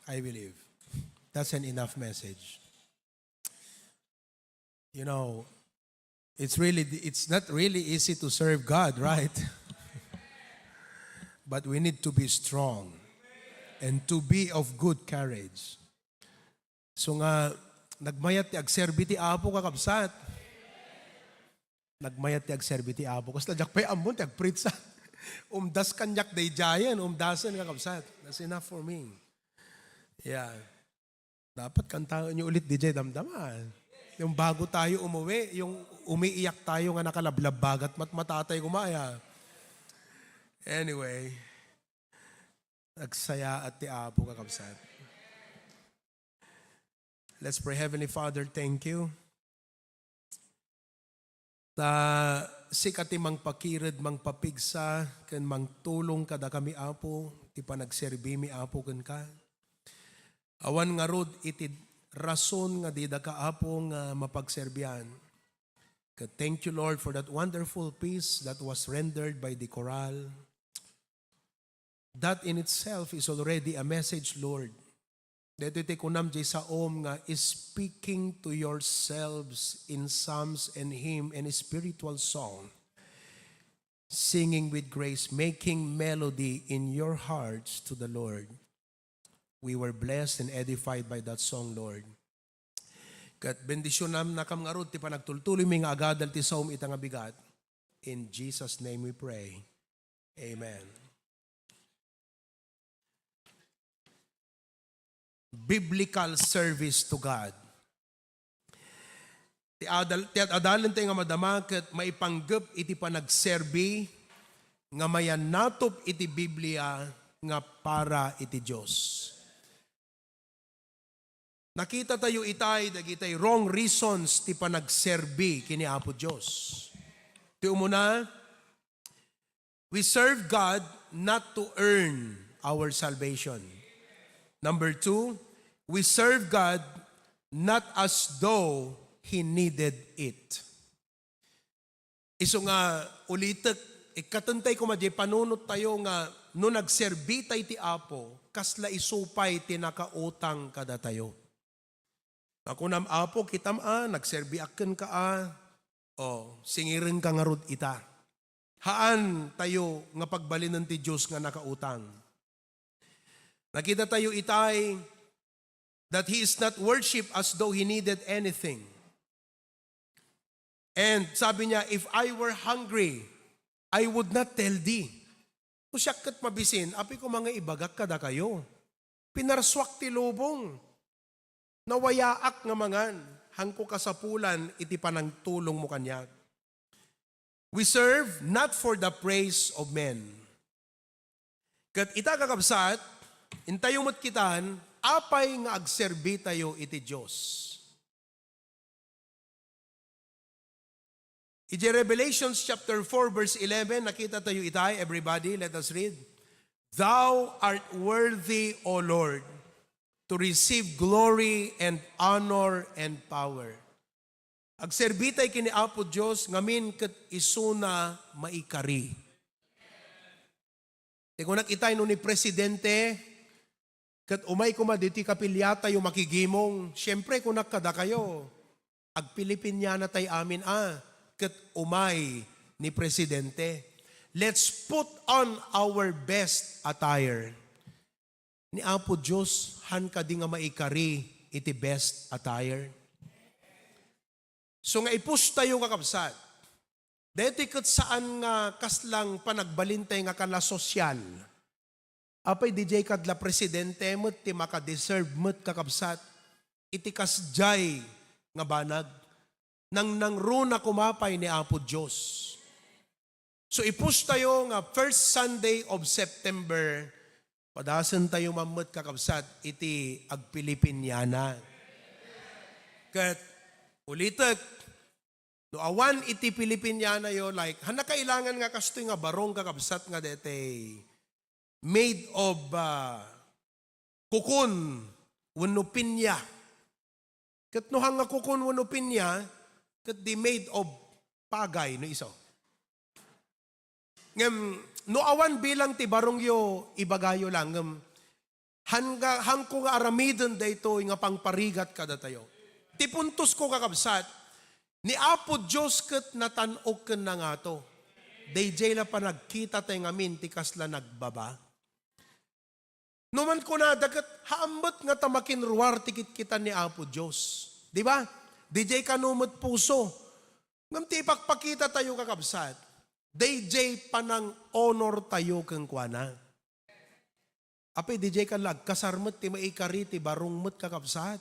I believe. That's an enough message. You know, it's really it's not really easy to serve God, right? But we need to be strong and to be of good courage. So nga, nagmayat ti agserbi ti Apo, kakabsat. Nagmayat ti agserbi ti Apo. Kasla diak pay ammon ti agpritsa. Umdas kaniak daydiayen, umdasen, kakabsat. That's enough for me. Yeah. Dapat kantaen niyo ulit, D J Damdama. Yung bago tayo umuwi, yung umiiyak tayo nga nakalablabbagat, matmatatay kumaya. Anyway, nagsayaat ti Apo, kakabsat. Let's pray. Heavenly Father, thank you. Ta sika ti mangpakired, mangpapigsa, ken mangtulong kadakami, Apo, ti panagserbimi, Apo, kenka. Awan ngarud iti rason nga didaka, Apo, nga mapagserbian. Ket thank you, Lord, for that wonderful piece that was rendered by the chorale. That in itself is already a message, Lord. Daytoy ti kunam diay saom nga, "Speaking to yourselves in psalms and hymn and spiritual song, singing with grace, making melody in your hearts to the Lord." We were blessed and edified by that song, Lord. Ket bendisionannakam ngarud ti panagtultuloymi nga agadal ti saom ita nga bigat. In Jesus' name we pray. Amen. Biblical service to God. Ti adal-, ti ad-adalen tayo nga madama ket maipanggep iti panagserbi nga mayannatup iti Biblia nga para iti Dios. Nakita tayo itay dagitay wrong reasons ti panagserbi kini Apo Dios. Ti umuna, we serve God not to earn our salvation. Number two, we serve God not as though He needed it. Isu nga ulitek, ikkatentay koma diay panunot tayo nga no nagserbi tay ti Apo, kasla isu pay ti nakautang kadatayo. Nga kunam, "Apo, kitam a, nagserbiak kenka a." O, singirenka ngarud ita. Haan tayo nga pagbalinen ti Dios nga nakautang. Nakita tayo itay that he is not worship as though he needed anything. And sabi niya, "If I were hungry, I would not tell thee." No siak ket mabisin, apay koma nga ibagak kadakayo. Pinarsuak ti lubong. Nawayaak nga mangan, haanko kasapulan iti panangtulongmo kaniak. We serve not for the praise of men. Ket ita, kakabsat, intayo met kitan, apay nga agserbi tayo iti Dios. Iti Revelations chapter four, verse eleven, nakita tayo itay. Everybody, let us read. "Thou art worthy, O Lord, to receive glory and honor and power." Agserbi tay ken ni Apo Dios ngamin ket isuna maikari. Ti kunak itay no ni presidente, ket umay koma ditoy kapiliatayo makigimong, siempre, kunak kadakayo, agpilipiniana tay amin a, ket umay ni presidente. Let's put on our best attire. Ni Apo Dios, haan kadi nga maikari iti best attire? So nga ipustayo, kakabsat. Daytoy ket saan nga kaslang panagbalintay nga kala sosyal. Apay, didiay kadla presidente met ti makadeserve met, kakabsat, iti kasdiay nga banag. Nangnangruna koma pay ni Apo Dios. So, ipustayo nga first Sunday of September, padasentayo man met, kakabsat, iti agpilipiniana. Ket ulitek, no awan iti pilipinianayo, like, haan a kailangan nga kastoy nga barong, kakabsat, nga daytoy made of, ah, kukun wenno pinya. Ket no haan nga kukun wenno pinya, ket di made of pagay no isu. Ngem, no awan bilang ti barongyo, ibagayo lang, ngem hangga-, hangko nga aramiden daytoy nga pangparigat kadatayo. Ti puntosko, kakabsat, ni Apo Dios ket natan-ok ken nangato. Daydiay la panagkita tay ngamin ti kasla nagbaba. No man kunada ket, haan met nga ta makinruar ti kitkitan ni Apo Dios. Di ba? Daydiay kano met puso. Ngem ti ipakpakita tayo, kakabsat, daydiay panang-honor tayo kenkuana. Apay, daydiay kan la agkasar met ti maikari ti barong met, kakabsat.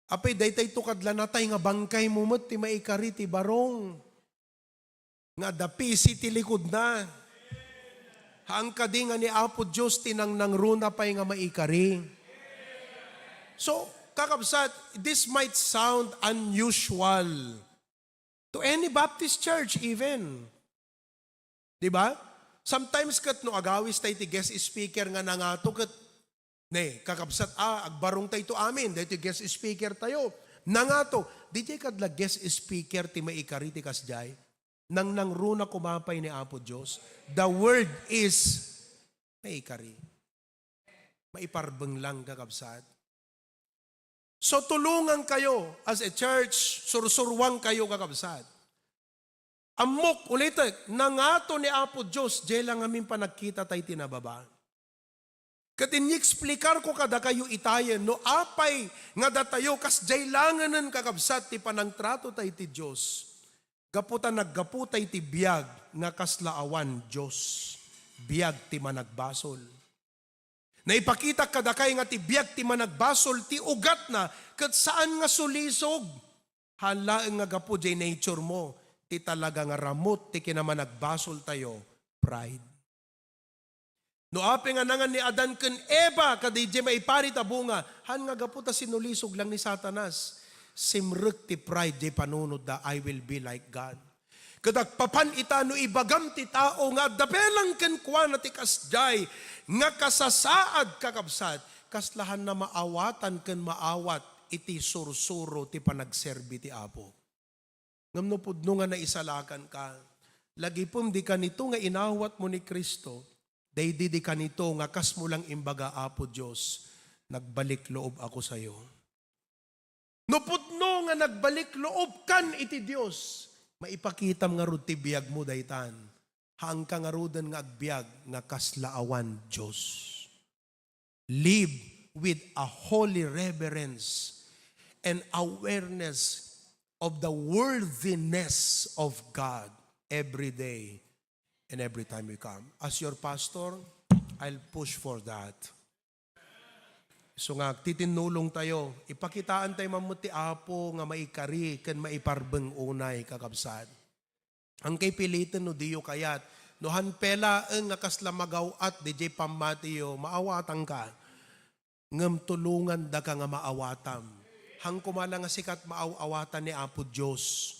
Apay, daytay to kadla natay nga bangkay mo met ti maikari ti barong. Nga adda P C ti likod na. Haan kadi nga ni Apo Dios ti nangnangruna pay nga maikari. So, kakabsat, this might sound unusual to any Baptist church even. Di ba? Sometimes ket no agawis tay ti guest speaker nga nangato ket, ne, kakabsat, ah, agbarong tay to amin, daytoy guest speaker tayo. Nangato, daydiay kadla guest speaker ti maikari ti kasdiay. Nangnangruna koma pay ni Apo Dios. The word is maikari. Maiparbeng lang, kakabsat. So, tulungan kayo as a church, sursuruan kayo, kakabsat. Ammok, ulitek, nangato ni Apo Dios, diay la ngamin panagkita tay ti nababa. Ket inyexplikarko kadakayo itayen, no apay nga datayo, kasdiay langenen, kakabsat, ti panangtrato tay ti Dios. Gapu ta naggapu tay ti biag nga kasla awan Dios, biag ti managbasol. Naipakitak kadakay nga ti biag ti managbasol ti ugatna ket saan nga sulisog. Haan laeng nga gapu diay nature mo ti talaga nga ramut ti kinamanagbasoltayo, pride. No apay nga nangan ni Adan ken Eva kadaydiay maipari ta bunga, haan nga gapu ta sinulisog lang ni Satanas. Simrek ti pride diay panunotda, "I will be like God." Ket agpapan ita no ibagam ti tao nga adda belang kenkuana ti kasdiay nga kasasaad, kakabsat, kasla haanna maawatan ken maawat iti sursuro ti panagserbi ti Apo. Ngem no pudno nga naisalakanka, lagipem di kanito nga inawatmo ni Cristo, daydi di kanito nga kasmo lang imbaga, "Apo Dios, nagbalik loob ako sayo." No pudno nga nagbalik loobkan iti Dios, maipakitam ngarud ti biagmo daytan. Haanka ngaruden nga agbiag nga kasla awan Dios. Live with a holy reverence and awareness of the worthiness of God every day and every time we come. As your pastor, I'll push for that. So nga, agtitinnulong tayo. Ipakitaan tayo man met ti Apo nga maikari ken maiparbeng unay, kakabsat. Haankayo piliten no diyo kayat. No haan pay laeng nga kasla magaw-at diay pammatiyo, maawatanka. Ngem tulongandaka nga maawatam. Haan koma la nga sika ti maaw-awatan ni Apo Dios.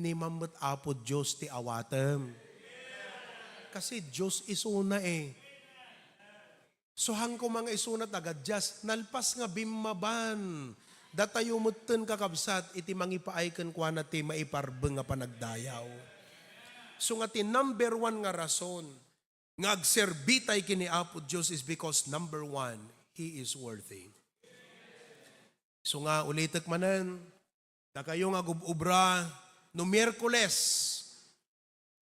Ni man met Apo Dios ti awatem. Kasi Dios isuna eh. So, haan koma nga isuna ti agadias, nalpas nga bimmaban. Datayo metten, kakabsat, iti mangipaay kenkuana ti maiparbeng nga panagdayaw. So nga ti number one nga rason nga agserbi tay ken ni Apo Dios is because, number one, He is worthy. So nga, ulitek manen, dakayo nga agub-obra, no Miyerkules,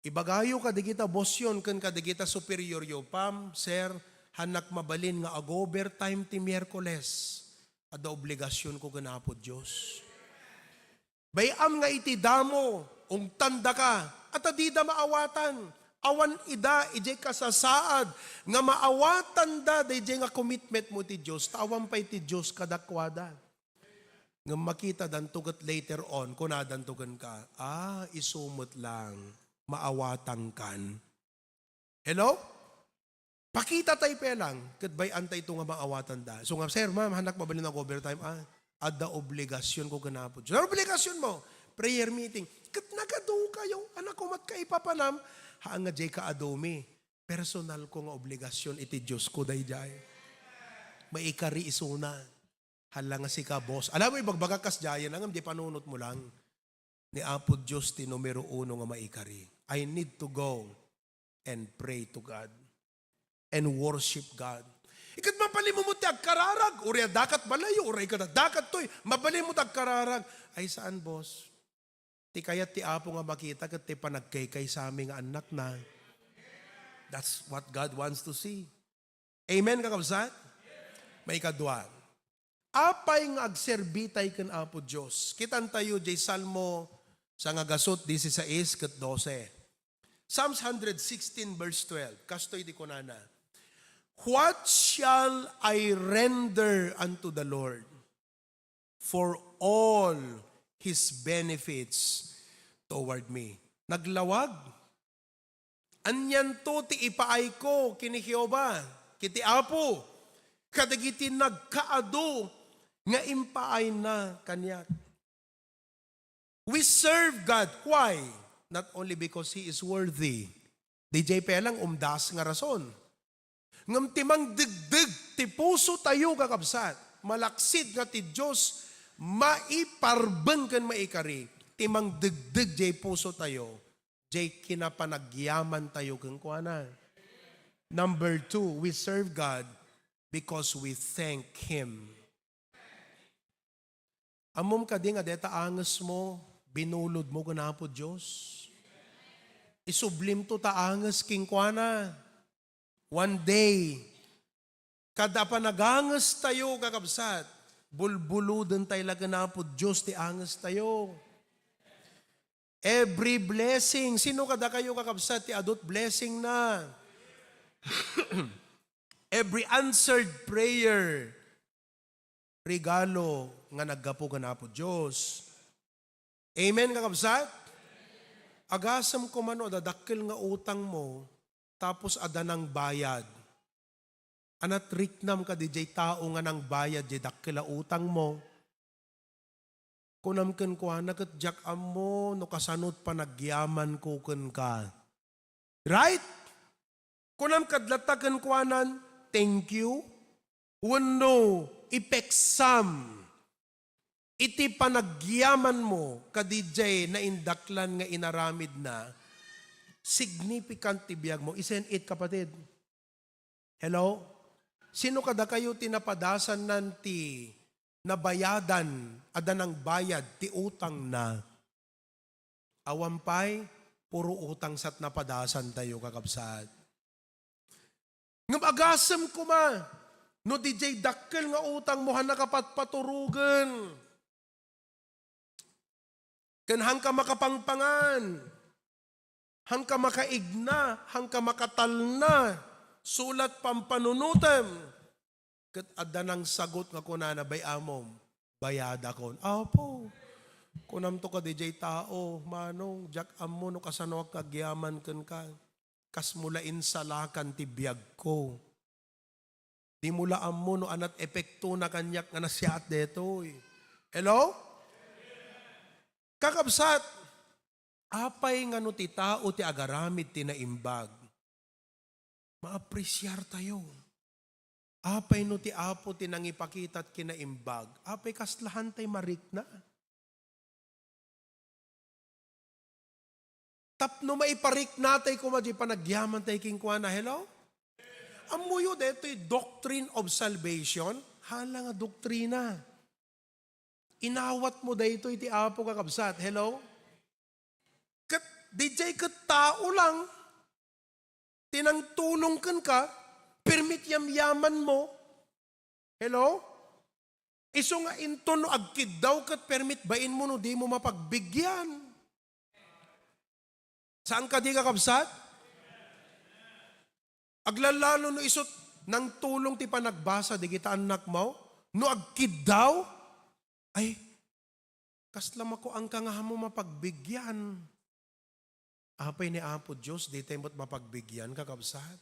ibagayo kadagita bossyon ken kadagita superioryo, "Pam, sir, haanak mabalin nga ag-overtime ti Miyerkules. Adda obligasyonko ken Apo Dios." Bay-am nga iti damo, ungtandaka, ta dida maawatan. Awan ida idiay kasasaad nga maawatanda daydiay nga commitment mo iti Dios, ta awan pay ti Dios kadakuada. Ngem makitadanto ket later on, kunadanto kenka, "Ah, isu met lang, maawatankan." Hello? Pakita tay pay lang, ket bay-an tay to nga maawatan da. So nga, "Sir, ma'am, haanak mabalin ag-overtime." "Ah, adda obligasyonko ken Apo Dios." "Ano obligasyon mo?" "Prayer meeting." "Ket nagadu kayo, anak ko, mat kaipapanam." "Haan nga diay ka adu mi. Personal ko nga obligasyon iti Dios ko daydiay. Maikari isuna." Hala nga sika, boss. Alam mo, ibagbaga kasdiayen, ngem diay panunot mo lang. Ni Apo Dios ti numero uno nga maikari. I need to go. and pray to God and worship God. Ikat mabalinmo ti agkararag, uray adda kat balay, uray ket adda kat toy, mabalinmo ti agkararag. Ay, saan, boss. Ti kayat ti Apo nga makita ket ti panagkaykaysami nga annakna. That's what God wants to see. Amen, kakabsat? Maikadua, apay nga agserbi tay ken Apo Dios? Kitantayo jay Salmo sangagasut, disisais ket dose. Psalms hundred sixteen verse twelve, kastoy di kunana, "What shall I render unto the Lord for all his benefits toward me?" Naglawag. Anianto ti ipaayko ken ni Jehovah, ken ti Apo, kadagiti nagkaadu nga impaayna kaniak? We serve God. Why? Not only because He is worthy. Di jay pay lang umdas nga rason. Ngem ti mangdegdeg ti puso tayo, kakabsat, malaksid nga ti Dios maiparbeng ken maikari ti mangdegdeg jay puso tayo, jay kinapanagyaman tayo kenkuana. Number two, we serve God because we thank Him. Ammom kadi nga deta angesmo, binulodmo ken Apo Dios? Isublimto ta anges kenkuana. One day, kada panagangestayo, kakabsat, bulbulodentayo la ken Apo Dios ti angestayo. Every blessing, sino kadakayo, kakabsat, ti adut blessing na? Every answered prayer, regalo nga naggapu ken Apo Dios. Amen, kakabsat? Agasem koma no adda dakkel nga utangmo, tapos adda nangbayad. Ania ti riknam kadi jay tao nga nangbayad jay dakkel a utangmo? Kunam kenkuana ket diak ammo no kasano ti panagyamanko kenka. Right? Kunam kad latta kenkuanan, "Thank you." Wenno ipeksam iti panagyamanmo kadi jay naindaklan nga inaramidna, significant ti biagmo. Isay it, kapatid? Hello? Sino kadakayo ti napadasannan ti nabayadan, adda nangbayad ti utangna? Awan pay, puro utang sa ti napadasantayo, kakabsat. Ngem agasem koma, no dijay dakkel nga utangmo, haanka patpaturogen. Ken haanka makapangpangan, haanka makaigna, haanka makatalna, sulat pampanunotem. Ket adda nangsagut nga kunana, "Bay-amom, bayadakon." Apo, kunamto kadi jay tao, "Manong, diak ammo no kasanoak nga agyaman kenka. Kasmo la insalakan ti biagko." Dimo la ammo no ania ti epektona kaniak nga nasiaat daytoy. Hello? Kakabsat, apay nga no ti tao ti agaramid ti naimbag? Maapresiartayo. Apay no ti Apo ti nangipakita ti kinaimbag? Apay kasla haantay marikna? Tapno maipariknatay koma diay panagyamantay kenkuana. Hello? Ammoyo daytoy doctrine of salvation? Hala nga doktrina. Inawatmo daytoy ti Apo, kakabsat. Hello? Ket dijay ket tao lang ti nangtulong kenka, permi ti yamyamanmo. Hello? Isu nga inton no agkiddaw ket permi ti bainmo no dimo mapagbigyan. Saan kadi, kakabsat? Aglalalo no isu ti nangtulong ti panagbasa dagita annakmo, no agkiddaw, ay, kasla makuanka nga ammo mapagbigyan. Apay ni Apo Dios, ditay met mapagbigyan, kakabsat?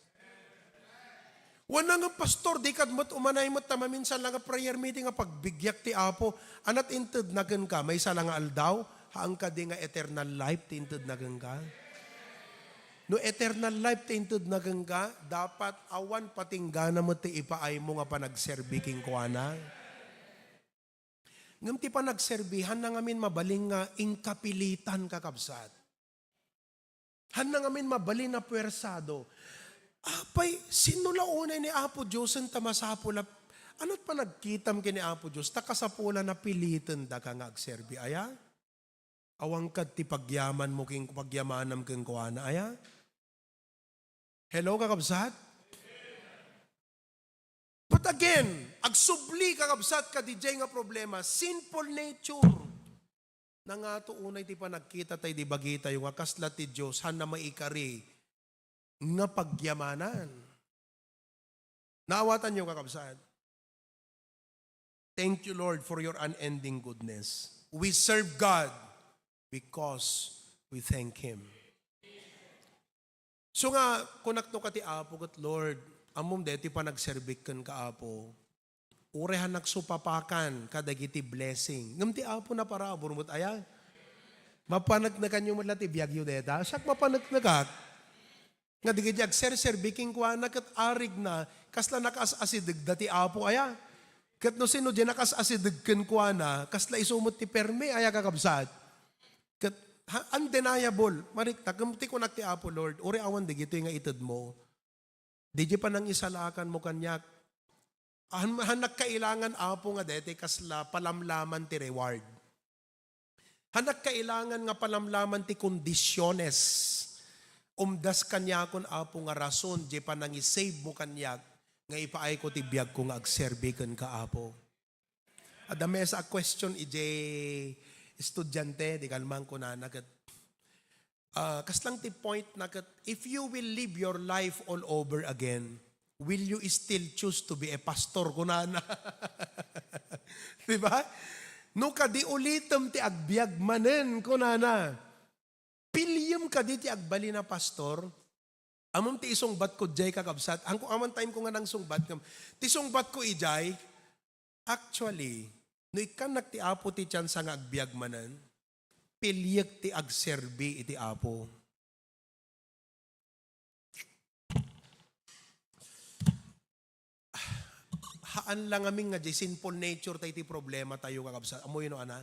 Wen nga, "Pastor, dika met umanay met ta maminsan la nga prayer meeting nga pagbigiak ti Apo." Ania ti intedna kenka? Maysa la nga aldaw? Haan kadi nga eternal life ti intedna kenka? No eternal life ti intedna kenka, dapat awan patinggana met ti ipaaymo nga panagserbi kenkuana. Ngem ti panagserbi, haanna ngamin mabalin nga inkapilitan, kakabsat. Hanna ngamin mabalin a puersado. Apay, sino la unay ni Apo Diosen ta masapul a, anat panagkitam ken ni Apo Dios, ta kasapulan a pilitendaka nga agserbi, aya? Awan kad ti pagyamanmo ken pagyamanam kenkuana, aya? Hello, kakabsat? But again, agsubli, kakabsat, kadidiay nga problema, sinful nature. Nangato unay ti panagkita tay di bagitayo nga kasla ti Dios, hanna maikari nga pagyamanan. Naawatanyo, kakabsat? Thank you, Lord, for your unending goodness. We serve God because we thank Him. So nga, kunakto ka ti Apo ket, Lord, ammom deti panagserbik kenka, Apo. Uray han nagsupapakan kadagiti blessing. Ngem ti Apo naparabur met aya? Mapaneknekanyo met la ti biagyo deta? Siak mapaneknekak. Nga dagiti agserserbi kenkuana ket arigna, kasla nakaas-asidegda ti Apo aya? Ket no sino diay nakaas-asideg kenkuana, kasla isu met ti permi aya, kakabsat? Ket, ha, undeniable, mariknak, ngem ti kunak ti Apo, Lord, uray awan dagitoy nga itedmo, diay panangisalakanmo kaniak. Han, han nagkailangan, Apo, nga deti kasla palamlaman ti reward. Han nagkailangan nga palamlaman ti kondisiones. Umdas kaniakon, Apo, nga rason diay panangisavemo kaniak nga ipaayko ti biagko nga agserbi kenka, Apo. Adda maysa a question idiay estudiante, di kalman kunana ket, ah, kasla ti point na ket, "If you will live your life all over again, will you still choose to be a pastor?" kunana. Di ba? "No kadi ulitem ti agbiag manen," kunana. Piliem kadi ti agbalin a pastor? Ammom ti isungbatko diay, kakabsat? Hanko, awan time ko nga nangsungbat ngem ti sungbatko idiay, actually, no ikkannak ti Apo ti tiansa nga agbiag manen, piliek ti agserbi iti Apo. Haan la ngamin nga diay sinful nature tay ti problematayo, kakabsat. Ammoyo no ania?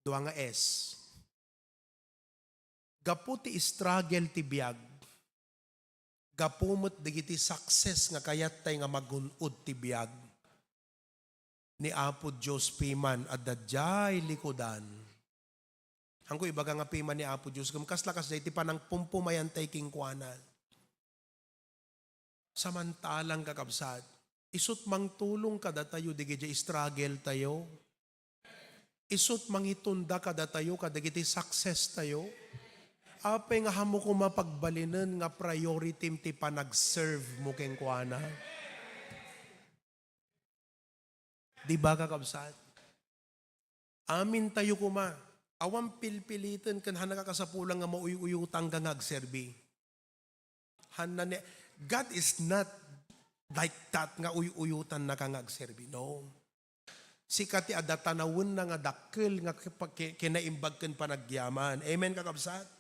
Dua nga S. Gapu ti struggle ti biag, gapu met dagiti success nga kayattay nga magun-od ti biag, ni Apo Dios piman adda diay likudan. Hanko ibaga nga piman ni Apo Dios, ngem kasla kasdiay ti panangpumpumayantay kenkuana. Samantalang, kakabsat, isut' mangtulong kadatayo dagiti struggle tayo. Isut' mangitunda kadatayo kadagiti success tayo. Apay nga haanmo koma pagbalinen nga priority ti panagserve mo kenkuana? Di ba, kakabsat? Amin tayo koma, awan pilpiliten ken haan nakakasapulan nga mauy-uyotangka nga agserbi. Haan na ni, God is not like that nga uy-uyotannaka nga agserbi. No. Sika ti adda tanawenna nga dakkel nga ki-, ki-, kinaimbag ken panagyaman. Amen, kakabsat?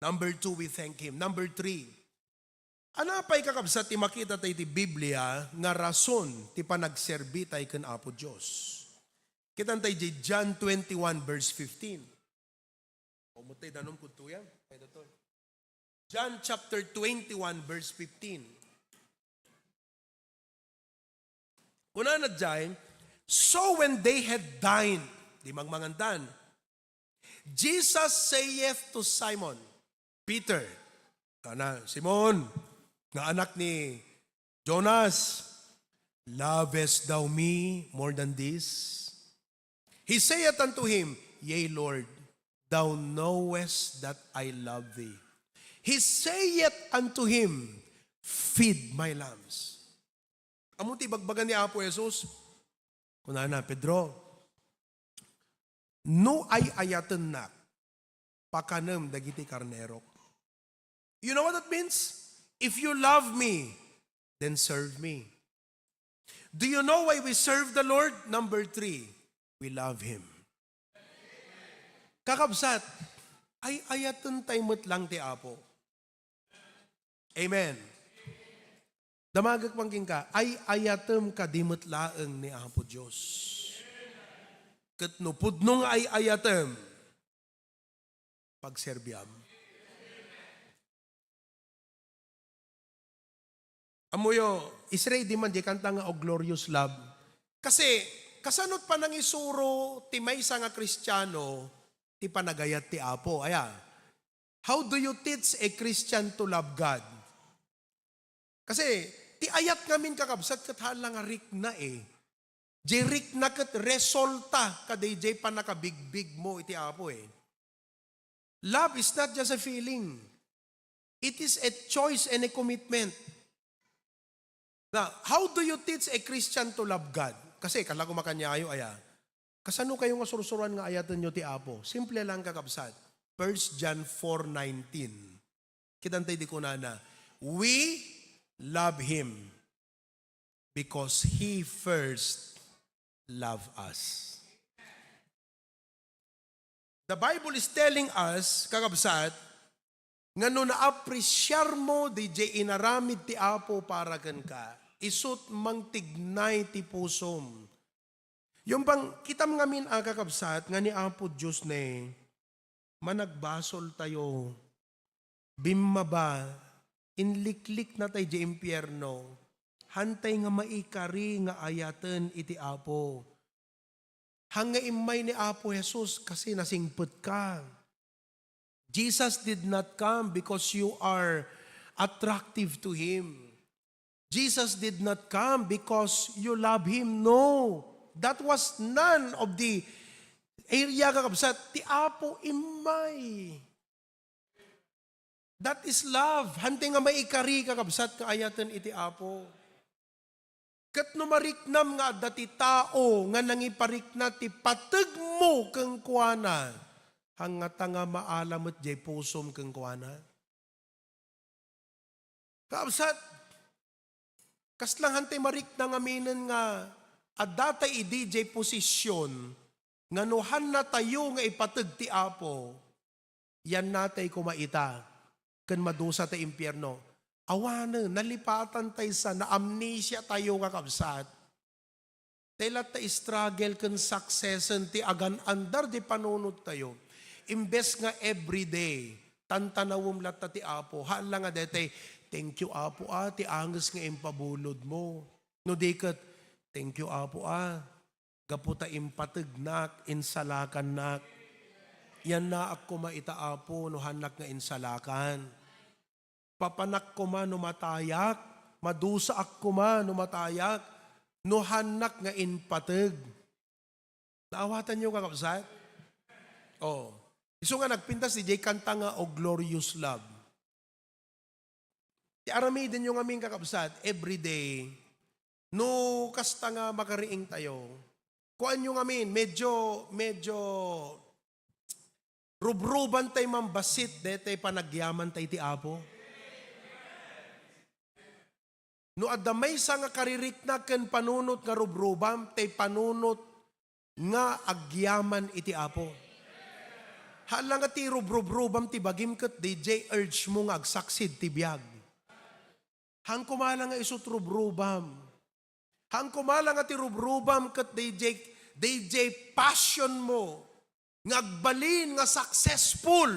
Number two, we thank Him. Number three, ania pay, kakabsat, ti makita tay ti Biblia nga rason ti panagserbi tay ken Apo Dios? Kitan tay di John twenty-one verse fifteen. O, mutay danom kudto yan. Kay daton. John chapter twenty-one verse fifteen. Kunana diay, "So when they had dined," di mangmangandan, "Jesus saith to Simon Peter," kana, "Simon, nga anak ni Jonas, lovest thou me more than this?" He saith unto him, "Yea, Lord, thou knowest that I love thee." He saith unto him, "Feed my lambs." Ammo ti ibagbaga ni Apo Jesus? Kunana, "Pedro, no ay-ayatennak, pakanem dagiti karnerok." You know what that means? If you love me, then serve me. Do you know why we serve the Lord? Number three, we love Him. Kakabsat, ay-ayaten tay met lang ti Apo. Amen. Damagek man kenka, ay-ayatem kadi met laeng ni Apo Dios. Ket no pudno nga ay-ayatem, pagserbiam. Ammoyo, is ready man diay kanta nga, "O Glorious Love." Kasi, kasano panangisuro ti maysa nga Kristiano ti panagayat ti Apo? Aya, how do you teach a Christian to love God? Kasi, ti ayat ngamin, kakabsat, ket haan la nga rikna, eh. Diay rikna ket resulta kadaydiay pannakabigbigmo iti Apo, eh. Love is not just a feeling. It is a choice and a commitment. Now, how do you teach a Christian to love God? Kasi, kala ko makanyayo, aya. Kasano kayo nga sursuroan nga ayatenyo ti Apo? Simple lang, kakabsat. First John four nineteen. Kitantay di kunana, "We love Him because He first loved us." The Bible is telling us, kakabsat, nga no naapresiar mo diay inaramid ti Apo para kenka, isut' mangtignay ti pusom. Yung bang kitam ngamin a, kakabsat, nga ni Apo Dios ne, managbasoltayo, bimmaba, inlikliknatay diay impierno, haantay nga maikari nga ayaten iti Apo. Haan nga immay ni Apo Jesus kasi nasingpetka. Jesus did not come because you are attractive to Him. Jesus did not come because you love Him. No. That was none of the area, kakabsat. Ti Apo immay. That is love. Haantay nga maikari, kakabsat, nga ayaten iti Apo. Ket no mariknam nga adda ti tao nga nangiparikna ti pategmo kenkuana, haan ngata nga maala met diay pusom kenkuana? Kakabsat, kasla haantay marikna ngaminen nga addatay idi diay posisyon nga no haannatayo nga ipateg ti Apo, yannatay koma ita, ken madusa ta impierno. Awanen, nalipatantay sa, na-amnesia tayo, kakabsat. Tay latta struggle ken success-en ti agan-andar di panunottayo. Imbes nga everyday, tantanawem latta ti Apo. Haan la nga detay, "Thank you, Apo, ah, ti anges nga impabulodmo." No di ket, "Thank you, Apo, ah, gapu ta impategnak, insalakannak. Yannaak koma ita, Apo, no haannak nga insalakan. Papanak koma no matayak, madusaak koma no matayak, no haannak nga impateg." Naawatanyo, kakabsat? Oh. Isu nga nagpintas diay kanta nga, "O Glorious Love." Ti aramidenyo ngamin, kakabsat, everyday, no kasta nga makariingtayo, kuanyo ngamin, medyo, medyo rubrubantay man bassit, detay panagyamantay ti Apo. No adda maysa nga karirikna ken panunot nga rubrubam, tay panunot nga agyaman iti Apo. Haan la nga ti rubrubrubam ti bagim ket diay urge mo nga agsaksid ti biag. Haan koma la nga isut' rubrubam. Haan koma la nga ti rubrubam ket diay, diay passion mo nga agbalin nga successful.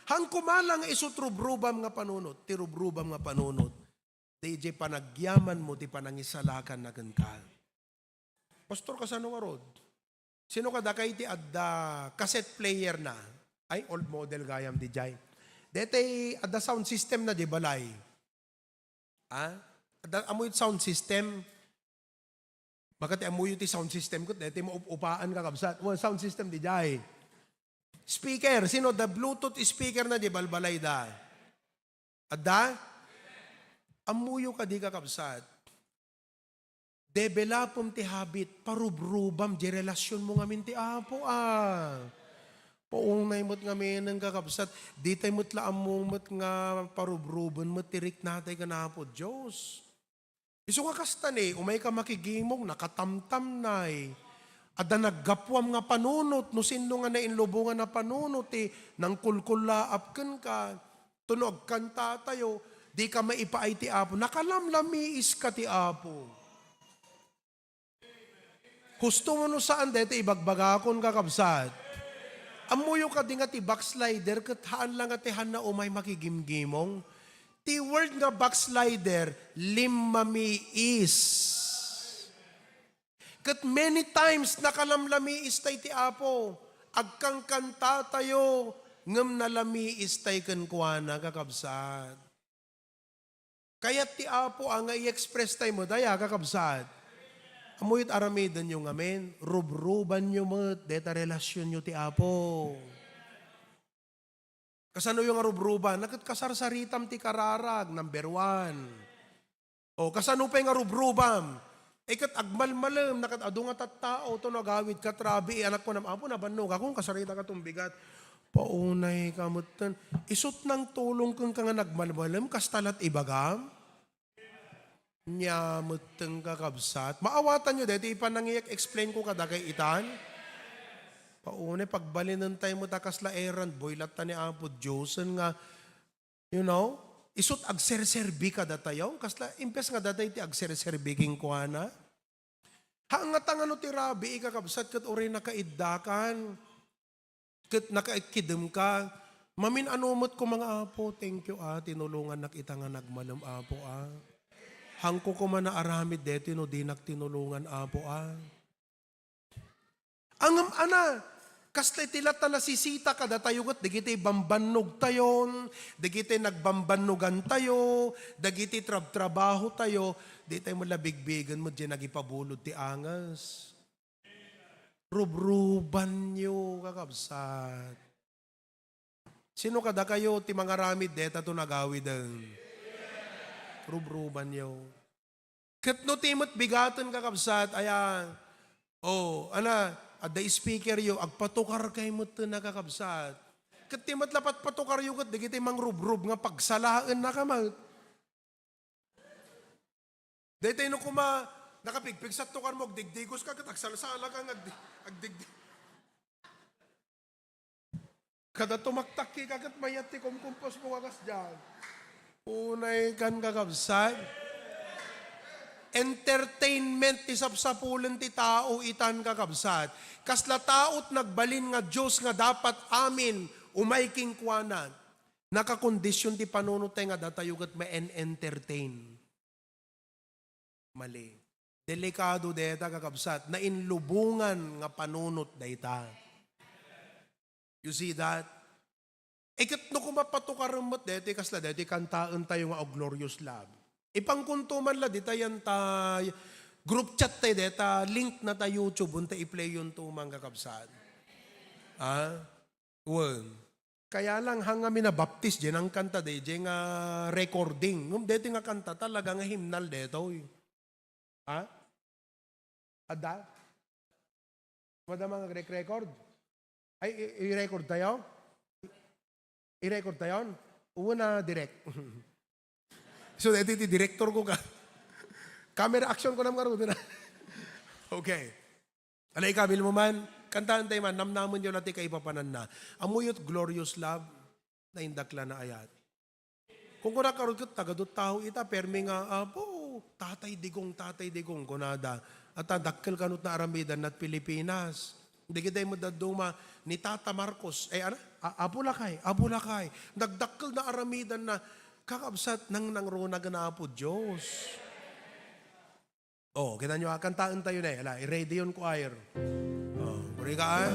Haan koma la nga isut' rubrubam nga panunot, ti rubrubam nga panunot. Diay panagyaman mo ti panangisalakanna kenka. Pastor, kasano ngarud? Sino kadakay ti adda cassette player na? Ay, old model gayam diay. Detay adda sound system na diay balay. Ha? Adda, ammoyo ti sound system? Baka ti ammoyo ti sound system ket detay maup-upaan, kakabsat. Wen, sound system diay. Speaker, sino adda Bluetooth speaker na diay balbalayda? Adda? Ammoyo kadi, kakabsat? Developem ti habit, parubrubam diay relasionmo ngamin ti Apo, a. Paunay met ngaminen, kakabsat, ditay met la ammo met nga parubruben met ti riknatay ken Apo Dios. Isu nga kasta ni, umayka makigimong, nakatamtamnay. Adda naggapuam nga panunot, no sinno nga nainlubongan a panunot, ti nangkulkullaap kenka. Tapno agkantatayo, dika maipaay ti Apo. Nakalamlamiiska ti Apo. Husto mo no saan daytoy ibagbagakon, kakabsat? Ammoyo kadi nga ti backslider ket haan la nga ti hanna umay makigimgimong? Ti word nga backslider, limmamiis. Ket many times, nakalamlamiis tay ti Apo. Agkankanta tayo, ngem nalamiis tay kenkuana, kakabsat. Kayat ti Apo a nga i-express tay met aya, kakabsat. Ammok ti aramidenyo ngamin, rubrubanyo met deta relasionyo ti Apo. Kasanoyo nga rubruban? Ket kasarsaritam ti kararag, number one. O, kasano pay nga rubrubam? Eh, ket agmalmalem, ket adu nga tattao, to nagawid, ket rabii, anak ko nam, Apo, nabannogakon, kasarita ka tumbigat. Paunay ka metten. Isut' nangtulong kenka nga nagmalmalem, kasta lat ibagam? Nia metten, kakabsat. Maawatanyo daytoy ipanangiyek, explain ko kadakay itan. Paunay, pagbalinen tayo met a kasla errand boy latta ni Apo Dios, nga, you know, isut' agserserbi kadatayo, kasla, imbes nga datayo ti agserserbi kenkuana. Haan nga ta ngano ti rabii, kakabsat, ket uray nakaiddakan. Ket nakaikkidemka, mamin-ano met koma nga, "Apo, thank you, ah, tinulongannak ita nga nagmalem, Apo, ah. Haanko koma naaramid daytoy no dinak tinulongan, Apo, ah." Ngem, ana, kasta iti latta nasisita kadatayo ket dagiti bambannogtayon, dagiti nagbambannogantayo, dagiti trabtrabahotayo, di tayo met la bigbigen met diay nagipabulod ti anges. Rubrubanyo, kakabsat. Sino kadakayo ti mangaramid deta to nagawiden? Rubrubanyo. Ket no ti met bigaten, kakabsat, aya, o, ana, adda speakeryo, agpatukarkay metten a, kakabsat. Ket ti met la patpatukaryo ket dagiti mangrubrub nga pagsalaennaka met. Daytoy no koma, nakapigpigsa ti tukarmo, agdigdigoska ket agsalsalaka nga agdi-, agdigdi-, kada tumaktakkika ket mayat ti kumkumposmo nga kasdiay. Unay kan, kakabsat. Entertainment ti sapsapulen ti tao itan, kakabsat. Kasla taot nagbalin nga Dios nga dapat amin umay kenkuana. Nakakondision ti panunot tayo nga datayo ket ma-entertain. Mali. Delikado dayta, kakabsat. Nainlubongan nga panunot dayta. You see that? E ket no koma patukarem met daytoy, kasla daytoy kantaentayo nga, "O Glorious Love." Ipangkonto man la dita yan ta-, group chat tayo dayta, link na ta YouTube, unta i-play yun to, mga kakabsat. Ah? Wen. Kaya lang, haan nga minabaptis, diay nangkanta, diay, diay nga recording. Ngem daytoy nga kanta, talaga nga himnal daytoy. Ha? Adda? Madama nga record? Ay, i-, i-record tayo? I-record tayo? Una, direct. So, daytoy ti director ko ka. Camera action ko naman karon, na. Okay. Ala, ikabil mo man, kantaentayo man, namnamenyo la ti kaipapananna. Ammoyo ti Glorious Love, naindaklan a ayat. Kung kuna karon ket taga Duttaho ita, permi nga, "Apo, Tatay Digong, Tatay Digong," kunada. At, ah, dakkel kanut naaramidanna ti Pilipinas. Dagiti met dadduma ni Tata Marcos, eh, ano? A-, Apo Lakay, Apo Lakay. Nagdakkel naaramidanna, kakabsat, nangnangruna ken Apo Dios. Oh, kita nyo, ah, kantaentayo na eh. Ala, i-ready yon, choir. Oh, puri ka, ah.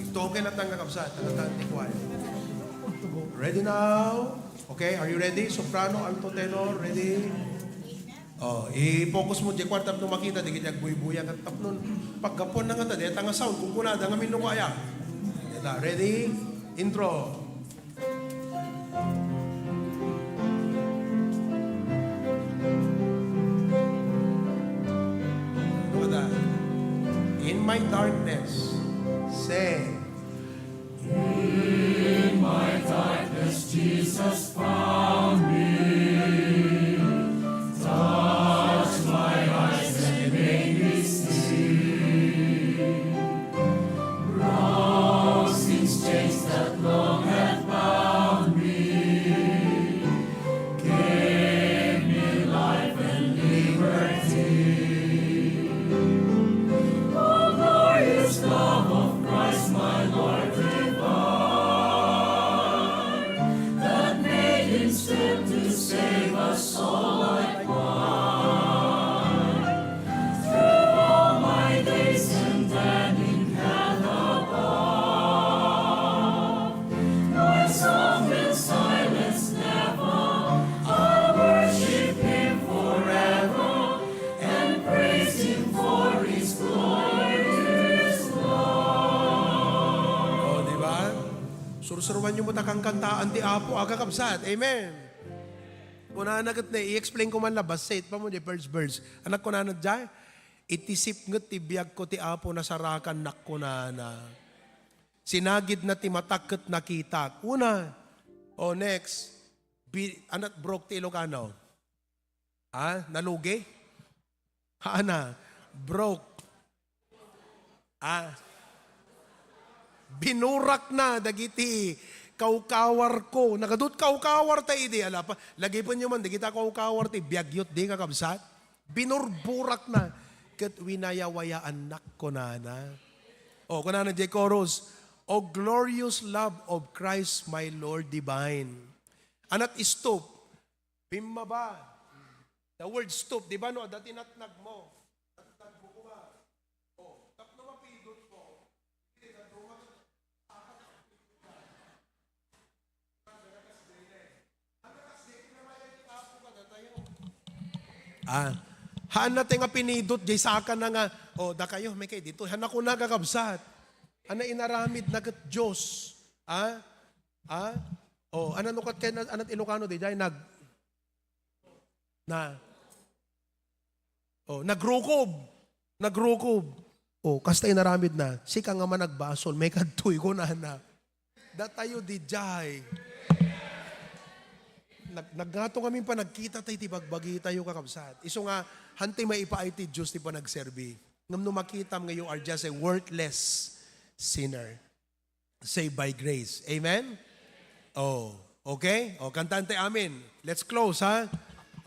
Ito okay na tang kakabsat, kantaen ti choir. Ready now? Okay, are you ready? Soprano, alto, tenor, ready? Oh, i-focus mo diay choir tapno makita, dagiti agbuybuya ket tapno paggapuan na nga ta, dayta nga sound, kunkunada ngamin no kaya. Dayta, ready? Intro. Look at that. In my darkness, say. In my darkness, Jesus found me. Touched my eyes and made me see. Brown skin stains that long had bound me, gave me life and liberty. O glorious love of Christ, my Turuanyo met a kankantaan ti Apo, a kakabsat. Amen. Kunana ket ne, i-explain ko man la, bassit pa mo di first verse. Anak, kunana diay, "Iti sipnget ti biagko ti Apo, nasarakannak," kunana. "Sinagidna ti matak ket nakitak." Una. O, next. Bi-, anat broke ti Ilocano? Ha? Nalugi? Haana, broke. Ah. Binurakna dagiti kawkawarko. Nagadut kawkawar ta idi, ala pa. Lagipenyo man, dagita kawkawar ti biagyo, di kakabsat? Binurburakna. Ket winayawayaannak, kunana. O, kunana diay chorus, "O glorious love of Christ my Lord divine." Anat stoop? Bimmaba. The word stoop, di ba, no? Adda tinatnag mo. Tatnag mo kuma. O, tapno mapidot mo. Ah, haanna ti nga pinidot, diay saka na nga, "O, dakayo, may kay dito." Haanna kuna, kakabsat. Haanna inaramidna ket Dios. Ah? Ah? O, ano, nukat kay na, anat Ilocano, di, diay nag-, na. O, nagrukob. Nagrukob. O, kasta inaramidna, "Sika nga managbasol, maikadtoy," kunana. Datayo diay. Nag-, nagngato ngamin pa, nagkita tayo ti bagbagi tayo, kakabsat. Isu nga, hantay maipaay ti Dios ti panagserbi. Ngem no makitam nga you are just a worthless sinner, saved by grace. Amen? Oh, okay? O, kantaen tayo amin. Let's close, ha?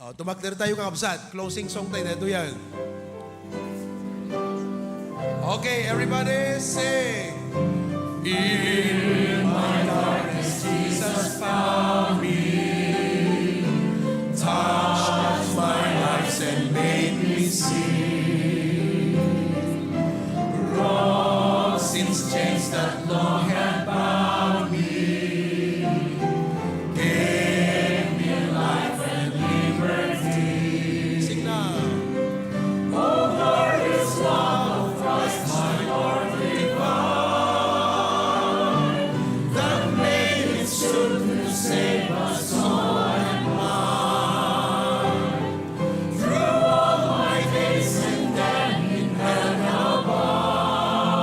O, tumakder tayo, kakabsat. Closing song tayo, daytoy yan. Okay, everybody, sing. In my darkness, Jesus found me, touched my life and made me see. Broke sin's chains that long had bound me, gave me life and liberty. Sing now. O glorious love of Christ, my Lord divine, that made it stoop to save us, soul and mind. Through all my days and then in heaven above,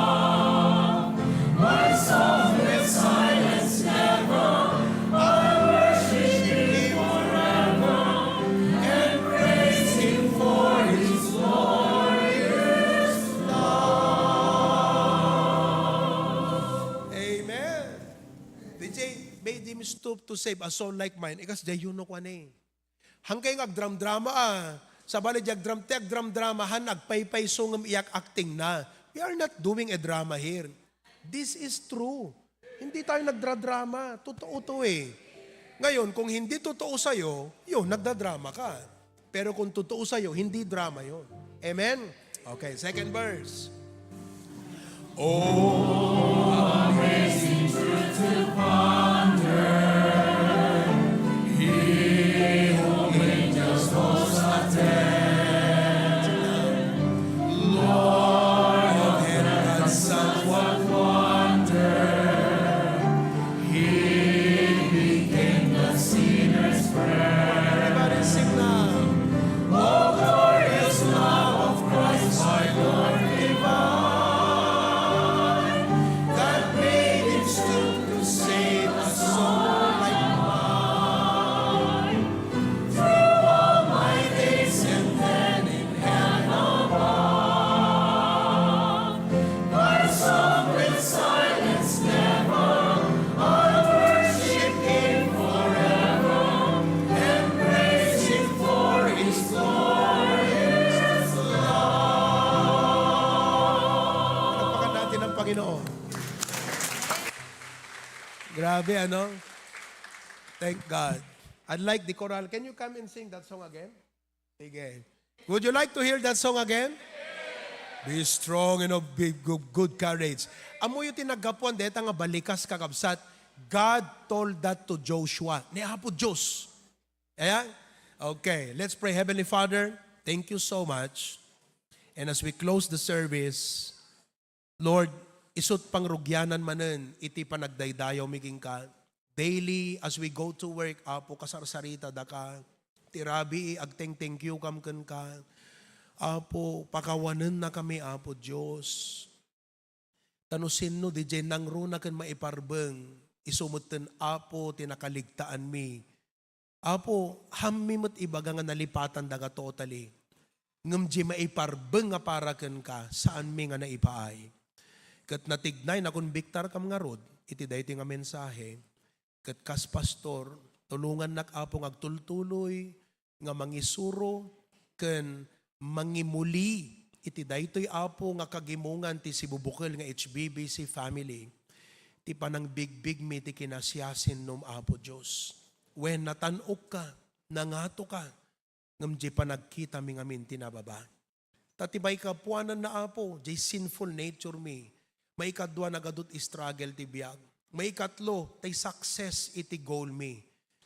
my soul will silence never. I worship thee forever and praise him for his glorious love. Amen. Diay made him stoop to save a soul like mine. Ikas diay, you know, kwan eh. Hankay nga agdramdrama, ah. Sabali, di agdram-, ti agdramdrama, han agpaypayso ngem iyak acting na. We are not doing a drama here. This is true. Hindi tayo nagdradrama. Totoo to eh. Ngayon, kung hindi totoo sa'yo, yun, nagdadrama ka. Pero kung totoo sa'yo, hindi drama yun. Amen? Okay, second verse. Oh, amazing truth to ponder. He whom angels' hosts attend, Lord of heaven and earth, what wonder. He became the sinner's friend. Everybody sing now. Oh, glorious love of Christ, my Lord divine, that made him stoop to save a soul like mine. Through all my days and then in heaven above, my song will silence never. I worship him forever and praise him for his glorious love. Palakpakan natin ang Panginoon. Grabe, ano? Thank God. I'd like the choral. Can you come and sing that song again? Sige. Would you like to hear that song again? Be strong and of big, good, good courage. Ammoyo ti naggapuan deta nga balikas, kakabsat. God told that to Joshua. Ni Apo Dios. Ayan? Okay, let's pray. Heavenly Father, thank you so much. And as we close the service, Lord, Isut' pangrugianan manen iti panagdaydayawmi kenka. Daily, as we go to work, Apo, kasarsaritadaka. Ti rabii, agteng-thank you kam kenka. Apo, pakawanennakami, Apo Dios. Ta no sinno diay nangruna ken maiparbeng, isu metten, Apo, ti nakaligtaanmi. Apo, hammi met ibaga nga nalipatandaka totally. Ngem diay maiparbeng nga para kenka, saanmi nga naipaay. Ket natignay, nakonbiktarkam ngarud iti daytoy nga mensahe. Ket kas pastor, tulongannak, Apo, nga agtultuloy nga mangisuro ken mangimuli iti daytoy, Apo, nga kagimongan ti sibubukel nga H B B C family, ti panangbigbigmi ti kinasiasinnom, Apo Dios. Wen, natan-okka, nangatoka, ngem diay panagkitami ngamin ti nababa. Ta ti maikapuananna, Apo, diay sinful nature mi. Maikadua, nagadu ti struggle ti biag. Maikatlo, tay success iti goal mi.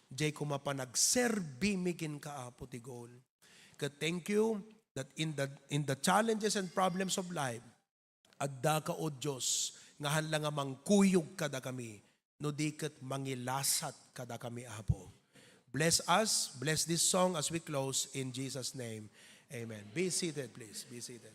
Diay koma panagserbi mi kenka, Apo, ti goal. Ket thank you that in the, in the challenges and problems of life, addaka, O Dios, nga haan la nga mangkuyog kadakami, no di ket mangilasat kadakami, Apo. Bless us, bless this song as we close in Jesus' name. Amen. Be seated, please. Be seated.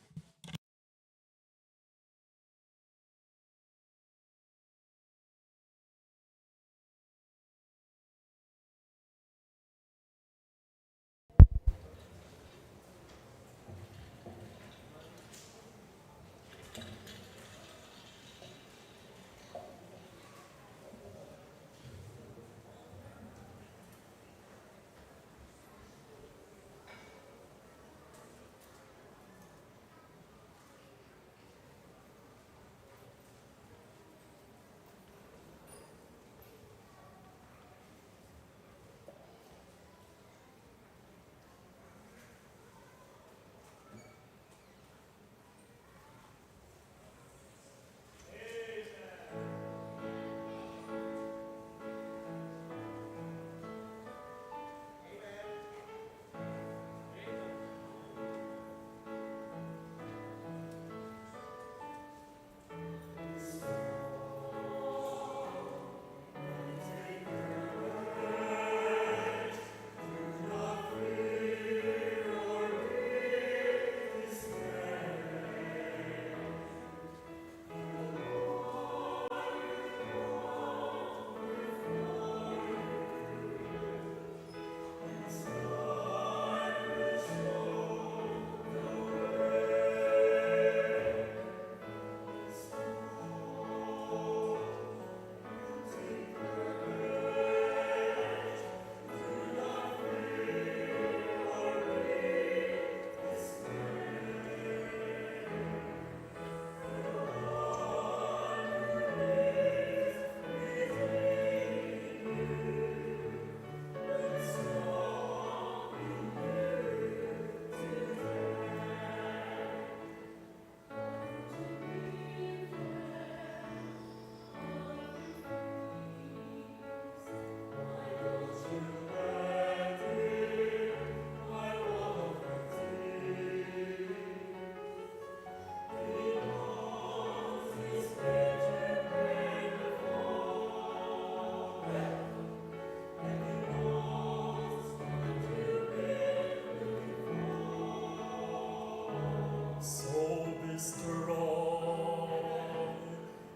So be strong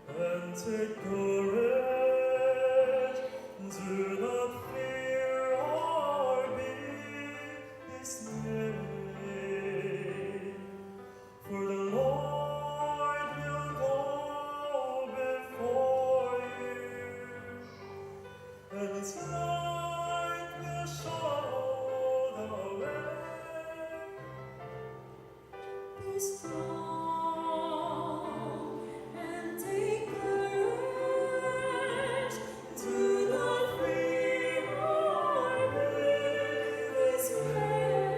and take courage. Do not fear or be dismayed. For the Lord will go before you, and his light will show the way. Be strong and take courage. Do not fear or be dismayed.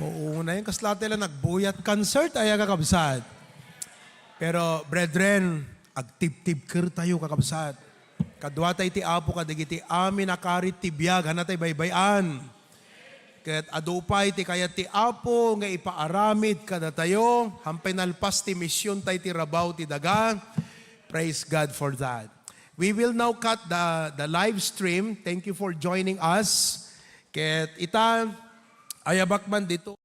Oo, na yung kasla tayo lang nagbuyat concert, ay, kakabsat. Pero, brethren, agtibtibker tayo, kakabsat. Kaduatay ti Apo kadagiti amin a karit ti biag, hanna tay baybay-an. Ket adu pay ti kayat ti Apo nga ipaaramid kadatayo, hampay nalpas ti mision tay ti rabaw ti daga. Praise God for that. We will now cut the, the live stream. Thank you for joining us. Ket ita, ayabak man dito.